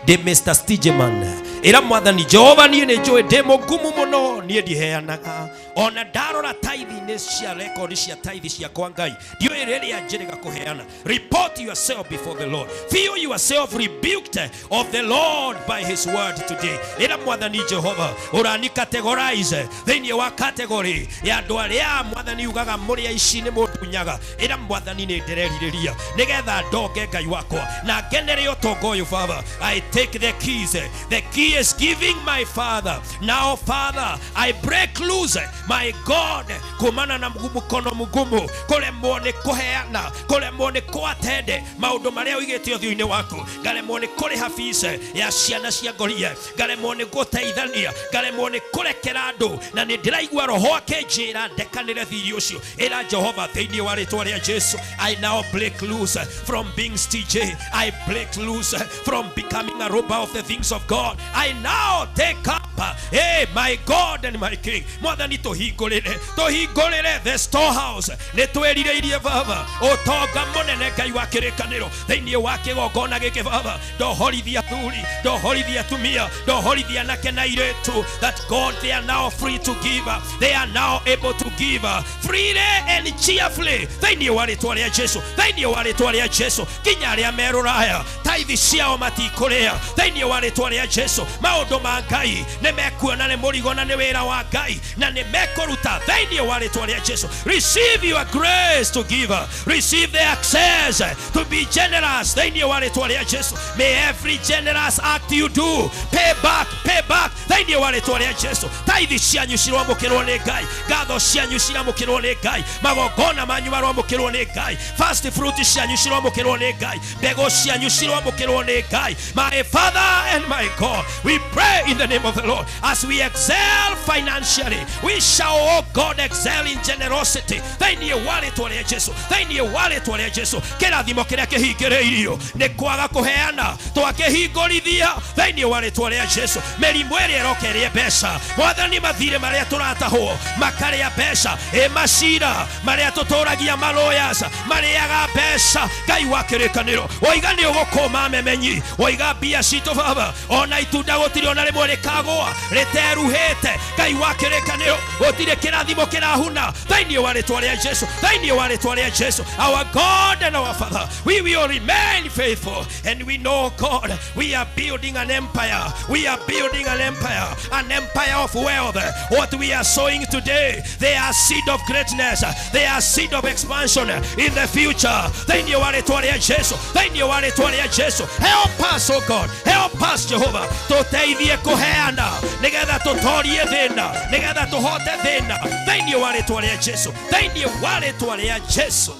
ndĩ Mr. Stigeman. Ĩra Mwathani, Jehova, niĩ nĩ njũĩ ndĩ mũgumu mũno, niĩ ndiheanaga. Ona ndarora tithe-inĩ cia record cia tithe ciakwa Ngai, ndiũĩ rĩrĩa njĩrĩga kũheana. Report yourself before the Lord. Feel yourself rebuked of the Lord by his word today. Ĩra Mwathani Jehova, ũrani categorize thĩinĩ wa category ya andũ arĩa Mwathani ugaga mũrĩ aici nĩ mũndunyaga. Ĩra Mwathani, nĩ ndĩrerirĩria nĩgetha ndonge Ngai wakwa na ngenere ũtonga ũyũ. Baba, I take the keys. The key is giving, my Father. Now, Father, I break loose, my God, kumana na mkono mũgumu, kũremwo nĩ kũheana, kũremwo nĩ kũatende maũndũ marĩa ũigĩte ũthiũ-inĩ waku, ngaremwo nĩ kũrĩha fees ya ciana cia ngoria, ngaremwo nĩ gũteithania, ngaremwo nĩ kũrekera andũ, na nĩ ndĩraigua roho akĩnjĩra ndekanĩre thiri ũcio. Ĩra Jehova, thĩinĩ wa rĩtwa rĩa Jesu, I now break loose from being stingy. I break loose from becoming a robber of the things of God. I now take up, hey, my God and my King. Mwathani, tũhingũrĩre, tũhingũrĩre the storehouse. Nĩ twĩrirĩirie Baba ũtonga mũnene, Ngai wa kĩrĩkanĩro, thĩinĩ wa kĩgongona gĩkĩ. Baba, ndohorithia athuri, ndohorithia atumia, ndohorithia anake na airĩtu, that God, they are now free to give. They are now able to give freely and cheerfully, thĩinĩ wa rĩtwa rĩa Jesu, thĩinĩ wa rĩtwa rĩa Jesu. Nginya arĩa me rũraya, tithe ciao matikũrĩa, thĩinĩ wa rĩtwa rĩa Jesu. Maũndũ ma Ngai nĩ mekuona nĩ mũrigo na nĩ wĩra wa Ngai na nĩ mekũruta, thĩinĩ wa rĩtwa rĩa Jesu. Receive your grace to give. Receive the access to be generous, thĩinĩ wa rĩtwa rĩa Jesu. May every generous act you do pay back, pay back, thĩinĩ wa rĩtwa rĩa Jesu. Tithe cianyu ciroamũkĩrwo nĩ Ngai, ngatho cianyu ciramũkĩrwo nĩ Ngai, magongona manyu maroamũkĩrwo nĩ Ngai, first fruit cianyu ciroamũkĩrwo nĩ Ngai, mbegũ cianyu ciroamũkĩrwo nĩ Ngai. My Father and my God, we pray in the name of the Lord, as we excel financially, we shall, oh God, excel in generosity, thĩinĩ wa rĩtwa rĩa Jesu, thĩinĩ wa rĩtwa rĩa Jesu. Kĩrathimo kĩrĩa kĩhingĩrĩirio nĩ kwaga kũheana, twakĩhingũrithia thĩinĩ wa rĩtwa rĩa Jesu. Mĩrimũ ĩrĩa ĩroka ĩrĩe mbeca, Mwathani, mathirĩ marĩa tũratahwo makarĩa mbeca, ĩ macira marĩa tũtũragia, maloyas marĩaga mbeca. Ngai wa kĩrĩkanĩro, woiga nĩ ũgũkũma memenyi, woiga mbia citũ Baba, ona itunda gũtirĩ ona rĩmwe rĩkagũa rĩteruhĩte. Ngai wa kĩrĩkanĩro, gũtirĩ kĩrathimo kĩrahuna, thĩinĩ wa rĩtwa rĩa Jesu, thĩinĩ wa rĩtwa rĩa Jesu. Our God and our Father, we will remain faithful, and we know, God, we are building an empire. We are building an empire, an empire of wealth. What we are sowing today, they are seed of greatness, they are seed of expansion in the future, thĩinĩ wa rĩtwa rĩa Jesu, thĩinĩ wa rĩtwa rĩa Jesu. Help us, oh God, help us, Jehovah. Tũteithie kũheana nĩgetha tũtorie thĩna, nĩgetha tũhote thĩna, thĩinĩ wa rĩtwa rĩa Jesu, thĩinĩ wa rĩtwa rĩa Jesu.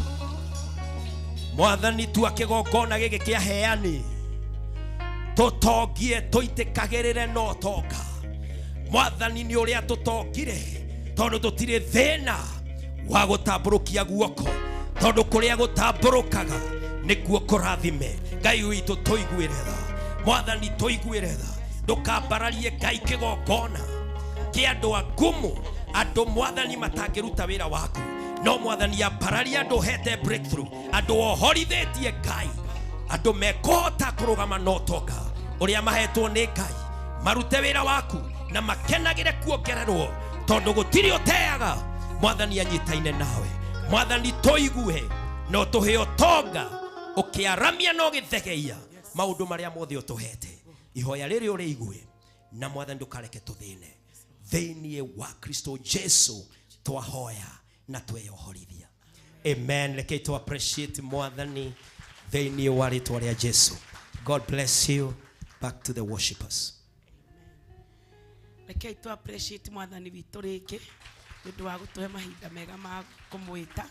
Mwathani, tua kĩgongona gĩkĩ kĩa heani, tũtongie, tũitĩkagĩrĩre na ũtonga. Mwathani, nĩ ũrĩa tũtongire tondũ tũtirĩ thĩna. Wa gũtambũrũkia guoko tondũ kũrĩa gũtambũrũkaga nĩkuo kũrathime. Ngai witũ tũiguĩre tha, Mwathani tũiguĩre tha, ndũkambararie Ngai kĩgongona kĩa andũ agumu, andũ Mwathani matangĩruta wĩra waku, no Mwathani ambararia andũ hete breakthrough, andũ ohorithĩtie Ngai, andũ mekũhota kũrũgama na ũtonga ũrĩa mahetwo nĩ Ngai, marute wĩra waku na makenagĩre kuongererwo tondũ gũtirĩ ũteaga. Mwathani anyitaine nawe, Mwathani tũigue na ũtũhe ũtonga ũkĩaramia na ũgĩthegeia maũndũ marĩa mothe ũtũhete. Ihoya rĩrĩ ũrĩigue na Mwathani ndũkareke tũthĩne. Thĩinĩ wa Kristo Jesu twahoya na tweyohorithia. Amen. Reke tu appreciate Mwathani thĩinĩ wa rĩtwa rĩa Jesu. God bless you. Back to the worshipers. Reke tu appreciate Mwathani witũ rĩngĩ nĩ ũndũ wa gũtũhe mahinda mega ma kũmwĩta.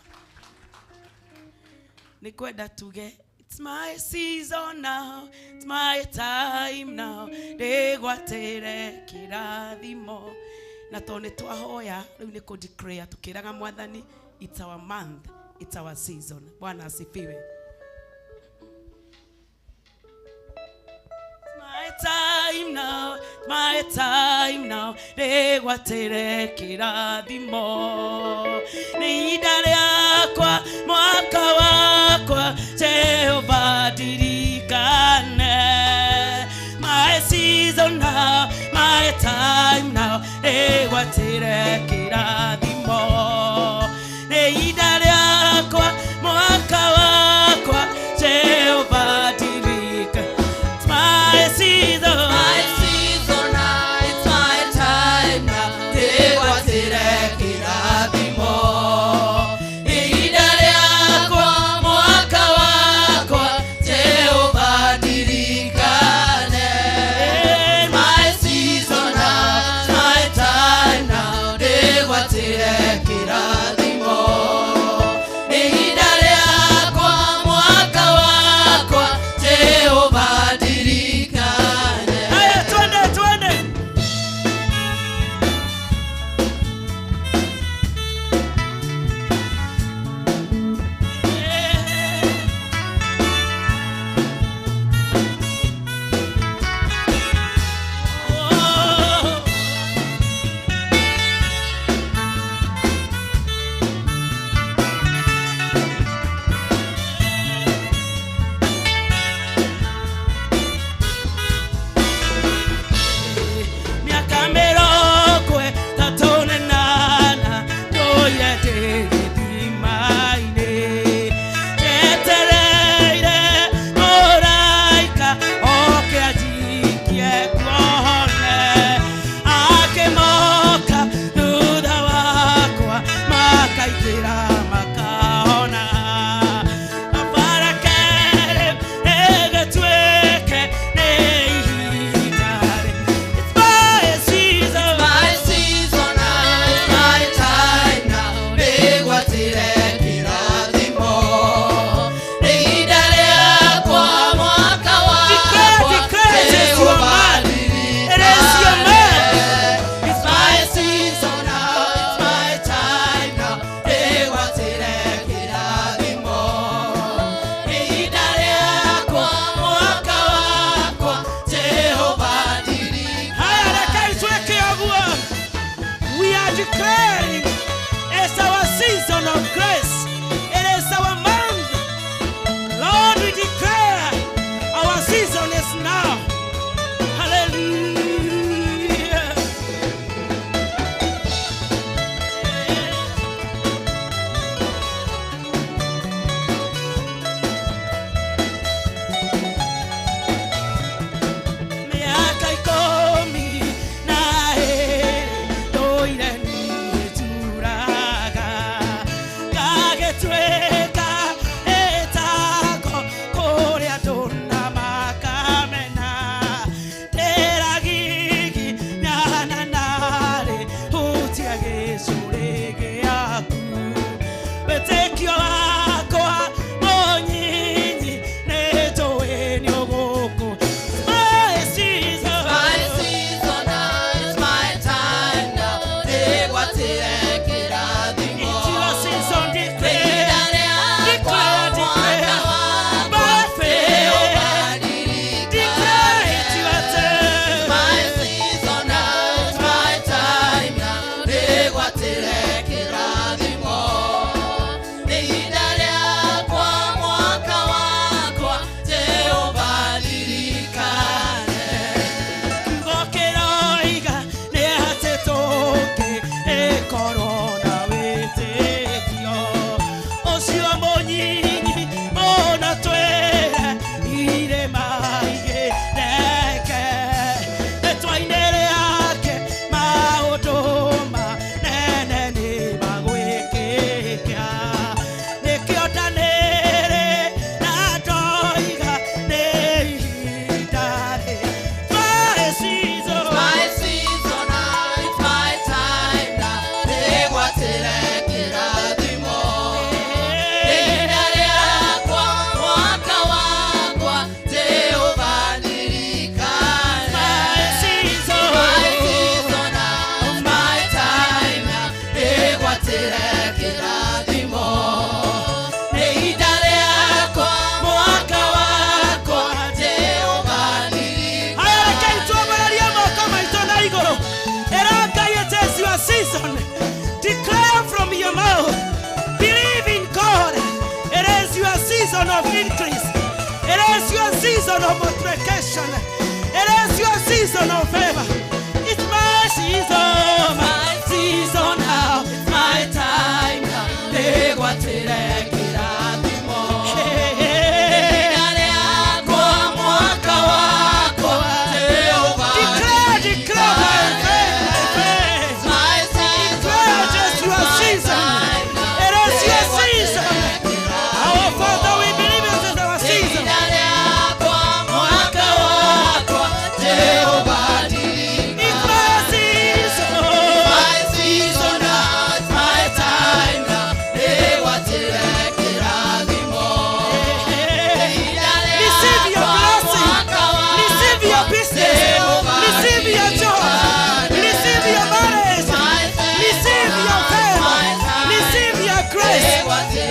Nĩ kwenda tuge it's my season now, it's my time now, ndĩgwatĩre kĩrathimo. Na tondũ nĩ twahoya rĩu nĩ kũ declare tũkĩraga Mwathani it's our month, it's our season. Bwana asifiwe. My time now, my time now, ndĩgwatĩre kĩrathimo. Nĩ ihinda rĩakwa, mwaka wakwa, Jehova ndirikane. My season now, my time now, ndĩgwatĩre kĩrathimo. Nĩ ihinda rĩakwa, mwaka wakwa, Jehova ndirikane. It's my season. My season now, it's my time now. Ndĩgwatĩre kĩrathimo. Ihinda rĩakwa, mwaka wakwa, Jehova ndirikane. My season now, it's my time now. Ndĩgwatĩre kĩrathimo. Ihinda rĩakwa, mwaka wakwa, Jehova ndirikane. Haya, twende twende. Oh. Miaka mĩrongo ĩtatũ na ĩnana ndũire ndĩ gĩthima-inĩ, njetereire mũraika oke anjikie kuone, akĩmoka thutha wakwa makaingĩra makahona. Baraka ĩgĩtuĩke nĩ ihinda rĩ- It's my season. My season now, it's my time now. Ndĩgwatĩre kĩrathimo. Nĩ ihinda rĩakwa, mwaka Declare, wakwa, declare, it is your Jehova man. It is your man. ndirikane. It's my season now, it's my time now. Ndĩgwatĩre kĩrathimo. Nĩ ihinda rĩakwa, mwaka wakwa, Jehova ndirikane. Haya, reke itwĩke ũguo. We are declaring it's our season of grace. It is our month. Lord, we declare our season is now. Hallelujah. Miaka ikũmi na ĩĩrĩ ndũire niĩ njuraga, ngagĩtuĩka ĩtako kũrĩ andũ na makamena. is your season of multiplication. It is your season of favor. It's my season now. It's my time now. Declare, declare by faith, by faith. Declare just your season. It is your season. Our Father, we believe it is our season. It's my season. Receive your blessing. Receive your business. Receive your job. Receive your marriage. Receive your favor. Receive your grace.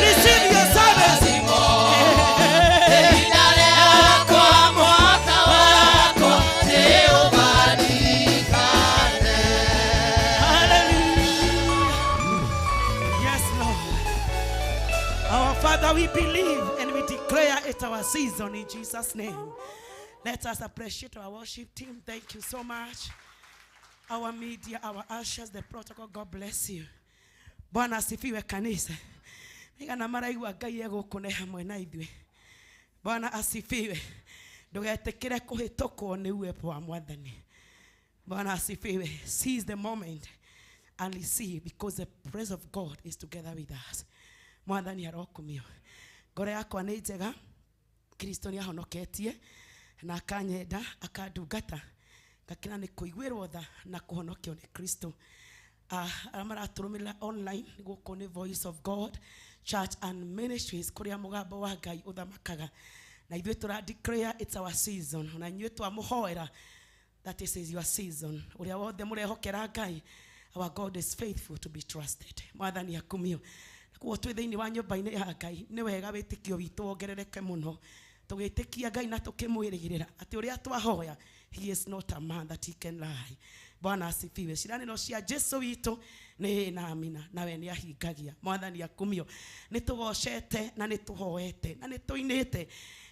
Receive your service. Hallelujah. Yes, Lord. Our Father, we believe and we declare it our season in Jesus' name. Let us appreciate our worship team. Thank you so much. Our media, our ushers, the protocol, God bless you. Bwana asifiwe kanisa. Nigana maraigua Ngai egũkũ nĩ hamwe na ithuĩ. Bwana asifiwe. Ndũgetĩkĩre kũhĩtũkwo nĩ uwepo wa Mwathani. Bwana asifiwe. Seize the moment and receive, because the presence of God is together with us. Mwathani arokumio. Ngoro yakwa nĩ njega. Kristo nĩ ahonoketie na akanyenda akandungata ngakena nĩ kũiguĩrwo tha na kũhonokio nĩ Kristo. Arĩa maratũrũmĩrĩra online gũkũ nĩ Voice of God Church and Ministries kũrĩa mũgambo wa Ngai ũthamakaga, na ithuĩ tũra declare it's our season, na inyuĩ twamũhoera that this is your season. Ũrĩa wothe mũrehokera Ngai, our God is faithful to be trusted. Mwathani akumio. Koguo twĩ thĩinĩ wa nyũmba-inĩ ya Ngai, nĩ wega wĩtĩkio witũ wongerereke mũno, tũgĩtĩkia Ngai na tũkĩmwĩrĩgĩrĩra atĩ ũrĩa twahoya, he is not a man that he can lie. Bwana asifiwe. Ciĩranĩro cia Jesu witũ nĩ na amina, nawe nĩ ahingagia. Mwathani akumio. Nĩ tũgocete na nĩ tũhoete na nĩ tũinĩte,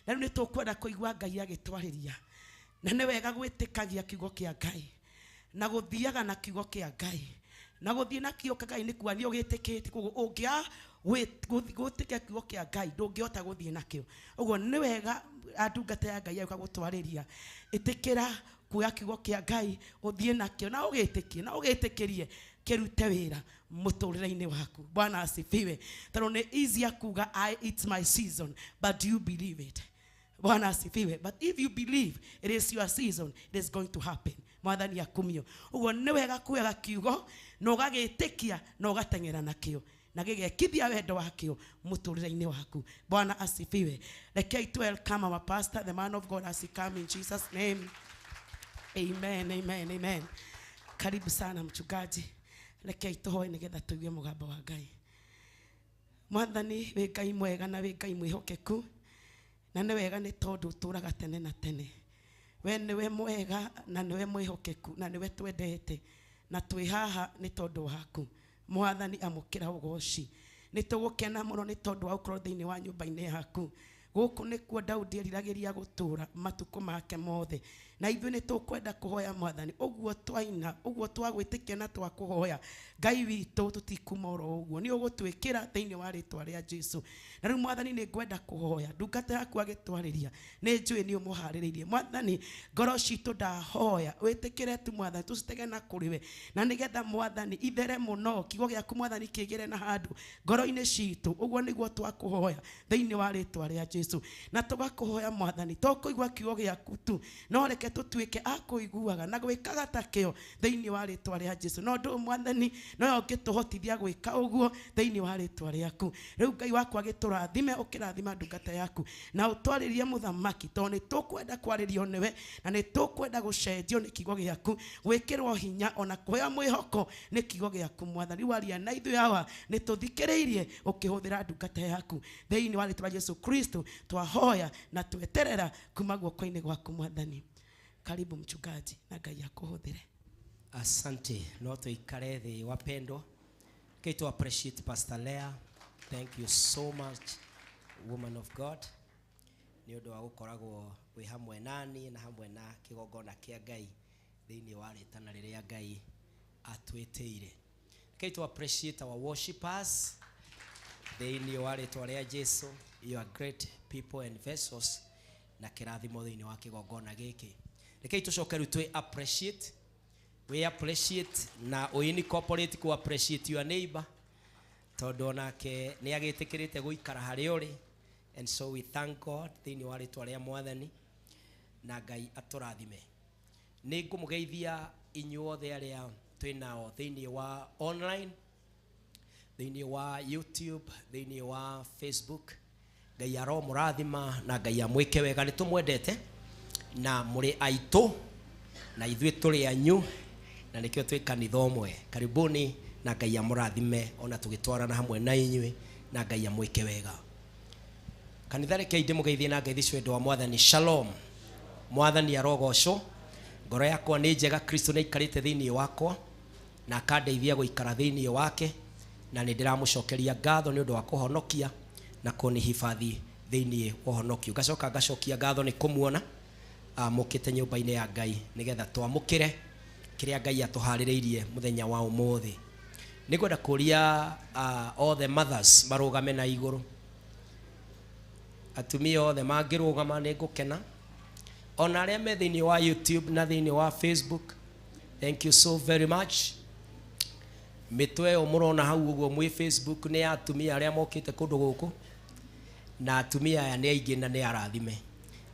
na rĩu nĩ tũkwenda kũigua Ngai agĩtwarĩria. Na nĩ wega gwĩtĩkagia kiugo kĩa Ngai na gũthiaga na kiugo kĩa Ngai, na gũthiĩ na kiugo kĩa Ngai nĩ kuga nĩ ũgĩtĩkĩtie. Koguo ũngĩaga gwĩtĩkia kiugo kĩa Ngai ndũngĩhota gũthiĩ nakĩo. Ũguo nĩ wega ndungata ya Ngai agĩũka gũtwarĩria, ĩtĩkĩra kuoya kiugo kĩa Ngai ũthiĩ nakĩo na ũgĩtĩkie na ũgĩtĩkĩrie kĩrute wĩra mũtũrĩre-inĩ waku. Bwana asifiwe. Tondũ nĩ easier kuga it's my season, but do you believe it? Bwana asifiwe. But if you believe it is your season, it is going to happen. Mwathani akumio. Ũguo nĩ wega kuoya kiugo na ũgagĩtĩkia na ũgateng'era nakĩo na gĩgekithia wendo wakĩo mũtũrĩre-inĩ waku. Bwana asifiwe. Rekei tu welcome our pastor, the man of God, as he come in Jesus' name. Amen, amen, amen. Karibu sana mchungaji. Rekei tũhoe nĩgetha tũigue mũgambo wa Ngai. Mwathani wĩ Ngai mwega na wĩ Ngai mwĩhokeku, na nĩ wega nĩ tondũ ũtũũraga tene na tene. We nĩwe mwega na nĩwe mwĩhokeku na nĩwe twendete, na twĩ haha nĩ tondũ waku. Mwathani amũkĩra ũgoci. Nĩ tũgũkena mũno nĩ tondũ wa gũkorwo thĩinĩ wa nyũmba-inĩ yaku. Gũkũ nĩkuo Daudi eriragĩria gũtũũra matukũ make mothe, na ithuĩ nĩ tũkwenda kũhoya Mwathani ũguo twaina, ũguo twagwĩtĩkia na twakũhoya. Ngai witũ, tũtikuma oro ũguo, nĩ ũgũtwĩkĩra thĩinĩ wa rĩtwa rĩa Jesu. Na rĩu Mwathani nĩ ngwenda kũhoya ndungata yaku agĩtwarĩria, nĩ njũĩ nĩ ũmũharĩrĩirie. Mwathani, ngoro citũ ndahoya wĩtĩkĩre tu Mwathani, tũcitege na kũrĩ we, na nĩgetha Mwathani ithere mũno kiugo gĩaku Mwathani kĩgĩre na handũ ngoro-inĩ citũ. Ũguo nĩguo twakũhoya thĩinĩ wa rĩtwa rĩa Jesu. Na tũgakũhoya Mwathani, to kũigua kiugo gĩaku tu, no reke tũtuĩke a kũiguaga na gwĩkaga ta kĩo thĩinĩ wa rĩtwa rĩa Jesu. No ũndũ Mwathani no ũngĩtũhotithia gwĩka ũguo thĩinĩ wa rĩtwa rĩaku. Rĩu Ngai wakwa gĩtũrathime, ũkĩrathima ndungata yaku na ũtwarĩrie mũthamaki, tondũ nĩ tũkwenda kwarĩrio nĩwe na nĩ tũkwenda gũcenjio nĩ kiugo gĩaku, gwĩkĩrwo hinya ona kũheo mwĩhoko nĩ kiugo gĩaku. Mwathani waria na ithuĩ hawa, nĩ tũthikĩrĩirie ũkĩhũthĩra ndungata yaku thĩinĩ wa rĩtwa rĩa Jesu Kristo. Twahoya na tweterera kuma guoko-inĩ gwaku Mwathani. Karibu mchungaji, na Ngai akũhũthĩre. Asante. No tuikare thĩ wapendwa. Okay, to appreciate Pastor Leah. Thank you so much, woman of God. Nĩ ũndũ wa gũkoragwo wĩ hamwe nani na hamwe na kĩgongona kĩa Ngai thĩinĩ wa rĩtana rĩrĩa Ngai atwĩtĩire. Rekei to appreciate our worshipers thĩinĩ wa rĩtwa rĩa Jesu. You are great people and vessels na kĩrathimo thĩinĩ wa kĩgongona gĩkĩ. Rekei tũcoke rĩu twĩ appreciate, we appreciate na ũ incorporate ku appreciate your neighbor, tondũ onake nĩ agĩtĩkĩrĩte gũikara harĩa ũrĩ. And so we thank God thĩinĩ wa rĩtwa rĩa Mwathani, na Ngai atũrathime. Nĩ ngũmũgeithia inyuothe arĩa twĩ nao thĩinĩ wa online, thĩinĩ wa YouTube, thĩinĩ wa Facebook. Ngai aromũrathima na Ngai amwĩke wega. Nĩ tũmwendete na mũrĩ aitũ na ithuĩ tũrĩ anyu, na nĩkĩo twĩ kanitha ũmwe. Karibuni na Ngai amũrathime ona tũgĩtwarana hamwe na inyuĩ, na Ngai amwĩke wega. Kanitha, rekei ndĩmũgeithie na ngeithi cia wendo wa Mwathani. Shalom. Mwathani arogocwo. Ngoro yakwa nĩ njega, Kristo nĩ aikarĩte thĩinĩ wakwa na akandeithia gũikara thĩinĩ wake, na nĩ ndĩramũcokeria ngatho nĩ ũndũ wa kũhonokia na kũnihifadhi thĩinĩ wa ũhonokio. Ngacoka ngacokia ngatho nĩ kũmuona mũkĩte nyũmba-inĩ ya Ngai nĩgetha twamũkĩre kĩrĩa Ngai atũharĩrĩirie mũthenya wa ũmũthĩ. Nĩ ngwenda kũria all the mothers marũgame na igũrũ. Atumia othe mangĩrũgama nĩ ngũkena. Ona arĩa me thĩinĩ wa YouTube na thĩinĩ wa Facebook, thank you so very much. Mĩtwe ĩyo mũrona hau ũguo mwĩ Facebook nĩ ya atumia arĩa mokĩte kũndũ gũkũ, na atumia aya nĩ aingĩ na nĩ arathime.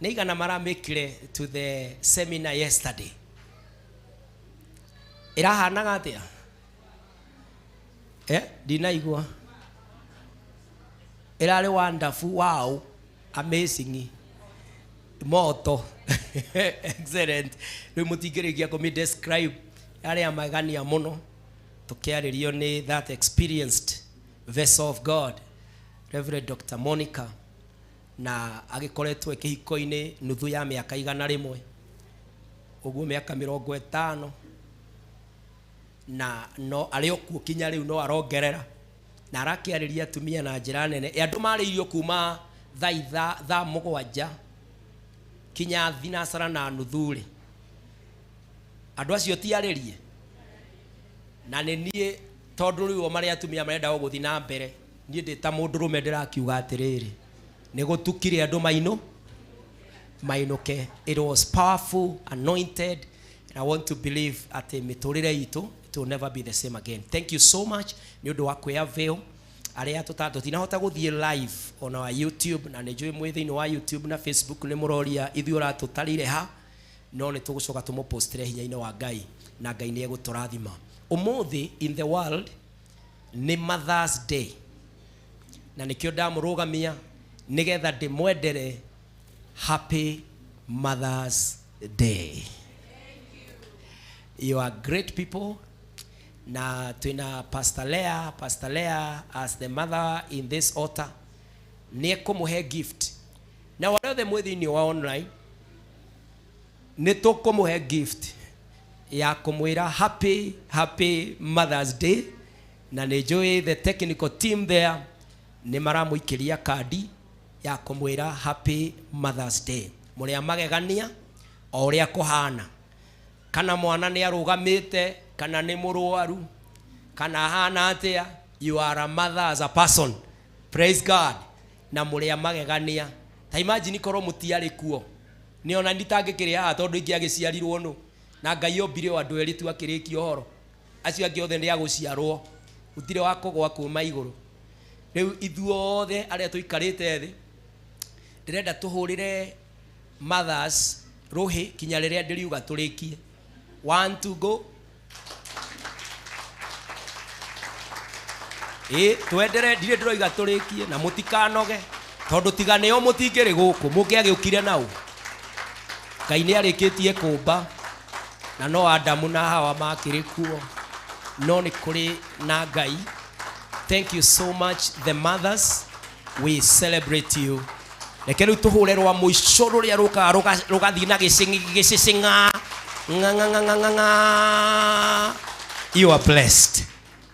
Nĩ igana maramĩkire to the seminar yesterday. Ĩrahanaga atĩa? Ndinaigua. Ĩrarĩ wonderful, wow, amazing, moto, excellent. Rĩu mũtingĩrĩkia kũmĩ describe. Yarĩ ya magegania mũno. Tũkĩarĩrio nĩ that experienced vessel of God, Reverend Dr. Monica, na agĩkoretwo e kĩhiko-inĩ nuthu ya mĩaka 100, ũguo mĩaka 50, na no arĩ o kuo kinya rĩu, no arongerera na arakĩarĩria atumia na njĩra nene. Andũ marĩirio kuma thaa 7 kinya thinacara na nuthu rĩ, andũ acio ti arĩrie. Na nĩ niĩ tondũ rĩu o marĩa atumia marenda o gũthiĩ na mbere, niĩ ndĩ ta mũndũrũme ndĩrakiuga atĩrĩrĩ, nĩ gũtukire andũ mainũ mainũke. It was powerful, anointed, and I want to believe atĩ mĩtũrĩre itũ, it will never be the same again. Thank you so much nĩ ũndũ wa kwĩ-avail. Arĩa tũtinahota gũthiĩ live ona wa YouTube, na nĩ njũĩ mwĩ thĩinĩ wa YouTube na Facebook nĩ mũroria ithuĩ ũratũtarire ha, no nĩ tũgũcoka tũmũpostire hinya-inĩ wa Ngai, na Ngai nĩ egũtũrathima. Ũmũthĩ in the world nĩ Mother's Day, na nĩkĩo ndamũrũgamia nĩgetha ndĩmwendere Happy Mother's Day. You are great people. Na twina Pastor Leah, Pastor Leah as the mother in this altar nĩ ekũmũhe gift. Na arĩa othe mwĩ thĩinĩ wa online nĩ tũkũmũhe gift ya kũmwĩra happy, happy Mother's Day, na nĩ njũĩ the technical team there nĩ maramũikĩria kandi ya kũmwĩra happy Mother's Day. Mũrĩ a magegania o ũrĩa kũhana, kana mwana nĩ arũgamĩte, kana nĩ mũrwaru, kana ahana atĩa, you are a mother as a person. Praise God. Na mũrĩ a magegania. Ta imagine korwo mũtiarĩ kuo, nĩ ona nditangĩkĩrĩ haha, tondũ ingĩ agĩciarirwo nũ, na Ngai ombire o andũ erĩ tu akĩrĩkia ũhoro, acio angĩ othe nĩ agũciarwo, gũtirĩ wa kũgwa kuma igũrũ. Rĩu ithuothe arĩa tũikarĩte thĩ, ndĩrenda tũhũrĩre mothers rũhĩ kinya rĩrĩa ndĩriuga tũrĩkie. One to go. Ĩ twendere, ndirĩ ndĩroiga tũrĩkie, na mũtikanoge, tondũ tiga nĩo mũtingĩrĩ gũkũ mũngĩagĩũkire nau. Ngai nĩ arĩkĩtie kũmba na no Adamu na Hawa makĩrĩ kuo, no nĩ kũrĩ na Ngai. Thank you so much, the mothers, we celebrate you. Reke rĩu tũhũre rwa mũico rũrĩa rũkaga rũgathiĩ na gĩcĩcĩng'a ng'a ng'a ng'a ng'a ng'a. You are blessed.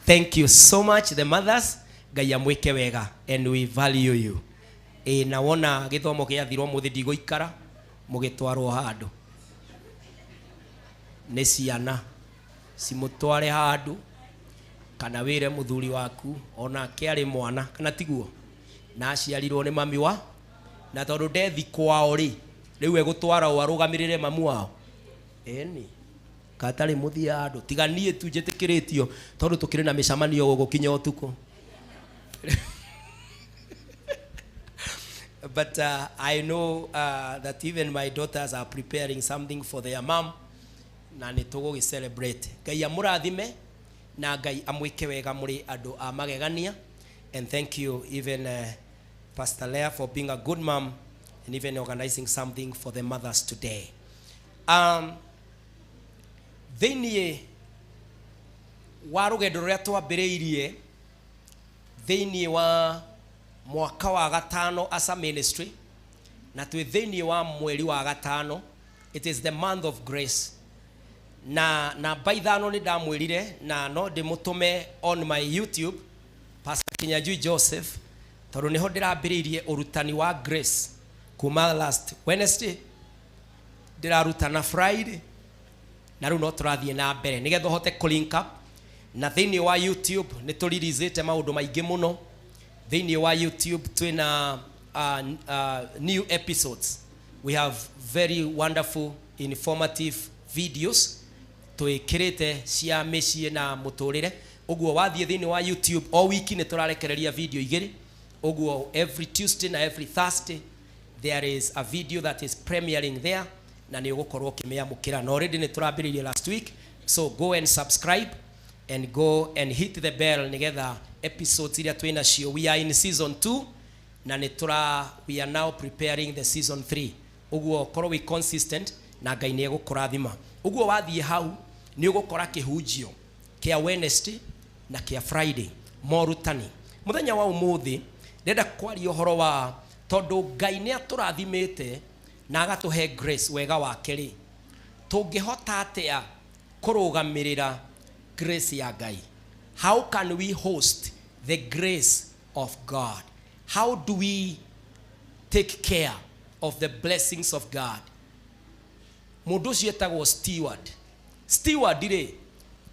Thank you so much, the mothers. Ngai amwĩke wega, and we value you. Ĩ na wona gĩthomo gĩathirwo mũthĩ ndigũikara mũgĩtwarwo handũ nĩ ciana cimũtware handũ kana wĩre mũthuri waku onake arĩ mwana kana tiguo na aciarirwo nĩ mami wa na tondũ ndethi kwao rĩ rĩu egũtwara o arũgamĩrĩre mamu wao ĩni katarĩ mũthia andũ tiga niĩ tu njĩtĩkĩrĩtio tondũ tũkĩrĩ na mĩcemanio gũkũ kinya ũtukũ. But I know that even my daughters are preparing something for their mom na nĩ tũgũgĩ celebrate. Ngai amũrathime na Ngai amwĩke wega mũrĩ andũ a magegania. And thank you even Pastor Leah for being a good mom and even organizing something for the mothers today. Thĩinĩ wa rũgendo rũrĩa twambĩrĩirie thĩinĩ wa mwaka wa gatano as a ministry na twĩ thĩinĩ wa mweri wa gatano, it is the month of grace. Na namba 5 nĩ ndamwĩrire na no ndĩmũtũme on my YouTube Pastor Kinyanjui Joseph tondũ nĩho ndĩrambĩrĩirie ũrutani wa grace kuma last Wednesday ndĩrarutana Friday na rĩu no tũrathiĩ na mbere nĩgetha ũhote kũ link up. Na thĩinĩ wa YouTube nĩ tũririizĩte maũndũ maingĩ mũno. Thĩinĩ wa YouTube twĩna new episodes. We have very wonderful informative videos twĩkĩrĩte cia mĩciĩ na mũtũrĩre. Ũguo wathiĩ thĩinĩ wa YouTube o wiki nĩ tũrarekereria video igĩrĩ. Ũguo every Tuesday na every Thursday there is a video that is premiering there na nĩ ũgũkorwo ũkĩmĩamũkĩra. Na already nĩ tũrambĩrĩirie last week, so go and subscribe and go and hit the bell nĩgetha episodes iria twĩ nacio. We are in season 2 na nĩ tũra we are now preparing the season 3. Ũguo korwo wĩ consistent na Ngai nĩ egũkũrathima. Ũguo wathiĩ hau nĩ ũgũkora kĩhunjio kĩa Wednesday na kĩa Friday morutani. Mũthenya wa ũmũthĩ ndĩrenda kwaria ũhoro wa tondũ Ngai nĩ atũrathimĩte na agatũhe grace wega wake rĩ, tũngĩhota atĩa kũrũgamĩrĩra grace ya Ngai? How can we host the grace of God? How do we take care of the blessings of God? Mũndũ ũcio etagwo steward. Steward rĩ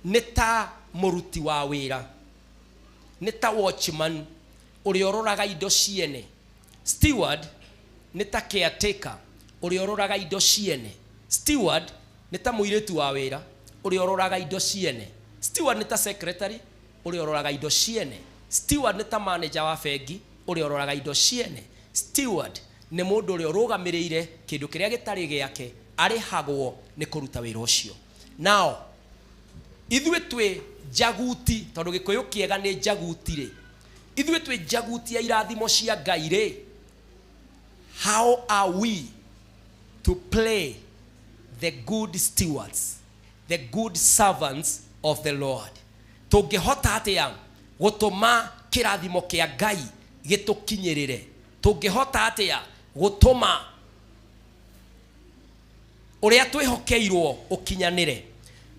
nĩ ta mũruti wa wĩra, nĩ ta watchman ũrĩa ũroraga indo ciene. Steward nĩ ta caretaker ũrĩa ũroraga indo ciene. Steward nĩ ta mũirĩtu wa wĩra ũrĩa ũroraga indo ciene. Steward nĩ ta secretary ũrĩa ũroraga indo ciene. Steward nĩ ta manager wa bengi ũrĩa ũroraga indo ciene. Steward nĩ mũndũ ũrĩa ũrũgamĩrĩire kĩndũ kĩrĩa gĩtarĩ gĩake, arĩhagwo nĩ kũruta wĩra ũcio. Now ithuĩ twĩ njaguti, tondũ gĩkũyũ kĩega nĩ njaguti rĩ, ithuĩ twĩ njaguti ya irathimo cia Ngai rĩ, how are we to play the good stewards, the good servants of the Lord? Tũngĩhota atĩa gũtũma kĩrathimo kĩa Ngai gĩtũkinyĩrĩre? Tũngĩhota atĩa gũtũma ũrĩa twĩhokeirwo ũkinyanĩre?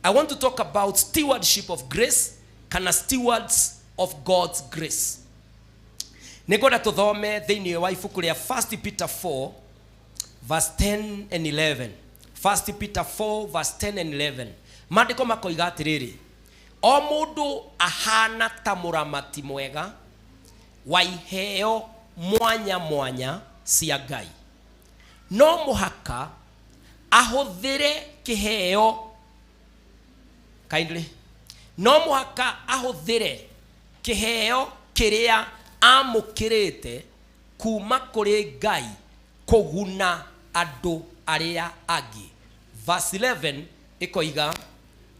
I want to talk about stewardship of grace kana stewards of God's grace. Nĩngwenda tũthome thĩinĩ wa ibuku rĩa 1 Peter 4 verse 10 and 11. 1 Peter 4 verse 10 and 11. Maandĩko makoiga atĩrĩrĩ, o mũndũ ahana ta mũramati mwega wa iheo mwanya mwanya cia Ngai, no mũhaka ahũthĩre kĩheo kindly, no mũhaka ahũthĩre kĩheo kĩrĩa amũkĩrĩte kuma kũrĩ Ngai kũguna andũ arĩa angĩ. Verse 11 ĩkoiga,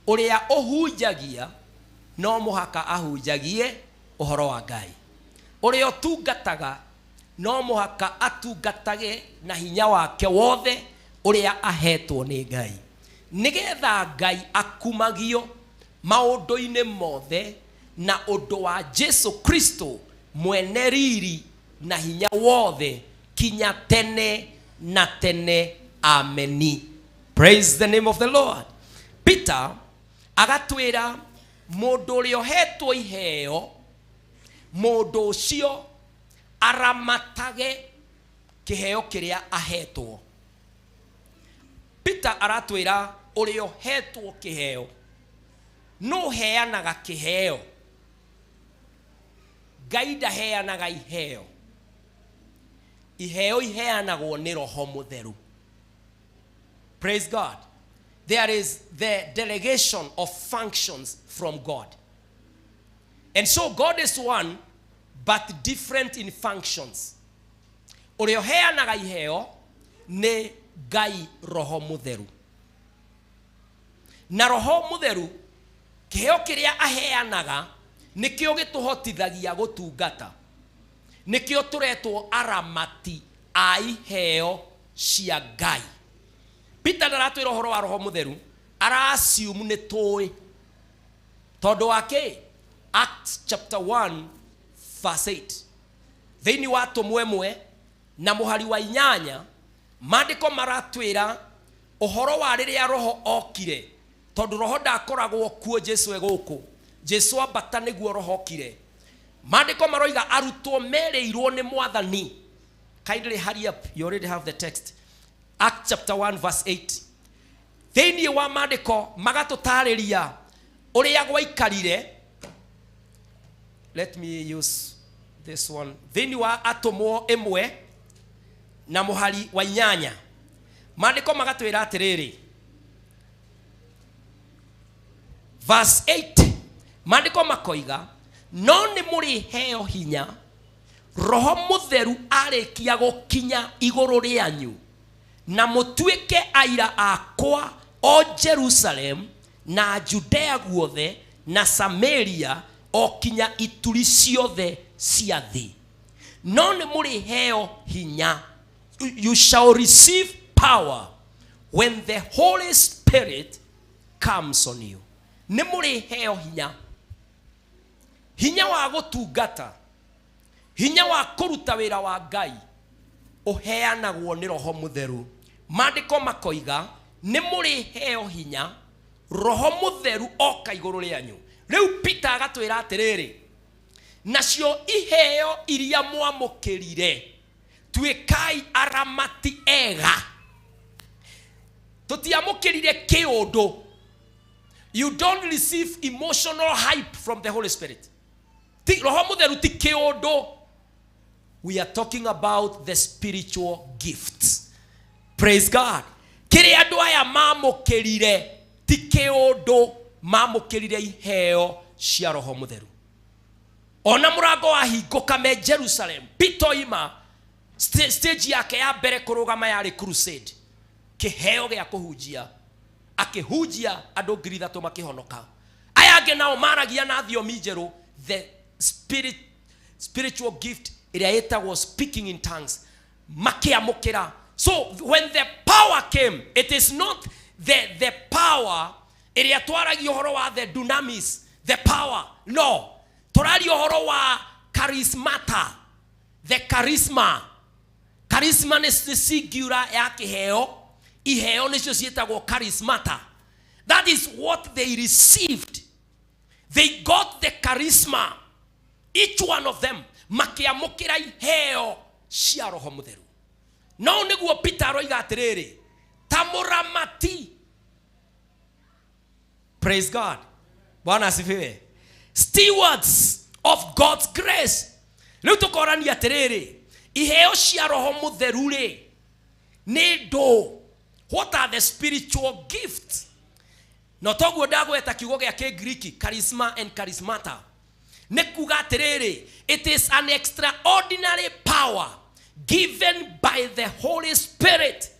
ũrĩa ũhunjagia no mũhaka ahunjagie ũhoro wa Ngai, ũrĩa ũtungataga no mũhaka atungatage na hinya wake wothe ũrĩa ahetwo nĩ Ngai, nĩgetha Ngai akumagio maũndũ-inĩ mothe na ũndũ wa Jesu Kristo mwene riri na hinya wothe kinya tene na tene. Ameni. Praise the name of the Lord. Peter agatwĩra mũndũ ũrĩa ũhetwo iheo, mũndũ ũcio aramatage Kĩheo kĩrĩa ahetwo. Peter aratwĩra ũrĩa ũhetwo kĩheo. No heanaga kĩheo. Ngai ndaheanaga iheo. Iheo iheanagwo nĩ Roho Mũtheru. Praise God. There is the delegation of functions from God. And so God is one, but different in functions. Ũrĩa ũheanaga iheo nĩ Ngai Roho Mũtheru. Na Roho Mũtheru, kĩheo kĩrĩa aheanaga nĩkĩo gĩtũhotithagia gũtungata. Nĩkĩo tũretwo aramati a iheo cia Ngai. Peter ndaratwĩra ũhoro wa Roho Mũtheru, ara assume nĩ tũĩ. Tondũ wa kĩ? Acts chapter 1 verse 8. Thĩinĩ wa tũmwe ĩmwe na mũhari wa inyanya, maandĩko maratwĩra ũhoro wa rĩrĩa Roho okire, tondũ Roho ndakoragwo kuo Jesu e gũkũ. Jesu ambata nĩguo Roho okire. Maandĩko maroiga arutwo merĩirwo nĩ Mwathani. Kindly hurry up, you already have the text. Acts chapter 1 verse 8. Thĩinĩ wa maandĩko magatũtarĩria ũrĩa gwaikarire. Let me use this one. Thĩinĩ wa atũmwo ĩmwe na mũhari wa inyanya, maandĩko magatwĩra atĩrĩrĩ, verse 8, maandĩko makoiga no nĩ mũrĩheo hinya Roho Mũtheru arĩkia gũkinya igũrũ rĩanyu, na mũtuĩke aira akwa o Jerusalem na Judea guothe na Samaria o kinya ituri ciothe cia thĩ. No nĩ mũrĩheo hinya. You shall receive power when the Holy Spirit comes on you. Nĩ mũrĩheo hinya. Hinya wa gũtungata, hinya wa kũruta wĩra wa Ngai ũheanagwo nĩ Roho Mũtheru. Maandĩko makoiga nĩ mũrĩheo hinya Roho Mũtheru oka igũrũ rĩanyu. Rĩu Peter agatwĩra atĩrĩrĩ, nacio iheo iria mwamũkĩrire tuĩkai aramati ega. Tũtiamũkĩrire kĩũndũ. You don't receive emotional hype from the Holy Spirit. Ti, Roho Mũtheru ti kĩũndũ. We are talking about the spiritual gifts. Praise God. Kĩrĩa andũ aya mamũkĩrire ti kĩũndũ, mamũkĩrire iheo cia Roho Mũtheru. Ona mũrango wahingũka me Jerusalem, Peter oima stage yake ya mbere kũrũgama yarĩ crusade, kĩheo gĩa kũhunjia, akĩhunjia andũ ngiri ithatũ makĩhonoka. Aya angĩ nao maragia na thiomi njerũ, the spiritual gift ĩrĩa ĩtagwo speaking in tongues, makĩamũkĩra. So when the power came, it is not the power ĩrĩa twaragia ũhoro wa the dunamis, the power. No, tũraria ũhoro wa charismata, the charisma. Charisma nĩ singular ya kĩheo, iheo nĩcio ciĩtagwo charismata. That is what they received. They got the charisma, each one of them makĩamũkĩra iheo cia Roho Mũtheru. No nĩguo Peter aroiga atĩrĩrĩ, ta mũramati. Praise God. Bwana asifiwe. Stewards of God's grace. Rĩu tũkorania atĩrĩrĩ, iheo cia Roho Mũtheru rĩ nĩ ndũ? What are the spiritual gifts? No toguo ndagweta kiugo gĩa Kĩngiriki charisma and charismata, nĩ kuga atĩrĩrĩ, it is an extraordinary power given by the Holy Spirit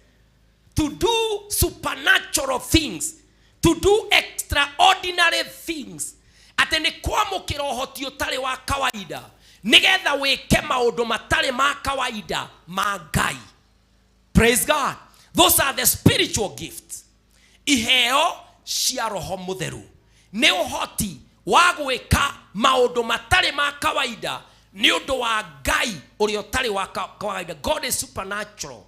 to do supernatural things, to do extraordinary things. Atĩ nĩ kwamũkĩra ũhoti ũtarĩ wa kawaida nĩgetha wĩke maũndũ matarĩ ma kawaida ma Ngai. Praise God. Those are the spiritual gifts. Iheo cia Roho Mũtheru nĩ ũhoti wa gwĩka maũndũ matarĩ ma kawaida nĩ ũndũ wa Ngai ũrĩa ũtarĩ wa kawaida. God is supernatural.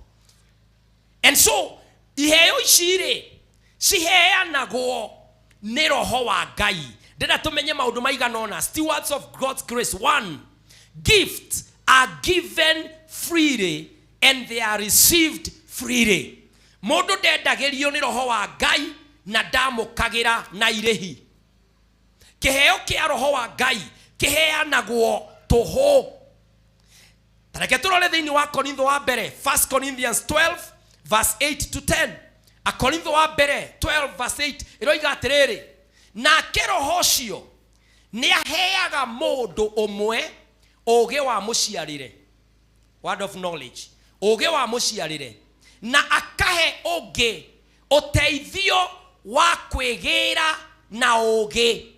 And so iheo ici rĩ ciheanagwo nĩ Roho wa Ngai. Ndĩrenda tũmenye maũndũ maigana ũna. Stewards of God's grace. One, gifts are given freely And they are received freely. Mũndũ ndendagĩrio nĩ roho wa Ngai na ndamũkagĩra na irĩhi. Kĩheo kĩa roho wa Ngai kĩheanagwo tũhũ. Ta reke tũrore thĩinĩ wa Korintho wa mbere, 1 Corinthians 12 verse 8 to 10. Akorintho wa mbere 12 verse 8 ĩroiga atĩrĩrĩ, nake roho ũcio nĩ aheaga mũndũ ũmwe ũũgĩ wa mũciarĩre, word of knowledge, ũũgĩ wa mũciarĩre, na akahe ũngĩ ũteithio wa kwĩgĩra na ũũgĩ.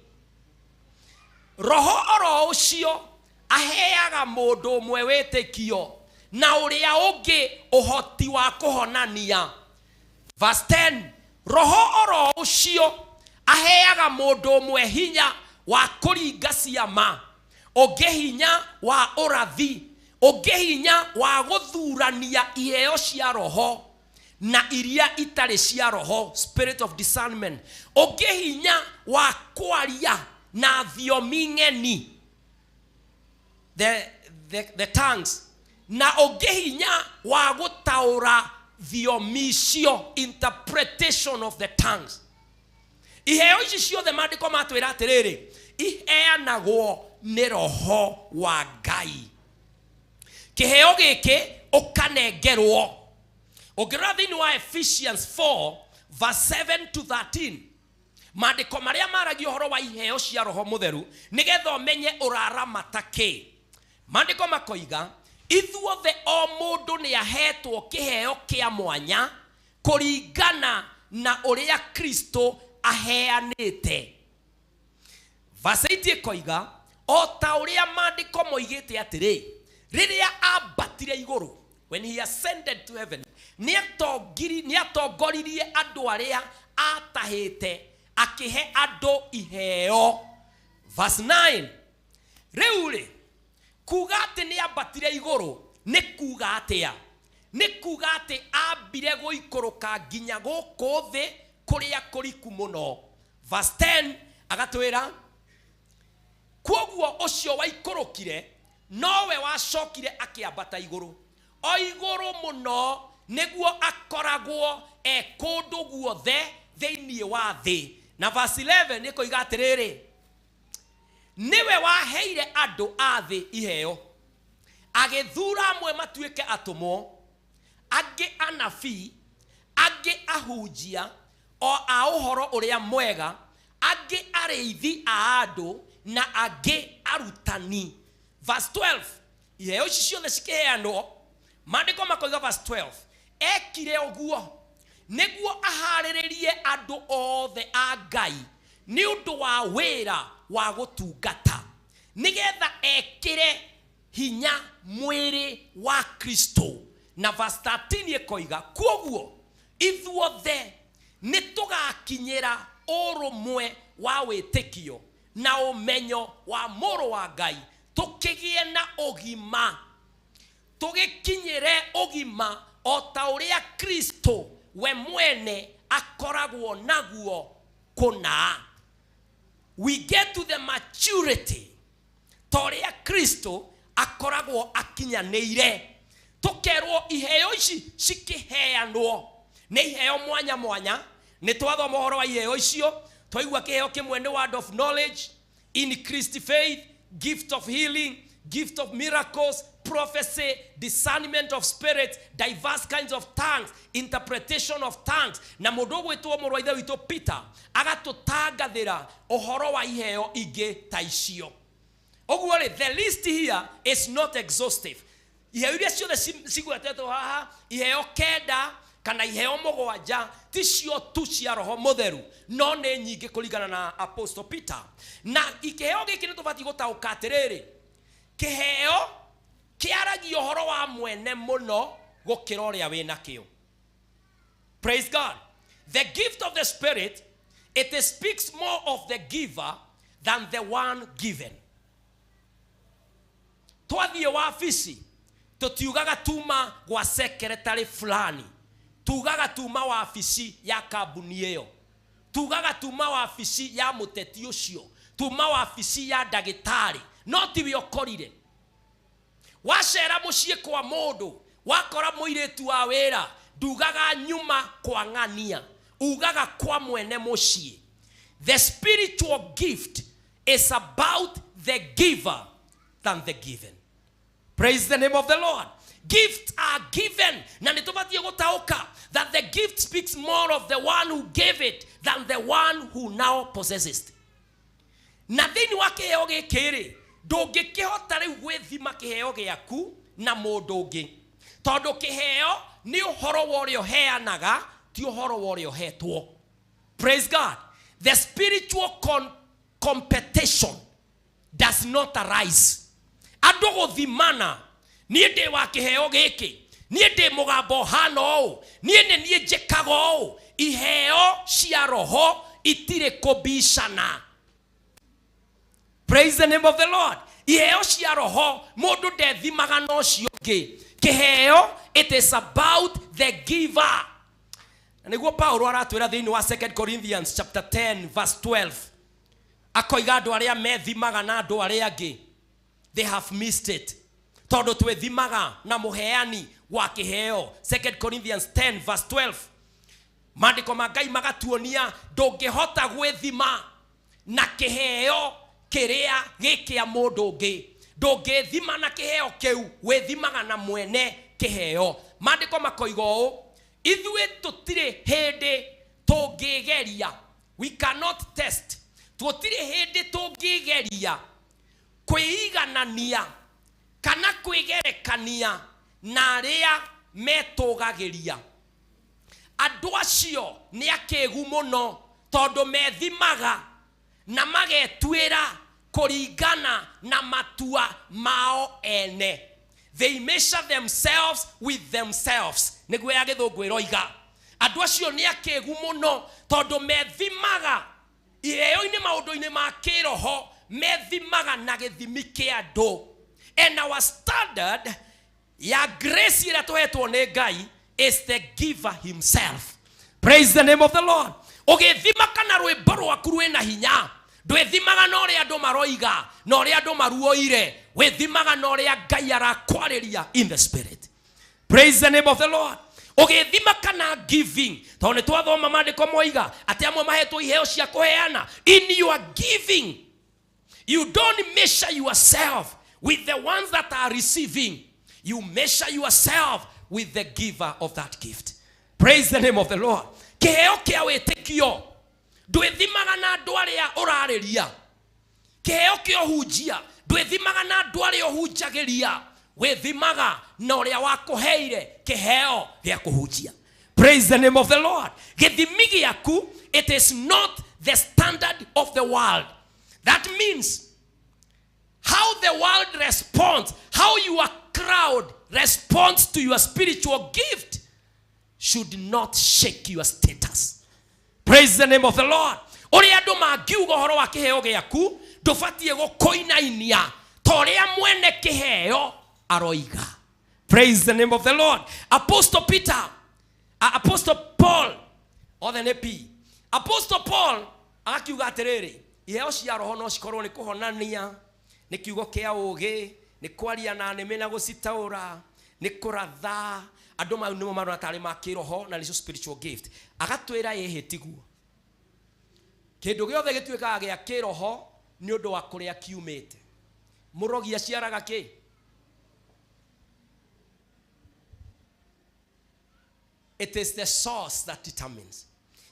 Roho oro ũcio aheaga mũndũ ũmwe wĩtĩkio na ũrĩa ũngĩ ũhoti wa kũhonania. Verse 10, roho oro ũcio aheaga mũndũ ũmwe hinya wa kũringa ciama, ũngĩ hinya wa ũrathi, ũngĩ hinya wa gũthurania iheo cia roho na iria itarĩ cia roho, spirit of discernment, ũngĩ hinya wa kwaria na thiomi ng'eni, the tongues, na ũngĩ hinya wa gũtaũra thiomi icio, interpretation of the tongues. Iheo ici ciothe maandĩko matwĩra atĩrĩrĩ, iheanagwo nĩ roho wa Ngai. Kĩheo gĩkĩ ũkanengerwo. Ũngĩrora thĩinĩ wa Ephesians 4 verse 7 to 13, maandĩko marĩa maragia ũhoro wa iheo cia roho mũtheru nĩgetha ũmenye ũraramata kĩ. Maandĩko makoiga ithuothe o mũndũ nĩ ahetwo kĩheo kĩa mwanya kũringana na ũrĩa Kristo aheanĩte. Verse 8 ĩkoiga o ta ũrĩa maandĩko moigĩte atĩrĩ, rĩrĩa ambatire igũrũ, when he ascended to heaven, nĩ atongoririe andũ arĩa atahĩte akĩhe andũ iheo. Verse 9, rĩu rĩ, kuga atĩ nĩ ambatire igũrũ nĩ kuga atĩa? Nĩ kuga atĩ ambire gũikũrũka nginya gũkũ thĩ kũrĩa kũriku mũno. Verse 10 agatwĩra kwoguo ũcio waikũrũkire nowe wacokire akĩambata igũrũ, o igũrũ mũno, nĩguo akoragwo e kũndũ guothe thĩinĩ wa thĩ. Na verse 11 nĩ koiga atĩrĩrĩ, nĩwe waheire andũ a thĩ iheo, agĩthura amwe matuĩke atũmwo, angĩ anabii, angĩ ahunjia o a ũhoro ũrĩa mwega, angĩ arĩithi a andũ na angĩ arutani. Verse 12, iheo ici ciothe cikĩheanwo, maandĩko makoiga verse 12, ekire ũguo nĩguo aharĩrĩrie andũ othe a Ngai nĩ ũndũ wa wĩra wa gũtungata, nĩgetha ekĩre hinya mwĩrĩ wa Kristo. Na verse 13 ĩkoiga kwoguo ithuothe nĩ tũgakinyĩra ũrũmwe wa wĩtĩkio na ũmenyo wa mũrũ wa Ngai, tũkĩgĩe na ũgima, tũgĩkinyĩre ũgima o ta ũrĩa Kristo we mwene akoragwo naguo kũna. We get to the maturity ta ũrĩa Kristo akoragwo akinyanĩire. Tũkerwo iheo ici cikĩheanwo nĩ iheo mwanya mwanya. Nĩ twathoma ũhoro wa iheo icio, twaigua kĩheo kĩmwe nĩ word of knowledge, increased faith, gift of healing, gift of miracles, prophecy, discernment of spirits, diverse kinds of tongues, interpretation of tongues. Na mũndũ ũgwĩtwo mũrũ wa ithe witũ Peter agatũtangathĩra ũhoro wa iheo ingĩ ta icio. Ũguo rĩ, the list here is not exhaustive. Iheo iria ciothe cigwetetwo haha, iheo 9 kana iheo 7, ticio tu cia roho mũtheru, no nĩ nyingĩ kũringana na Apostle Peter. Na kĩheo gĩkĩ nĩ tũbatiĩ gũtaũka atĩrĩrĩ, kĩheo kĩaragia ũhoro wa mwene mũno gũkĩra ũrĩa wĩnakĩo. Praise God. The gift of the Spirit, it speaks more of the giver than the one given. Twathiĩ wabici tũtiugaga tuma gwa secretary fulani, tugaga tuma wabici ya kambuni ĩyo, tugaga tuma wabici ya mũteti ũcio, tuma wabici ya ndagĩtarĩ, no tiwe ũkorire. Wacera mũciĩ kwa mũndũ Wakora mũirĩtu wa wĩra ndugaga nyuma kwa ng'ania, ugaga kwa mwene mũciĩ. The spiritual gift is about the giver than the given. Praise the name of the Lord. Gifts are given. Na nĩtũbatiĩ gũtaũka that the gift speaks more of the one who gave it than the one who now possesses it. Na thĩinĩ wa kĩheo gĩkĩ rĩ, ndũngĩkĩhota rĩu gwĩthima kĩheo gĩaku na mũndũ ũngĩ, tondũ kĩheo nĩ ũhoro wa ũrĩa ũheanaga, ti ũhoro wa ũrĩa ũhetwo. Praise God. The spiritual competition does not arise. Andũ gũthimana, niĩ ndĩ wa kĩheo gĩkĩ, niĩ ndĩ mũgambo ũhana ũũ, niĩ nĩ niĩ njĩkaga ũũ. Iheo cia roho itirĩ kũbicana. Praise the name of the Lord. Iheo cia roho mũndũ ndethimaga na ũcio ũngĩ. Kĩheo, it is about the giver. Na nĩguo Paulo aratwĩra thĩinĩ wa 2 Corinthians chapter 10 verse 12, akoiga andũ arĩa methimaga na andũ arĩa angĩ, they have missed it, tondũ twĩthimaga na mũheani wa kĩheo. 2 Corinthians 10 verse 12, maandĩko ma Ngai magatuonia ndũngĩhota gwĩthima na kĩheo kĩrĩa gĩkĩa mũndũ ũngĩ. Ndũngĩthima na kĩheo kĩu, wĩthimaga na mwene kĩheo. Maandĩko makoiga ũũ, ithuĩ tũtirĩ hĩndĩ tũngĩgeria, we cannot test, tũtirĩ hĩndĩ tũngĩgeria kwĩiganania kana kwĩgerekania na arĩa metũgagĩria. Andũ acio nĩ akĩgu mũno, tondũ methimaga na magetuĩra kũringana na matua mao ene. They measure themselves with themselves. Nĩguo ya gĩthũngũ ĩroiga. Andũ acio nĩ akĩgu mũno, tondũ methimaga iheo-inĩ maũndũ-inĩ ma kĩroho, methimaga na gĩthimi kĩa andũ. And our standard ya grace ĩrĩa tũhetwo nĩ Ngai is the giver himself. Praise the name of the Lord. Ũgĩthima kana rwĩmbo rwaku rwĩna hinya, ndwĩthimaga na ũrĩa andũ maroiga na ũrĩa andũ maruoire, wĩthimaga na ũrĩa Ngai arakwarĩria in the spirit. Praise the name of the Lord. Ũgĩthima kana giving, tondũ nĩ twathoma maandĩko moiga atĩ amwe mahetwo iheo cia kũheana. In your giving, you don't measure yourself with the ones that are receiving. You measure yourself with the giver of that gift. Praise the name of the Lord. Kĩheo kĩa wĩtĩkio ndwĩthimaga na andũ arĩa ũrarĩria. Kĩheo kĩa ũhunjia ndwĩthimaga na andũ arĩa ũhunjagĩria, wĩthimaga na ũrĩa wakũheire kĩheo gĩa kũhunjia. Praise the name of the Lord. Gĩthimi gĩaku, it is not the standard of the world. That means how the world responds, how your crowd responds to your spiritual gift should not shake your status. Praise the name of the Lord. Ũrĩa andũ mangiuga ũhoro wa kĩheo gĩaku ndũbatiĩ gũkũinainia ta ũrĩa mwene kĩheo aroiga. Praise the name of the Lord. Apostle Peter, Apostle Paul, othe nĩ P. Apostle Paul agakiuga atĩrĩrĩ, iheo cia roho no cikorwo nĩ kũhonania, nĩ kiugo kĩa ũũgĩ, nĩ kwaria na nĩmĩ na gũcitaũra, nĩ kũratha. Andũ mau nĩmo marona tarĩ ma kĩroho na nĩcio spiritual gift. Agatwĩra ĩhĩ tiguo. Kĩndũ gĩothe gĩtuĩkaga gĩa kĩroho nĩ ũndũ wa kũrĩa kiumĩte. Mũrogi aciaraga kĩ? It is the source that determines.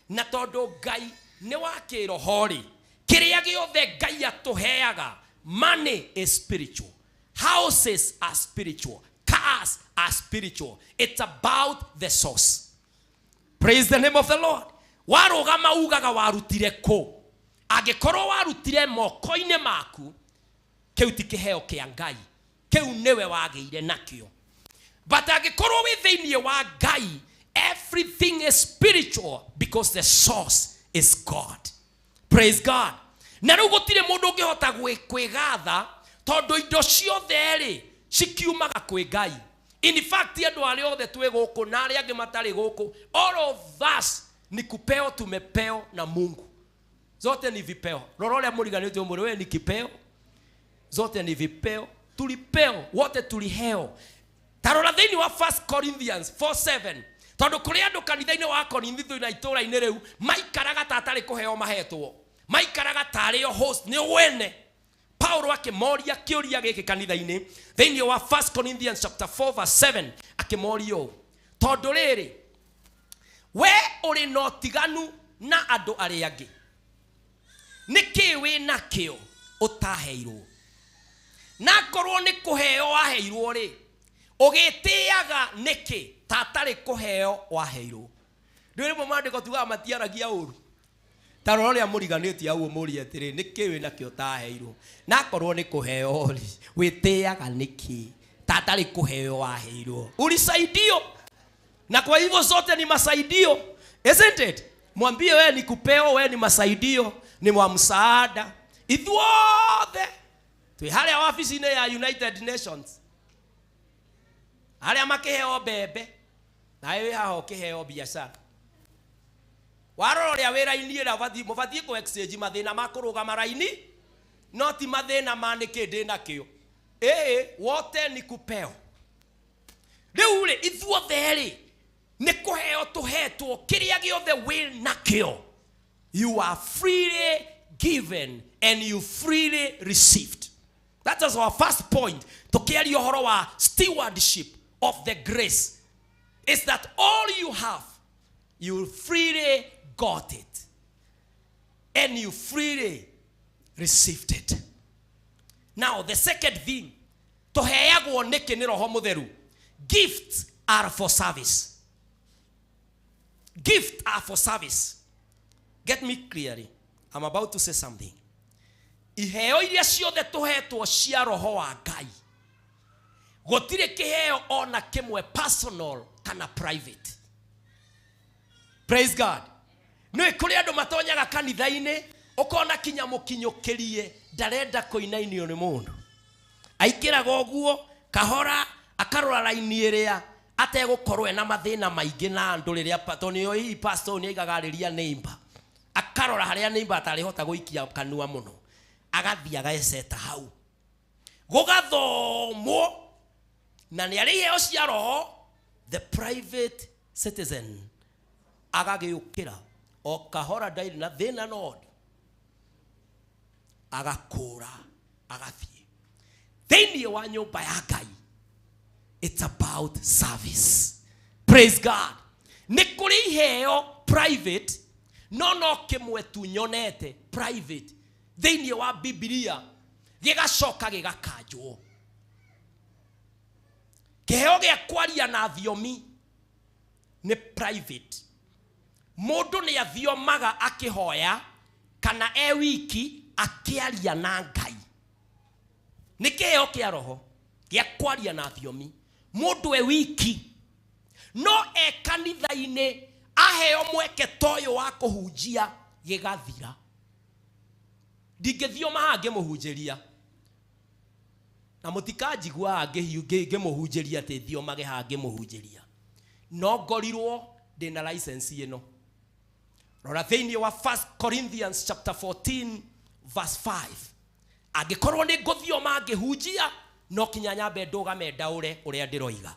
Na tondũ Ngai nĩ wa kĩroho rĩ, kĩrĩa gĩothe Ngai atũheaga, money is spiritual, houses are spiritual, cars are spiritual. It's about the source. Praise the name of the Lord. Warũgama ugaga warutire kũ? Angĩkorwo warutire moko-inĩ maku, kĩu ti kĩheo kĩa Ngai, kĩu nĩwe wagĩire nakĩo. But angĩkorwo wĩ thĩinĩ wa Ngai, everything is spiritual because the source is God. Praise God. Na rĩu gũtirĩ mũndũ ũngĩhota kwĩgatha tondũ indo ciothe rĩ cikiumaga kwĩ Ngai. In fact, andũ arĩa othe twĩ gũkũ na arĩa angĩ matarĩ gũkũ, all of us ni kupeo tumepeo na Mungu. Zote ni vipeo. Rora ũrĩa mũriganĩtie ũmũrĩ, wewe ni kipeo. Zote ni vipeo. Tulipeo, wote tuliheo. Ta rora thĩinĩ wa 1 Corinthians 4:7, tondũ kũrĩ andũ kanitha-inĩ wa Korintho na itũũra-inĩ rĩu maikaraga ta atarĩ kũheo mahetwo, maikaraga tarĩ o host nĩ wene. Paulo akĩmoria kĩũria gĩkĩ kanitha-inĩ thĩinĩ wa 1 Corinthians chapter 4 verse 7, akĩmoria ũũ, tondũ rĩrĩ, we ũrĩ na ũtiganu na andũ arĩa angĩ, nĩkĩ wĩ nakĩo ũtaheirwo? Na akorwo nĩ kũheo waheirwo rĩ, ũgĩtĩaga nĩkĩ ta atarĩ kũheo waheirwo? Ndũĩ rĩmwe maandĩko tugaga matiaragia ũru. Ta rora ũrĩa mũriganĩtie hau, ũmũrie atĩrĩ, nĩkĩ wĩ nakĩo ũtaheirwo? Na akorwo nĩ kũheo rĩ, wĩtĩaga nĩkĩ ta atarĩ kũheo waheirwo? Ulisaidio, na kwa hivyo zote ni masaidio, isn't it? Mwambie wewe ni kupewa, wewe ni masaidio, ni wa msaada. Ithuothe twĩ harĩa wabici-inĩ ya United Nations, harĩa makĩheo mbembe, nawe wĩ haha ũkĩheo biacara. Warora ũrĩa wĩra-inĩ ĩrĩa mũbatiĩ kũ exchange mathĩna ma kũrũgama raini, no ti mathĩna ma nĩkĩ ndĩ nakĩo. Ĩĩ, wote ni kupeo. Rĩu rĩ, ithuothe rĩ, nĩ kũheo tũhetwo. Kĩrĩa gĩothe wĩ nakĩo, you are freely given and you freely received. That is our first point. Tũkĩaria ũhoro wa stewardship of the grace is that all you have, you freely got it and you freely received it. Now the second thing, tũheagwo nĩkĩ nĩ Roho Mũtheru? Gifts are for service. Gifts are for service. Get me clearly, I'm about to say something. Iheo iria ciothe tũhetwo cia Roho wa Ngai, gũtirĩ kĩheo ona kĩmwe personal kana private. Praise God. Nĩ kũrĩ andũ matonyaga kanitha-inĩ, ũkona kinya mũkinyũkĩrie ndarenda kũinainio nĩ mũndũ, aingĩraga ũguo kahora, akarora raini ĩrĩa ategũkorwo ena mathĩna maingĩ na andũ rĩrĩa tondũ nĩo hihi pastor nĩ aigaga arĩria neighbor, akarora harĩa neighbor atarĩhota gũikia kanua mũno, agathiĩ ageceta hau gũgathomwo, na nĩ arĩ iheo cia roho. The private citizen agagĩũkĩra o kahora, ndarĩ na thĩna na ũndũ, agakũra, agathiĩ thĩinĩ wa nyũmba ya Ngai. It's about service. Praise God. Nĩ kũrĩ iheo private, no kĩmwe tu nyonete private thĩinĩ wa Bibilia gĩgacoka gĩgakanjwo, kĩheo gĩa kwaria na thiomi nĩ private. Mũndũ nĩ athiomaga akĩhoya kana e wiki akĩaria na Ngai. Nĩ kĩheo kĩa roho gĩa kwaria na thiomi, mũndũ e wiki. No e kanitha-inĩ aheo mweke ta ũyũ wa kũhunjia, gĩgathira. Ndingĩthioma haha ngĩmũhunjĩria, na mũtikanjigua haha ngĩmũhunjĩria atĩ thiomage haha ngĩmũhunjĩria, no ngorirwo ndĩna license ĩno. Rora thĩinĩ wa 1 Corinthians chapter 14 verse 5. Angĩkorwo nĩ ngũthioma ngĩhunjia, no kinya nyambe ndũgame ndaũre ũrĩa ndĩroiga.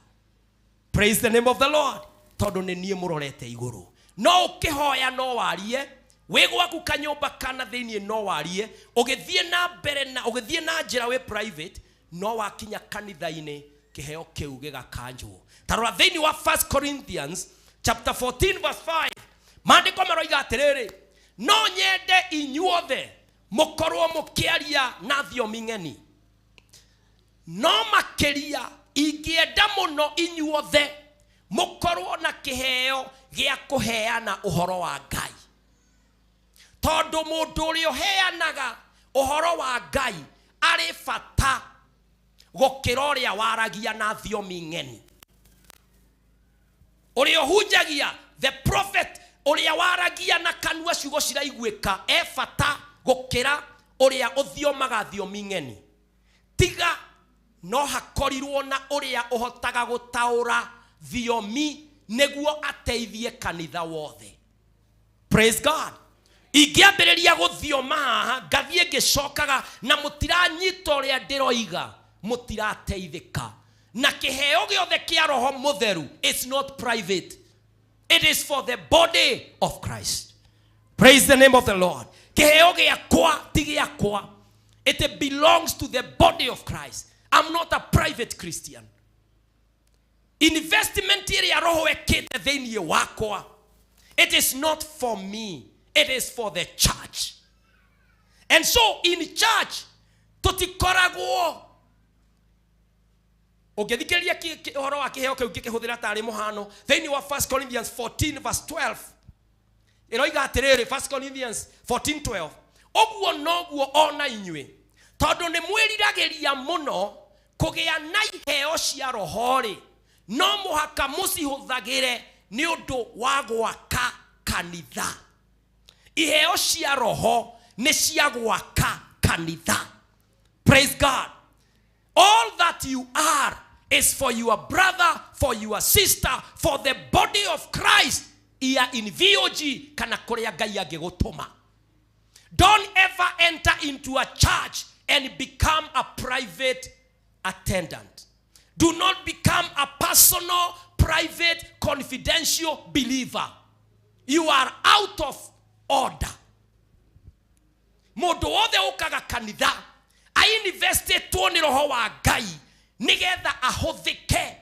Praise the name of the Lord. Tondũ nĩ niĩ mũrorete igũrũ. No ũkĩhoya no warie wĩ gwaku kanyũmba kana thĩinĩ, no warie ũgĩthiĩ na mbere na ũgĩthiĩ na njĩra wĩ private, no wakinya kanitha-inĩ kĩheo kĩu gĩgakanjwo. Ta rora thĩinĩ wa 1 Corinthians chapter 14 verse 5, maandĩko maroiga atĩrĩrĩ, no nyende inyuothe mũkorwo mũkĩaria na thiomi ng'eni, no makĩria ingĩenda mũno inyuothe mũkorwo na kĩheo gĩa kũheana ũhoro wa Ngai, tondũ mũndũ ũrĩa ũheanaga ũhoro wa Ngai arĩ bata gũkĩra ũrĩa waragia na thiomi ng'eni. Ũrĩa ũhunjagia, the prophet, ũrĩa waragia na kanua ciugo ciraiguĩka, e bata gũkĩra ũrĩa ũthiomaga thiomi ng'eni, tiga no hakorirwo na ũrĩa ũhotaga gũtaũra thiomi nĩguo ateithie kanitha wothe. Praise God. Ingĩambĩrĩria gũthioma haha, ngathiĩ ngĩcokaga na mũtiranyita ũrĩa ndĩroiga, mũtirateithĩka. Na kĩheo gĩothe kĩa Roho Mũtheru is not private. It is for the body of Christ. Praise the name of the Lord. Kĩheo gĩakwa ti gĩakwa. It belongs to the body of Christ. I'm not a private Christian. Investment ĩrĩa Roho ekĩte thĩinĩ wakwa, it is not for me, it is for the church. And so in church tũtikoragwo ũngĩthikĩrĩria ũhoro wa kĩheo kĩu ngĩkĩhũthĩra tarĩ mũhano thĩinĩ wa 1 Corinthians 14 verse 12, ĩroiga atĩrĩrĩ, 1 Corinthians 14:12, ũguo noguo ona inyuĩ, tondũ nĩ mwĩriragĩria mũno kũgĩa na iheo cia roho-rĩ, no mũhaka mũcihũthagĩre nĩ ũndũ wa gwaka kanitha. Iheo cia roho nĩ cia gwaka kanitha. Praise God. All that you are is for your brother, for your sister, for the body of Christ here in VOG kana kũrĩa Ngai angĩgũtũma. Don't ever enter into a church and become a private attendant. Do not become a personal, private, confidential believer. You are out of order. Mũndũ wothe ũkaga kanitha ainvestĩtwo nĩ roho wa Ngai nĩgetha ahũthĩke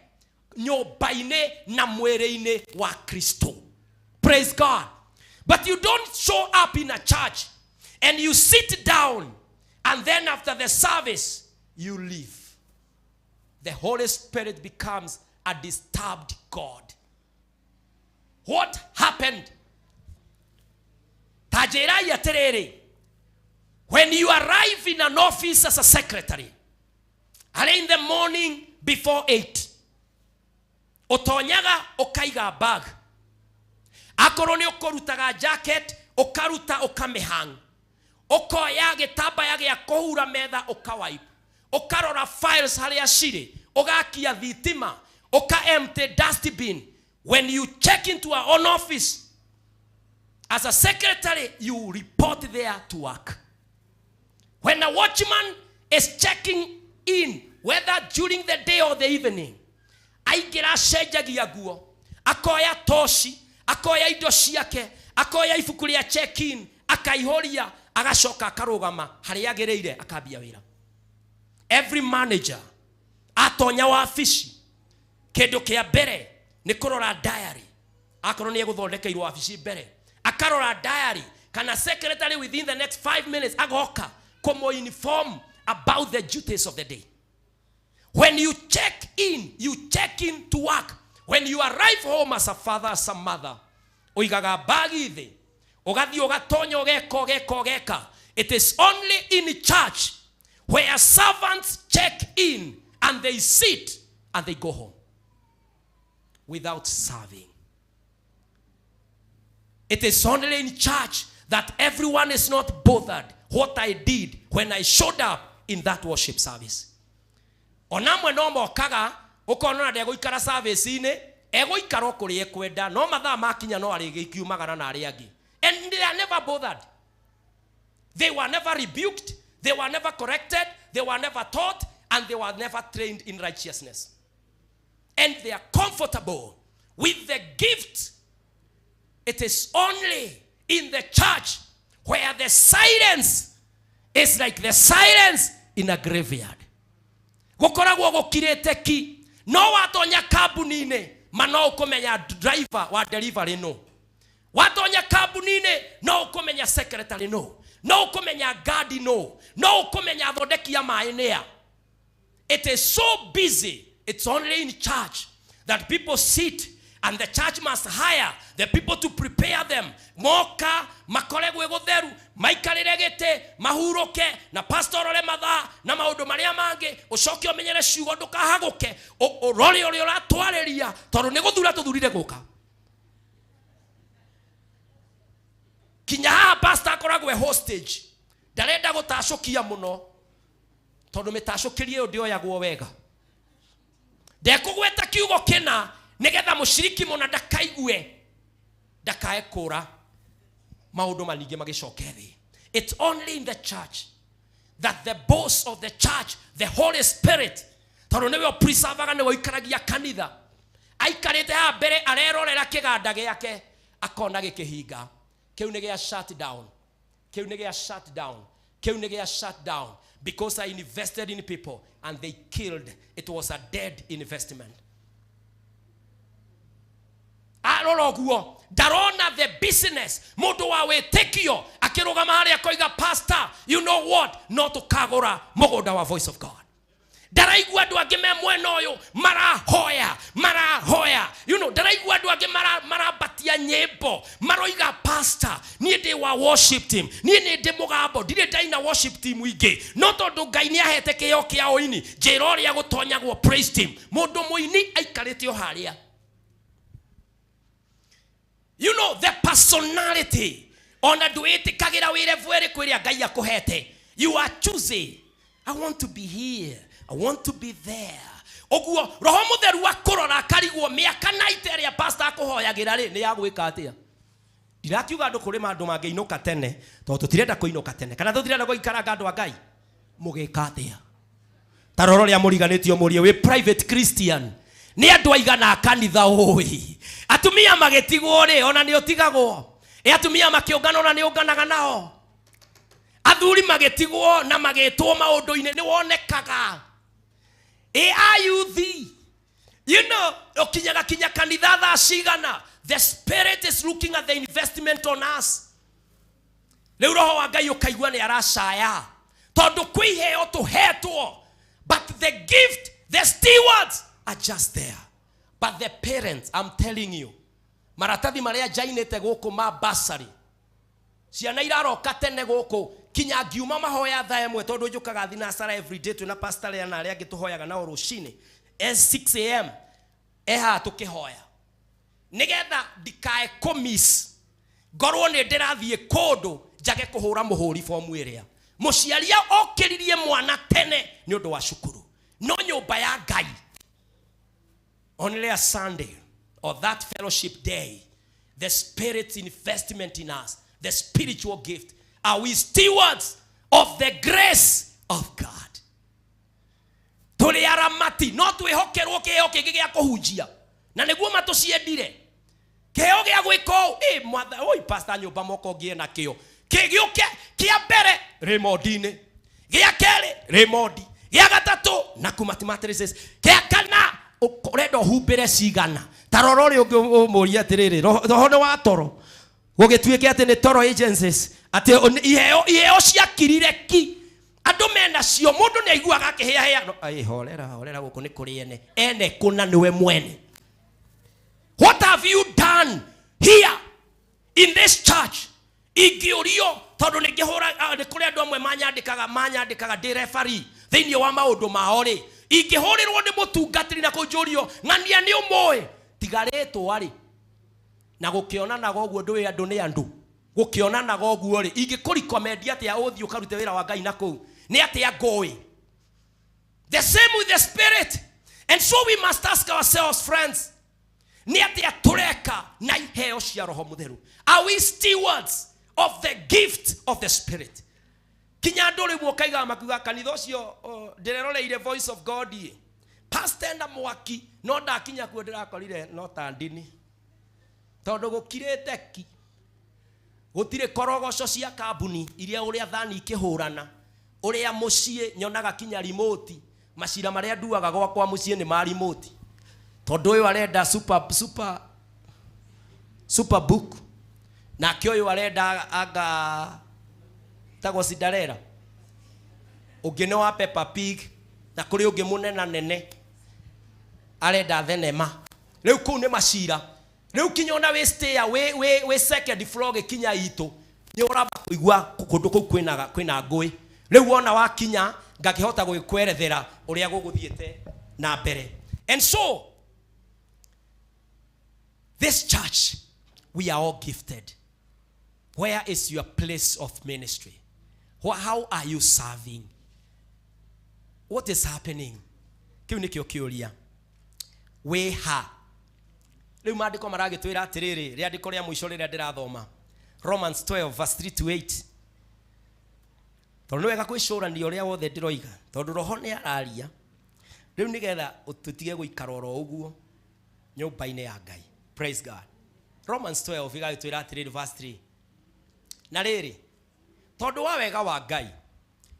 nyũmba-inĩ na mwĩrĩ-inĩ wa Kristo. Praise God. But you don't show up in a church and you sit down and then after the service you leave. The Holy Spirit becomes a disturbed God. What happened? Ta njĩrai atĩrĩrĩ, when you arrive in an office as a secretary, early in the morning before 8, ũtonyaga ũkaiga bag. Akorwo nĩ ũkũrutaga jacket, ũkaruta ũkamĩhang. Ũkoya gĩtambaya gĩa kũhura metha ũkawipe. Ũkarora files harĩa cirĩ, ũgakia thitima, ũka empty dustbin. When you check into our own office, as a secretary, you report there to work. When a watchman is checking in, whether during the day or the evening, aingĩra acenjagia nguo, akoya toci, akoya indo ciake, akoya ibuku rĩa check-in, akaihũria, agacoka akarũgama harĩa agĩrĩire akambia wĩra. Every manager atonya wabici, kĩndũ kĩa mbere nĩ kũrora diary. Akorwo nĩ egũthondekeirwo wabici mbere, akarora diary, kana secretary within the next 5 minutes agoka kũmũ-inform about the duties of the day. When you check in, you check in to work. When you arrive home as a father, as a mother, ũigaga bagi thĩ, ũgathiĩ ũgatonya ũgeka ũgeka ũgeka. It is only in church where servants check in and they sit and they go home without serving. It is only in church that everyone is not bothered what I did when I showed up in that worship service. Ona amwe no mokaga ũkona ona ndegũikara service-inĩ, egũikara o kũrĩa ekwenda, no mathaa makinya no arĩgĩkiumagara na arĩa angĩ. And they are never bothered. They were never rebuked, they were never corrected, they were never taught, and they were never trained in righteousness. And they are comfortable with the gift. It is only in the church where the silence is like the silence in a graveyard. Gũkoragwo gũkirĩte ki. No watonya kambuni-inĩ, ma no ũkũmenya driver wa delivery no. Watonya kambuni-inĩ, no ũkũmenya secretary no. No ũkũmenya guard no. No ũkũmenya athondeki a maĩ nĩa. It is so busy. It's only in church that people sit and the church must hire the people to prepare them. Moka, makore gwĩ gũtheru, maikarĩre gĩtĩ, mahurũke, na pastor orore mathaa, na maũndũ marĩa mangĩ, ũcoke ũmenyere ciugo ndũkahagũke, ũrore ũrĩa ũratwarĩria, tondũ nĩ gũthura tũthurire gũka. Kinya haha pastor akoragwo e hostage. Ndarenda gũtacũkia mũno, tondũ mĩtacũkĩrie ĩyo ndĩoyagwo wega. Ndekũgweta kiugo kĩna, nĩgetha mũciriki mũna ndakaigue, ndakae kũra maũndũ maningĩ magĩcoke thĩ. It's only in the church that the boss of the church, the Holy Spirit, Tondũ nĩwe ũpreservaga, nĩwe ũikaragia kanitha. Aikarĩte haha mbere arerorera kĩganda gĩake, akona gĩkĩhinga. Kĩu nĩ gĩa shut down. Kĩu nĩ gĩa shut down. Kĩu nĩ gĩa shut down. Because I invested in people and they killed. It was a dead investment. Arora ũguo ndarona the business. Mũndũ wa wĩtĩkio akĩrũgama harĩa akoiga, pastor, you know what, no tũkagũra mũgũnda wa Voice of God. Ndaraigua andũ angĩ me mwena ũyũ marahoya, marahoya, you know, ndaraigua andũ angĩ marambatia nyĩmbo, maroiga, pastor, niĩ ndĩ wa worship team, niĩ nĩ ndĩ mũgambo, ndirĩ ndaina worship team ingĩ, no tondũ Ngai nĩ ahete kĩheo kĩa ũini, njĩra ũrĩa gũtonyagwo praise team. Mũndũ mũini aikarĩte o harĩa. You know, the personality. Ona ndwĩtĩkagĩra wĩra ĩrĩkũ ĩrĩa Ngai akũhete. You are choosing. I want to be here. I want to be there. Ũguo Roho Mũtheru akũrora akarigwo mĩaka na ite ĩrĩa pastor akũhoyagĩra rĩ, nĩ ya gwĩka atĩa? Ndirakiuga andũ kũrĩ andũ mangĩinũka tene, tondũ tũtirenda kũinũka tene, kana tũtirenda gũikaranga andũ a Ngai. Mũgĩka atĩa? Ta rora ũrĩa mũriganĩtio mũrie wĩ private Christian. Nĩ andũ aigana a kanitha ũĩ. Atumia magĩtigwo rĩ, ona nĩ ũtigagwo. Ĩ atumia makĩũngana ona nĩ ũnganaga nao. Athuri magĩtigwo na magĩtwo maũndũ-inĩ nĩ wonekaga. Ĩ ayuthi, you know, ũkinyaga kinya kanitha thaa cigana. The spirit is looking at the investment on us. Rĩu roho wa Ngai ũkaigua nĩ aracaya tondũ kwĩ iheo tũhetwo, but the gift, the stewards are just there, but the parents, I'm telling you, maratathi marĩa njainĩte gũkũ ma bursary, ciana iraroka tene gũkũ kinya ngiuma mahoya thaa ĩmwe, tondũ njũkaga thinacara every day twĩna pastor Lea na arĩa angĩ tũhoyaga nao rũcinĩ 6 a.m. Ehaha tũkĩhoya nĩgetha ndikae kũmiss, ngorwo nĩ ndĩrathiĩ kũndũ njage kũhũra mũhũri bomu ĩrĩa mũciari okĩririe mwana tene nĩ ũndũ wa cukuru. No nyũmba ya Ngai, only a Sunday or that fellowship day, the spirit's investment in us, the spiritual gift, are we stewards of the grace of God? Tũrĩ aramati no twĩhokerwo kĩheo kĩngĩ gĩa kũhunjia na nĩguo matũciendire, kĩheo gĩa gwĩka ũũ. Ĩ mwatha oi pastor, nyũmba moko ngĩe nakĩo kĩgĩũke kĩa mbere remondi-inĩ, gĩa kerĩ remondi, gĩa gatatũ na kumati mattresses, gĩa kana ũrenda ũhumbĩre cigana. Ta rora ũrĩa ũngĩ ũmũrie atĩrĩrĩ, roho nĩ wa toro, gũgĩtuĩke atĩ nĩ toro agencies, atĩ iheo ciakirire ki andũ menacio, mũndũ nĩ aiguaga akĩhĩahĩa. No, ai, horera horera, gũkũ nĩ kũrĩ ene ene kũna nĩwe mwene. What have you done here in this church? Ingĩũrio, tondũ nĩ ngĩhũra nĩ kũrĩ andũ amwe manyandĩkaga ndĩ referee thĩinĩ wa maũndũ mao rĩ, ingĩhũrĩrwo nĩ mũtungatĩri na kũnjũrio ng'ania nĩ ũmũĩ, tiga rĩtwa rĩ na gũkĩonanaga ũguo, ndũĩ andũ nĩ andũ, gũkĩonanaga ũguo rĩ, ingĩkũrikomendi atĩa ũthiĩ ũkarute wĩra wa Ngai na kũu nĩ atĩa ngũĩ? The same with the spirit. And so we must ask ourselves, friends, nĩ atĩa tũreka na iheo cia Roho Mũtheru? Are we stewards of the gift of the spirit? Kinya andũ rĩmwe ũkaigaga makiuga kanitha ũcio ndĩreroreire Voice of God ĩ pastor ena mwaki, no ndakinya kuo ndĩrakorire no ta ndini, tondũ gũkirĩte ki, gũtirĩ korogoco cia kambuni iria ũrĩa thani ikĩhũrana, ũrĩa mũciĩ nyonaga kinya remote. Macira marĩa nduaga gwakwa mũciĩ nĩ ma remote, tondũ ũyũ arenda super super super book, nake ũyũ arenda anga tagwo Cinderella, ũngĩ nĩ wa Peppa Pig, na kũrĩ ũngĩ mũnena nene arenda thenema. Rĩu kũu nĩ macira. Rĩu kinya ona wĩ stair wĩ second floor gĩkinya itũ nĩ ũramba kũigua kũndũ kũu kwĩna ngũĩ. Rĩu wona wakinya ngakĩhota gũgĩkwerethera ũrĩa gũgũthiĩte na mbere. And so this church, we are all gifted. Where is your place of ministry? How are you serving? What is happening? Kĩu nĩkĩo kĩũria. Wĩ ha rĩu? Maandĩko maragĩtwĩra atĩrĩrĩ, rĩandĩko rĩa mũico rĩrĩa ndĩrathoma, Romans 12 verse 3 to 8, tondũ nĩ wega kwĩcũrania ũrĩa wothe ndĩroiga, tondũ roho nĩ araria. Rĩu nĩgetha tũtige gũikara oro ũguo nyũmba-inĩ ya Ngai. Praise God. Romans 12 ĩgagĩtwĩra atĩrĩrĩ, verse 3, na rĩrĩ, tondũ wa wega wa Ngai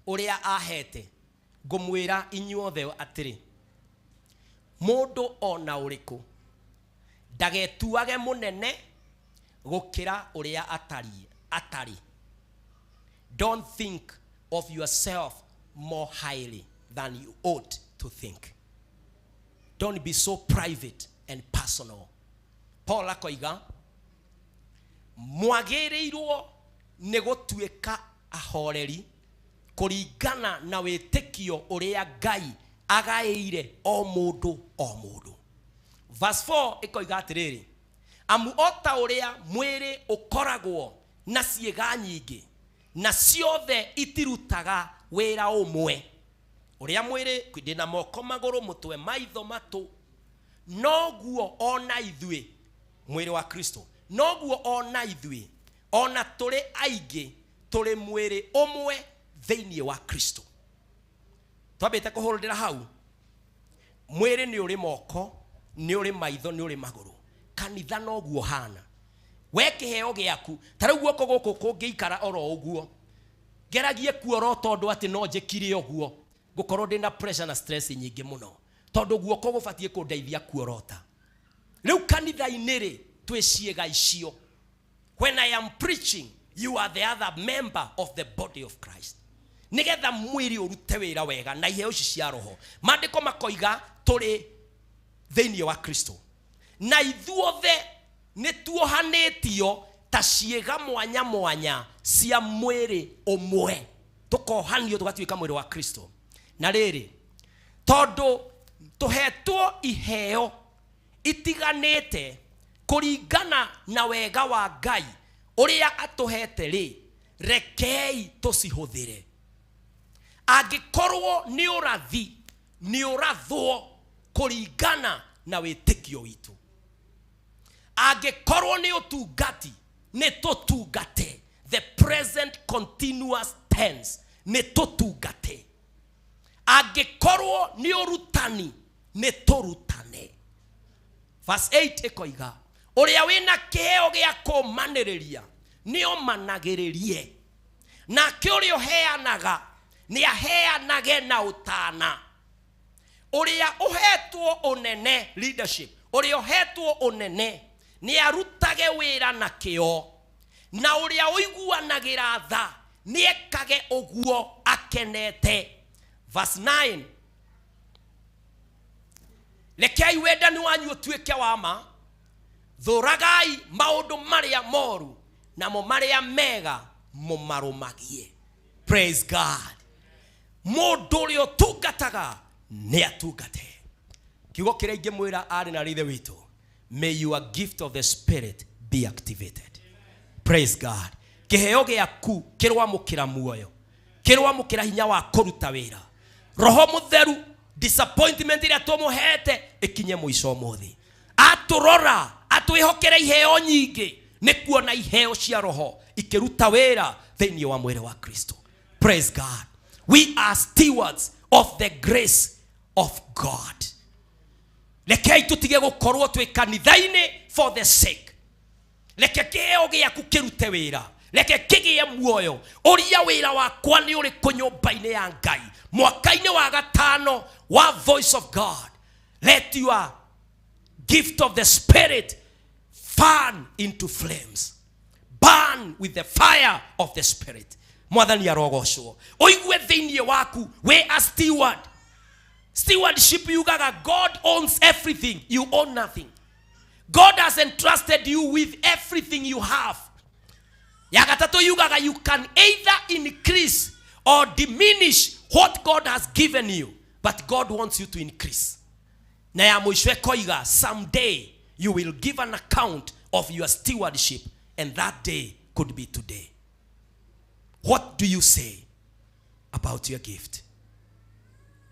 ũrĩa ahete, ngũmwĩra inyuothe atĩrĩ, mũndũ ona ũrĩkũ ndagetuage mũnene gũkĩra ũrĩa atariĩ atarĩ. Don't think of yourself more highly than you ought to think. Don't be so private and personal. Paul akoiga mwagĩrĩirwo nĩ gũtuĩka ahoreri kũringana na wĩtĩkio ũrĩa Ngai agaĩire o mũndũ o mũndũ. Verse 4 ĩkoiga atĩrĩrĩ, amu o ta ũrĩa mwĩrĩ ũkoragwo na ciĩga nyingĩ na ciothe itirutaga wĩra ũmwe, ũrĩa mwĩrĩ ndĩna moko, magũrũ, mũtwe, maitho, matũ, noguo ona ithuĩ mwĩrĩ wa Kristo, noguo ona ithuĩ ona tũrĩ aingĩ tũrĩ mwĩrĩ ũmwe thĩinĩ wa Kristo. Twambĩte kũhũrĩra hau, mwĩrĩ nĩ ũrĩ moko, nĩ ũrĩ maitho, nĩ ũrĩ magũrũ. Kanitha noguo hana. We kĩheo gĩaku ta rĩu guoko gũkũ kũngĩikara oro ũguo, ngeragie kuorota ũndũ atĩ no njĩkire ũguo, ngũkorwo ndĩna pressure na stress nyingĩ mũno, tondũ guoko gũbatiĩ kũndeithia kuorota. Rĩu kanitha-inĩ rĩ, twĩ ciĩga icio. When I am preaching, you are the other member of the body of Christ. Nĩgetha mwĩrĩ ũrute wĩra wega na iheo ici cia roho. Maandĩko makoiga tũrĩ thĩinĩ wa Kristo, na ithuothe nĩ tuohanĩtio ta ciĩga mwanya mwanya cia mwĩrĩ ũmwe, tũkohanio tũgatuĩka mwĩrĩ wa Kristo. Na rĩrĩ, tondũ tũhetwo iheo itiganĩte kũringana na wega wa Ngai ũrĩa atũhete rĩ, rekei tũcihũthĩre. Angĩkorwo nĩ ũrathi, nĩ ũrathwo kũringana na wĩtĩkio witũ. Angĩkorwo nĩ ũtungati, nĩ tũtungate. The present continuous tense, nĩ tũtungate. Angĩkorwo nĩ ũrutani, nĩ tũrutane. Verse 8 ĩkoiga, ũrĩa wĩna kĩheo gĩa kũmanĩrĩria nĩ omanagĩrĩrie, nake ũrĩa ũheanaga nĩ aheanage na ũtana. Ũrĩa ũhetwo ũnene, leadership, ũrĩa ũhetwo ũnene nĩ arutage wĩra na kĩo, na ũrĩa ũiguanagĩra tha nĩ ekage ũguo akenete. Verse 9, rekei wendani wanyu ũtuĩke wa ma, thũragai maũndũ marĩa moru, namo marĩa mega mũmarũmagie. Praise God. Mũndũ ũrĩa ũtungataga nĩ atungate. Kiugo kĩrĩa ingĩmwĩra arĩ na ithe witũ, may your gift of the Spirit be activated. Praise God. Kĩheo gĩaku kĩrwamũkĩra muoyo, kĩrwamũkĩra hinya wa kũruta wĩra. Roho Mũtheru, disappointment ĩrĩa tũmũhete ĩkinye mũico ũmũthĩ. Atũrora atwĩhokere iheo nyingĩ, nĩ kuona iheo cia roho ikĩruta wĩra thĩinĩ wa mwĩrĩ wa Kristo. Praise God. We are stewards of the grace of God. Rekei tũtige gũkorwo twĩ kanitha-inĩ for the sake. Reke kĩheo gĩaku kĩrute wĩra, reke kĩgĩe muoyo. Ũria wĩra wakwa nĩ ũrĩkũ nyũmba-inĩ ya Ngai mwaka-inĩ wa gatano wa Voice of God. Let your gift of the Spirit fan into flames, burn with the fire of the Spirit. Mwathani arogocwo. Ũigue thĩinĩ waku wĩ a steward. Stewardship yugaga God owns everything, you own nothing. God has entrusted you with everything you have. Ya gatatũ yugaga you can either increase or diminish what God has given you, but God wants you to increase. Na ya mũico ĩkoiga someday you will give an account of your stewardship, and that day could be today. What do you say about your gift?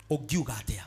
Ũngiuga atĩa?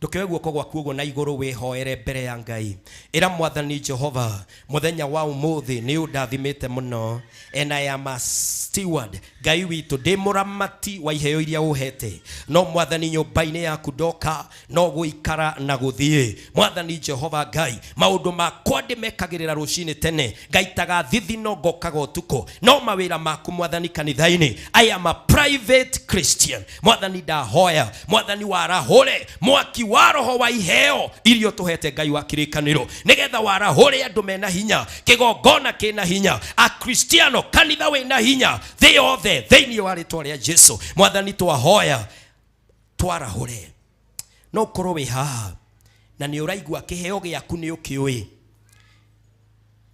Ndũkĩoe guoko gwaku ũguo na igũrũ wĩhoere mbere ya Ngai. Ĩra Mwathani Jehova, mũthenya wa ũmũthĩ nĩ ũndathimĩte mũno, and I am a steward. Ngai witũ, ndĩ mũramati wa iheo iria ũhete, no Mwathani nyũmba-inĩ yaku ndoka no gũikara na gũthiĩ. Mwathani Jehova Ngai, maũndũ makwa ndĩmekagĩrĩra rũcinĩ tene, ngaitaga thithino ngokaga ũtukũ, no mawĩra maku Mwathani kanitha-inĩ, I am a private Christian. Mwathani ndahoya, Mwathani warahũre mwaki wa roho wa iheo iria ũtũhete Ngai wa kĩrĩkanĩro, nĩgetha warahũre andũ mena hinya, kĩgongona kĩna hinya, akristiano kanitha wĩna hinya, thĩ yothe thĩinĩ wa rĩtwa rĩa Jesu. Mwathani twahoya twarahũre. No ũkorwo wĩ haha na nĩ ũraigua kĩheo gĩaku nĩ ũkĩũĩ,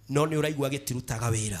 no nĩ ũraigua gĩtirutaga wĩra.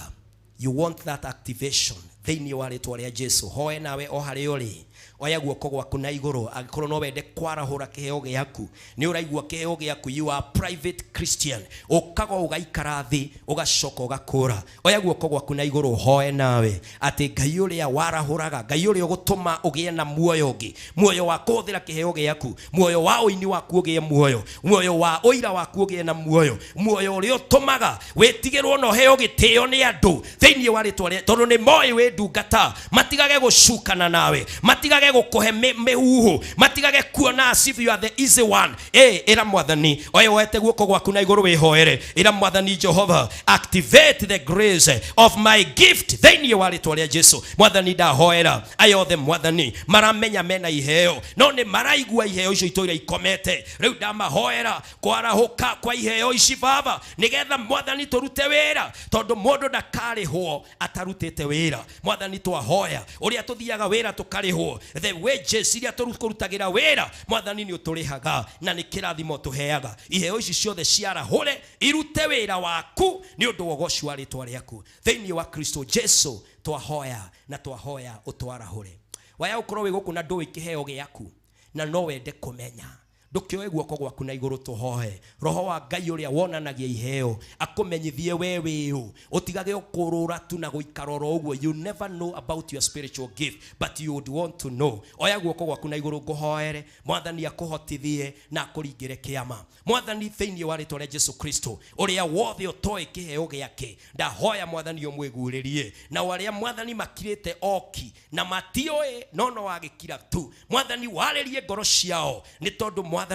You want that activation thĩinĩ wa rĩtwa rĩa Jesu. Hoe nawe o harĩa ũrĩ, oya guoko gwaku na igũrũ angĩkorwo no wende kwarahũra kĩheo gĩaku. Nĩ ũraigua kĩheo gĩaku, you are private Christian, ũkaga ũgaikara thĩ ũgacoka ũgakũra. Oya guoko gwaku na igũrũ hoe nawe atĩ Ngai ũrĩa warahũraga, Ngai ũrĩa ũgũtũma ũgĩe na muoyo ũngĩ, muoyo wa kũhũthĩra kĩheo gĩaku, muoyo wa ũini waku ũgĩe muoyo, muoyo wa ũira waku ũgĩe na muoyo, muoyo ũrĩa ũtũmaga wĩtigĩrwo na ũheo gĩtĩo nĩ andũ thĩinĩ wa rĩtwa rĩa, tondũ nĩ moĩ wĩ ndungata, matigage gũcukana nawe, matigage gũkũhe mĩhuhu, matigage kuona as if you are the easy one. Ĩra Mwathani, oya woete guoko gwaku na igũrũ wĩhoere. Ĩra Mwathani Jehova, activate the grace of my gift thĩinĩ wa rĩtwa rĩa Jesu. Mwathani ndahoera aya othe Mwathani maramenya mena iheo, no nĩ maraigua iheo icio itũire ikomete. Rĩu ndamahoera kwarahũka kwa iheo ici Baba, nĩgetha Mwathani tũrute wĩra, tondũ mũndũ ndakarĩhwo atarutĩte wĩra. Mwathani twahoya ũrĩa tũthiaga wĩra tũkarĩhwo, the wages iria tũrutagĩra wĩra, Mwathani nĩ ũtũrĩhaga na nĩ kĩrathimo tũheaga. Iheo ici ciothe ciarahũre irute wĩra waku nĩ ũndũ wa ũgoci wa rĩtwa rĩaku. Thĩinĩ wa Kristo Jesu twahoya na twahoya ũtwarahũre. Waya ũkorwo wĩ gũkũ na ndũĩ kĩheo gĩaku na no wende kũmenya, ndũkĩoe guoko gwaku na igũrũ tũhoe roho wa Ngai ũrĩa wonanagia iheo akũmenyithie we wĩũ, ũtigage ũkũrũra tu na gũikara oro ũguo. You never know about your spiritual gift, but you would want to know. Oya guoko gwaku na igũrũ ngũhoere Mwathani akũhotithie na akũringĩre kĩama. Mwathani thĩinĩ wa rĩtwa rĩa Jesu Kristo, ũrĩa wothe ũtoĩ kĩheo gĩake, ndahoya Mwathani ũmwĩguũrĩrie. Na arĩa Mwathani makirĩte oki na matioĩ no no wagĩkira tu, Mwathani warĩrie ngoro ciao, nĩ tondũ Mwathani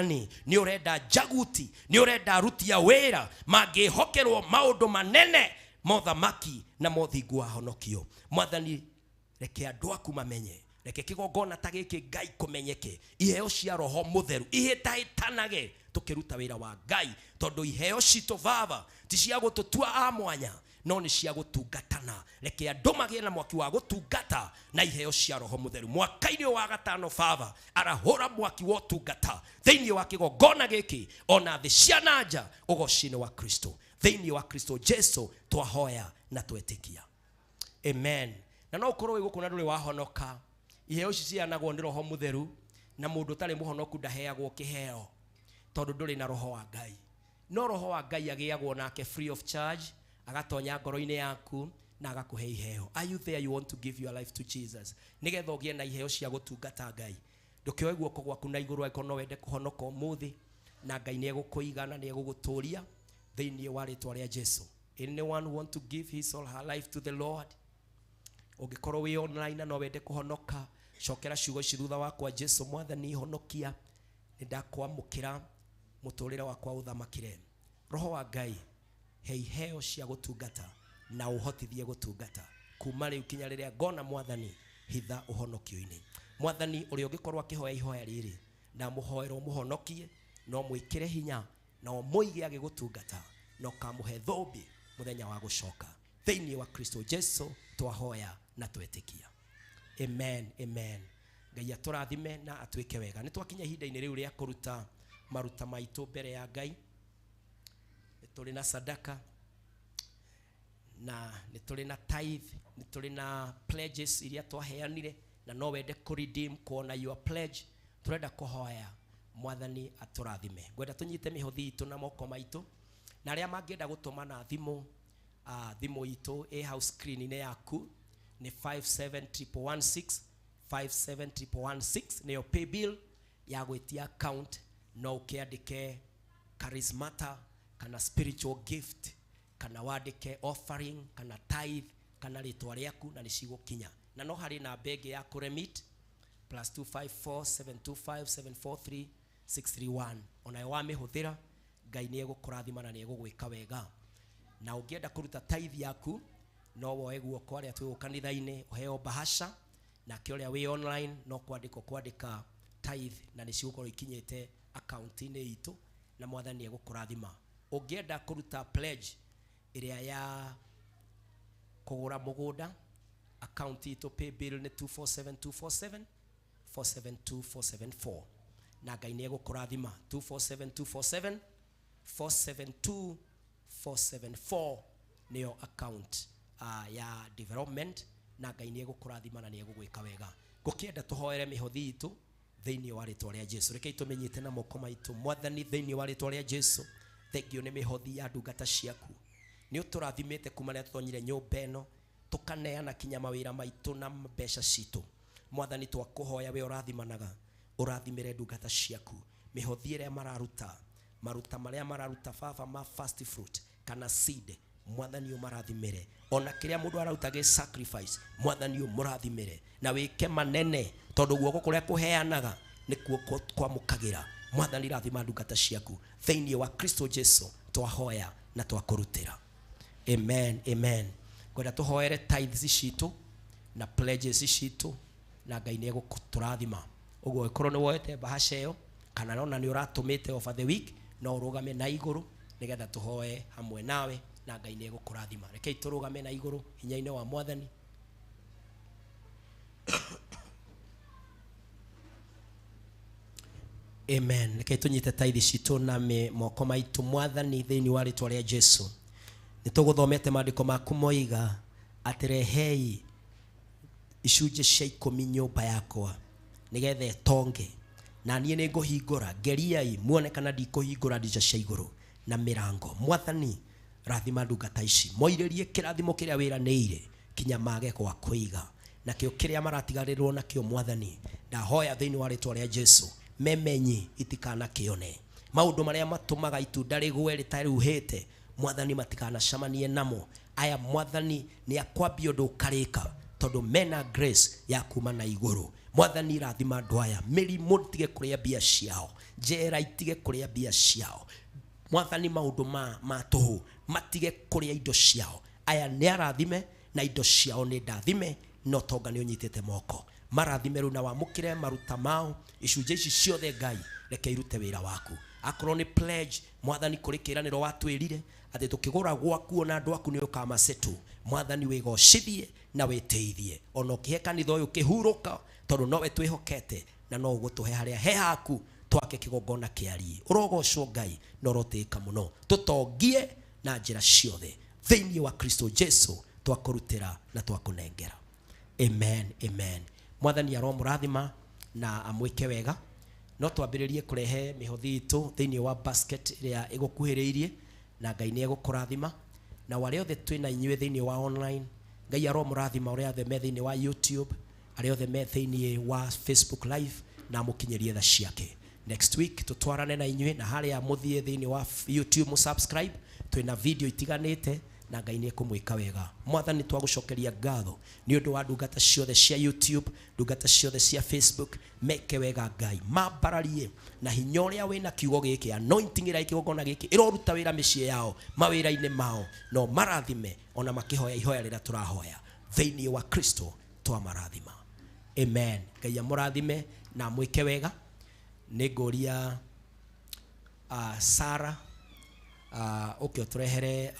nĩ ũrenda njaguti, nĩ ũrenda aruti a wĩra mangĩhokerwo maũndũ manene mothamaki na mothingu wa honokio. Mwathani reke andũ aku mamenye, reke kĩgongona ta gĩkĩ Ngai kũmenyeke, iheo cia roho mũtheru ihĩtahĩtanage tũkĩruta wĩra wa Ngai, tondũ iheo citũ Baba ti cia gũtũtua a mwanya, no nĩ cia gũtungatana. Reke andũ magĩe na mwaki wa gũtungata na iheo cia roho mũtheru. Mwaka-inĩ wa gatano Baba arahũra mwaki wa ũtungata thĩinĩ wa kĩgongona gĩkĩ ona thĩ cia na nja, ũgoci-inĩ wa Kristo. Thĩinĩ wa Kristo Jesu twahoya na twetĩkia, amen. Na no ũkorwo wĩ gũkũ na ndũrĩ wahonoka, iheo ici ciheanagwo nĩ roho mũtheru, na mũndũ ũtarĩ mũhonoku ndaheagwo kĩheo tondũ ndũrĩ na roho wa Ngai. No roho wa Ngai agĩagwo nake free of charge, agatonya ngoro-inĩ yaku na agakũhe iheo. Are you there? You want to give your life to Jesus nĩgetha ũgĩe na iheo cia gũtungata Ngai. Ndũkĩoe guoko gwaku na igũrũ angĩkorwo no wende kũhonoka ũmũthĩ, na Ngai nĩ egũkũiga na nĩ egũgũtũria thĩinĩ wa rĩtwa rĩa Jesu. Anyone want to give his or her life to the Lord? Ũngĩkorwo wĩ online na no wende kũhonoka, cokera ciugo ici thutha wakwa: Jesu Mwathani honokia, nĩ ndakwamũkĩra mũtũrĩre wakwa ũthamakĩre. Roho wa Ngai he iheo cia gũtungata na ũhotithie gũtungata kuma rĩu kinya rĩrĩa ngona Mwathani hitha ũhonokio-inĩ. Mwathani ũrĩa ũngĩkorwo akĩhoya ihoya rĩrĩ, ndamũhoera ũmũhonokie na ũmwĩkĩre hinya na ũmũige agĩgũtungata na ũkamũhe thũmbĩ mũthenya wa gũcoka. Thĩinĩ wa Kristo Jesu twahoya na twetĩkia, amen, amen. Ngai atũrathime na atwĩke wega. Nĩ twakinya ihinda-inĩ rĩu rĩa kũruta maruta maitũ mbere ya Ngai. Nĩ tũrĩ na sadaka na nĩ tũrĩ na tithe, nĩ tũrĩ na pledges iria twaheanire, na no wende kũ redeem kuona your pledge. Tũrenda kũhoya Mwathani atũrathime. Ngwenda tũnyite mĩhothi itũ na moko maitũ, na arĩa mangĩenda gũtũma na thimũ, thimũ itũ ĩ hau screen-inĩ yaku nĩ 57116, 57116 nĩyo pay bill ya gwĩtia account No ũkĩandĩke charismata kana spiritual gift kana wandĩke offering kana tithe kana rĩtwa rĩaku na nĩcigũkinya. Na no harĩ namba ĩngĩ ya kũremit +254 725 743 631. Onayo wamĩhũthĩra Ngai nĩ egũkũrathima na nĩ egũgwĩka wega. Na ũngĩenda kũruta tithe yaku no woe guoko arĩa twĩ kanitha-inĩ ũheo bahasha, nake ũrĩa wĩ online no kwandĩka kwandĩka tithe na nĩ cigũkorwo ikinyĩte akaunti-inĩ itũ na Mwathani egũkũrathima. Ũngĩenda kũruta pledge ĩrĩa ya kũgũra mũgũnda, akaunti itũ pay bill nĩ 247247 472474 na Ngai nĩ egũkũrathima. 247247 472474 nĩyo account ya development na Ngai nĩ egũkũrathima na nĩ egũgwĩka wega. Ngũkĩenda tũhoere mĩhothi itũ thĩinĩ wa rĩtwa rĩa Jesu. Rekei tũmĩnyite na moko maitũ. Mwathani, thĩinĩ wa rĩtwa rĩa Jesu, thengio nĩ mĩhothi ya ndungata ciaku. Nĩ ũtũrathimĩte kuma rĩrĩa tũtonyire nyũmba ĩno, tũkaneana kinya mawĩra maitũ na mbeca citũ. Mwathani, twakũhoya we ũrathimanaga, ũrathimĩre ndungata ciaku mĩhothi ĩrĩa mararuta, maruta marĩa mararuta baba ma first fruit kana seed, Mwathani ũmarathimĩre. Ona kĩrĩa mũndũ araruta gĩ sacrifice, Mwathani ũmũrathimĩre na wĩke manene, tondũ guoko kũrĩa kũheanaga nĩkuo kwamũkagĩra. Mwathani, rathima ndungata ciaku thĩinĩ wa Kristo Jesu, twahoya na twakũrutĩra. Amen, amen. Ngwenda tũhoere tithes citũ na pledges citũ na Ngai nĩ egũtũrathima. Ũguo ĩkorwo nĩ woete bahasha ĩyo kana nona nĩ ũratũmĩte over the week, no ũrũgame na igũrũ nĩgetha tũhoe hamwe nawe na Ngai nĩ egũkũrathima. Rekei tũrũgame na igũrũ hinya-inĩ wa Mwathani. Amen. Rekei tũnyite tithe citũ na moko maitũ. Mwathani, thĩinĩ wa rĩtwa rĩa Jesu, nĩ tũgũthomete maandĩko maku moiga atĩ rehei icunjĩ cia ikũmi nyũmba yakwa nĩgetha ĩtonge, na niĩ nĩ ngũhingũra. Ngeriai muone kana ndikũhingũra ndirica cia igũrũ na mĩrango. Mwathani, rathima ndungata ici, moirĩrie kĩrathimo kĩrĩa wĩranĩire kinya mage gwa kũiga, nakĩo kĩrĩa maratigarĩrwo nakĩo Mwathani, ndahoya thĩinĩ wa rĩtwa rĩa Jesu, memenyi itikanakĩone. Maũndũ marĩa matũmaga itunda rĩgwe rĩtaruhĩte, Mwathani matikanacemanie namo. Aya Mwathani nĩ akwambia ũndũ ũkarĩka, tondũ mena grace ya kuma na igũrũ. Mwathani, rathima andũ aya, mĩrimũ ĩtige kũrĩa mbia ciao, njera itige kũrĩa mbia ciao. Mwathani, maũndũ ma tũhũ matige kũrĩa indo ciao. Aya nĩ arathime na indo ciao nĩ ndathime, no tonga nĩ ũnyitĩte moko. Marathime rĩu na wamũkĩre maruta mao, icunjĩ ici ciothe Ngai reke irute wĩra waku. Akorwo nĩ pledge, Mwathani, kũrĩ kĩĩranĩro watwĩrire atĩ tũkĩgũra gwaku ona andũ aku nĩ ũkamasetũ. Mwathani, wĩgocithie na wĩtĩithie, ona ũkĩhe kanitha ũyũ kĩhurũka, tondũ nowe twĩhokete na no ũgũtũhe harĩa he haku twake kĩgongona kĩarie. Ũrogocwo Ngai na ũrotĩĩka mũno, tũtongie na njĩra ciothe thĩinĩ wa Kristo Jesu, twakũrutĩra na twakũnengera. Amen, amen. Mwathani aromũrathima na amwĩke wega. No twambĩrĩrie kũrehe mĩhothi itũ thĩinĩ wa basket ĩrĩa ĩgũkuhĩrĩirie, na Ngai nĩ egũkũrathima. Na arĩa othe twĩna inyuĩ thĩinĩ wa online, Ngai aromũrathima, arĩa othe me thĩinĩ wa YouTube, arĩa othe me thĩinĩ wa Facebook live, na amũkinyĩrie tha ciake. Next week tũtwarane na inyuĩ, na harĩa mũthiĩ thĩinĩ wa YouTube mũsubscribe, twĩna video itiganĩte na Ngai nĩ ekũmwĩka wega. Mwathani, twagũcokeria ngatho nĩ ũndũ wa ndungata ciothe cia YouTube, ndungata ciothe cia Facebook, meke wega Ngai, mambararie na hinya ũrĩa wĩna kiugo gĩkĩ, anointing ĩrĩa kĩgongona gĩkĩ ĩroruta wĩra mĩciĩ yao, mawĩra-inĩ mao, no marathime ona makĩhoya ihoya rĩrĩa tũrahoya thĩinĩ wa Kristo, twamarathima. Amen. Ngai amũrathime na amwĩke wega. Nĩ ngũria Sara ũke ũtũrehere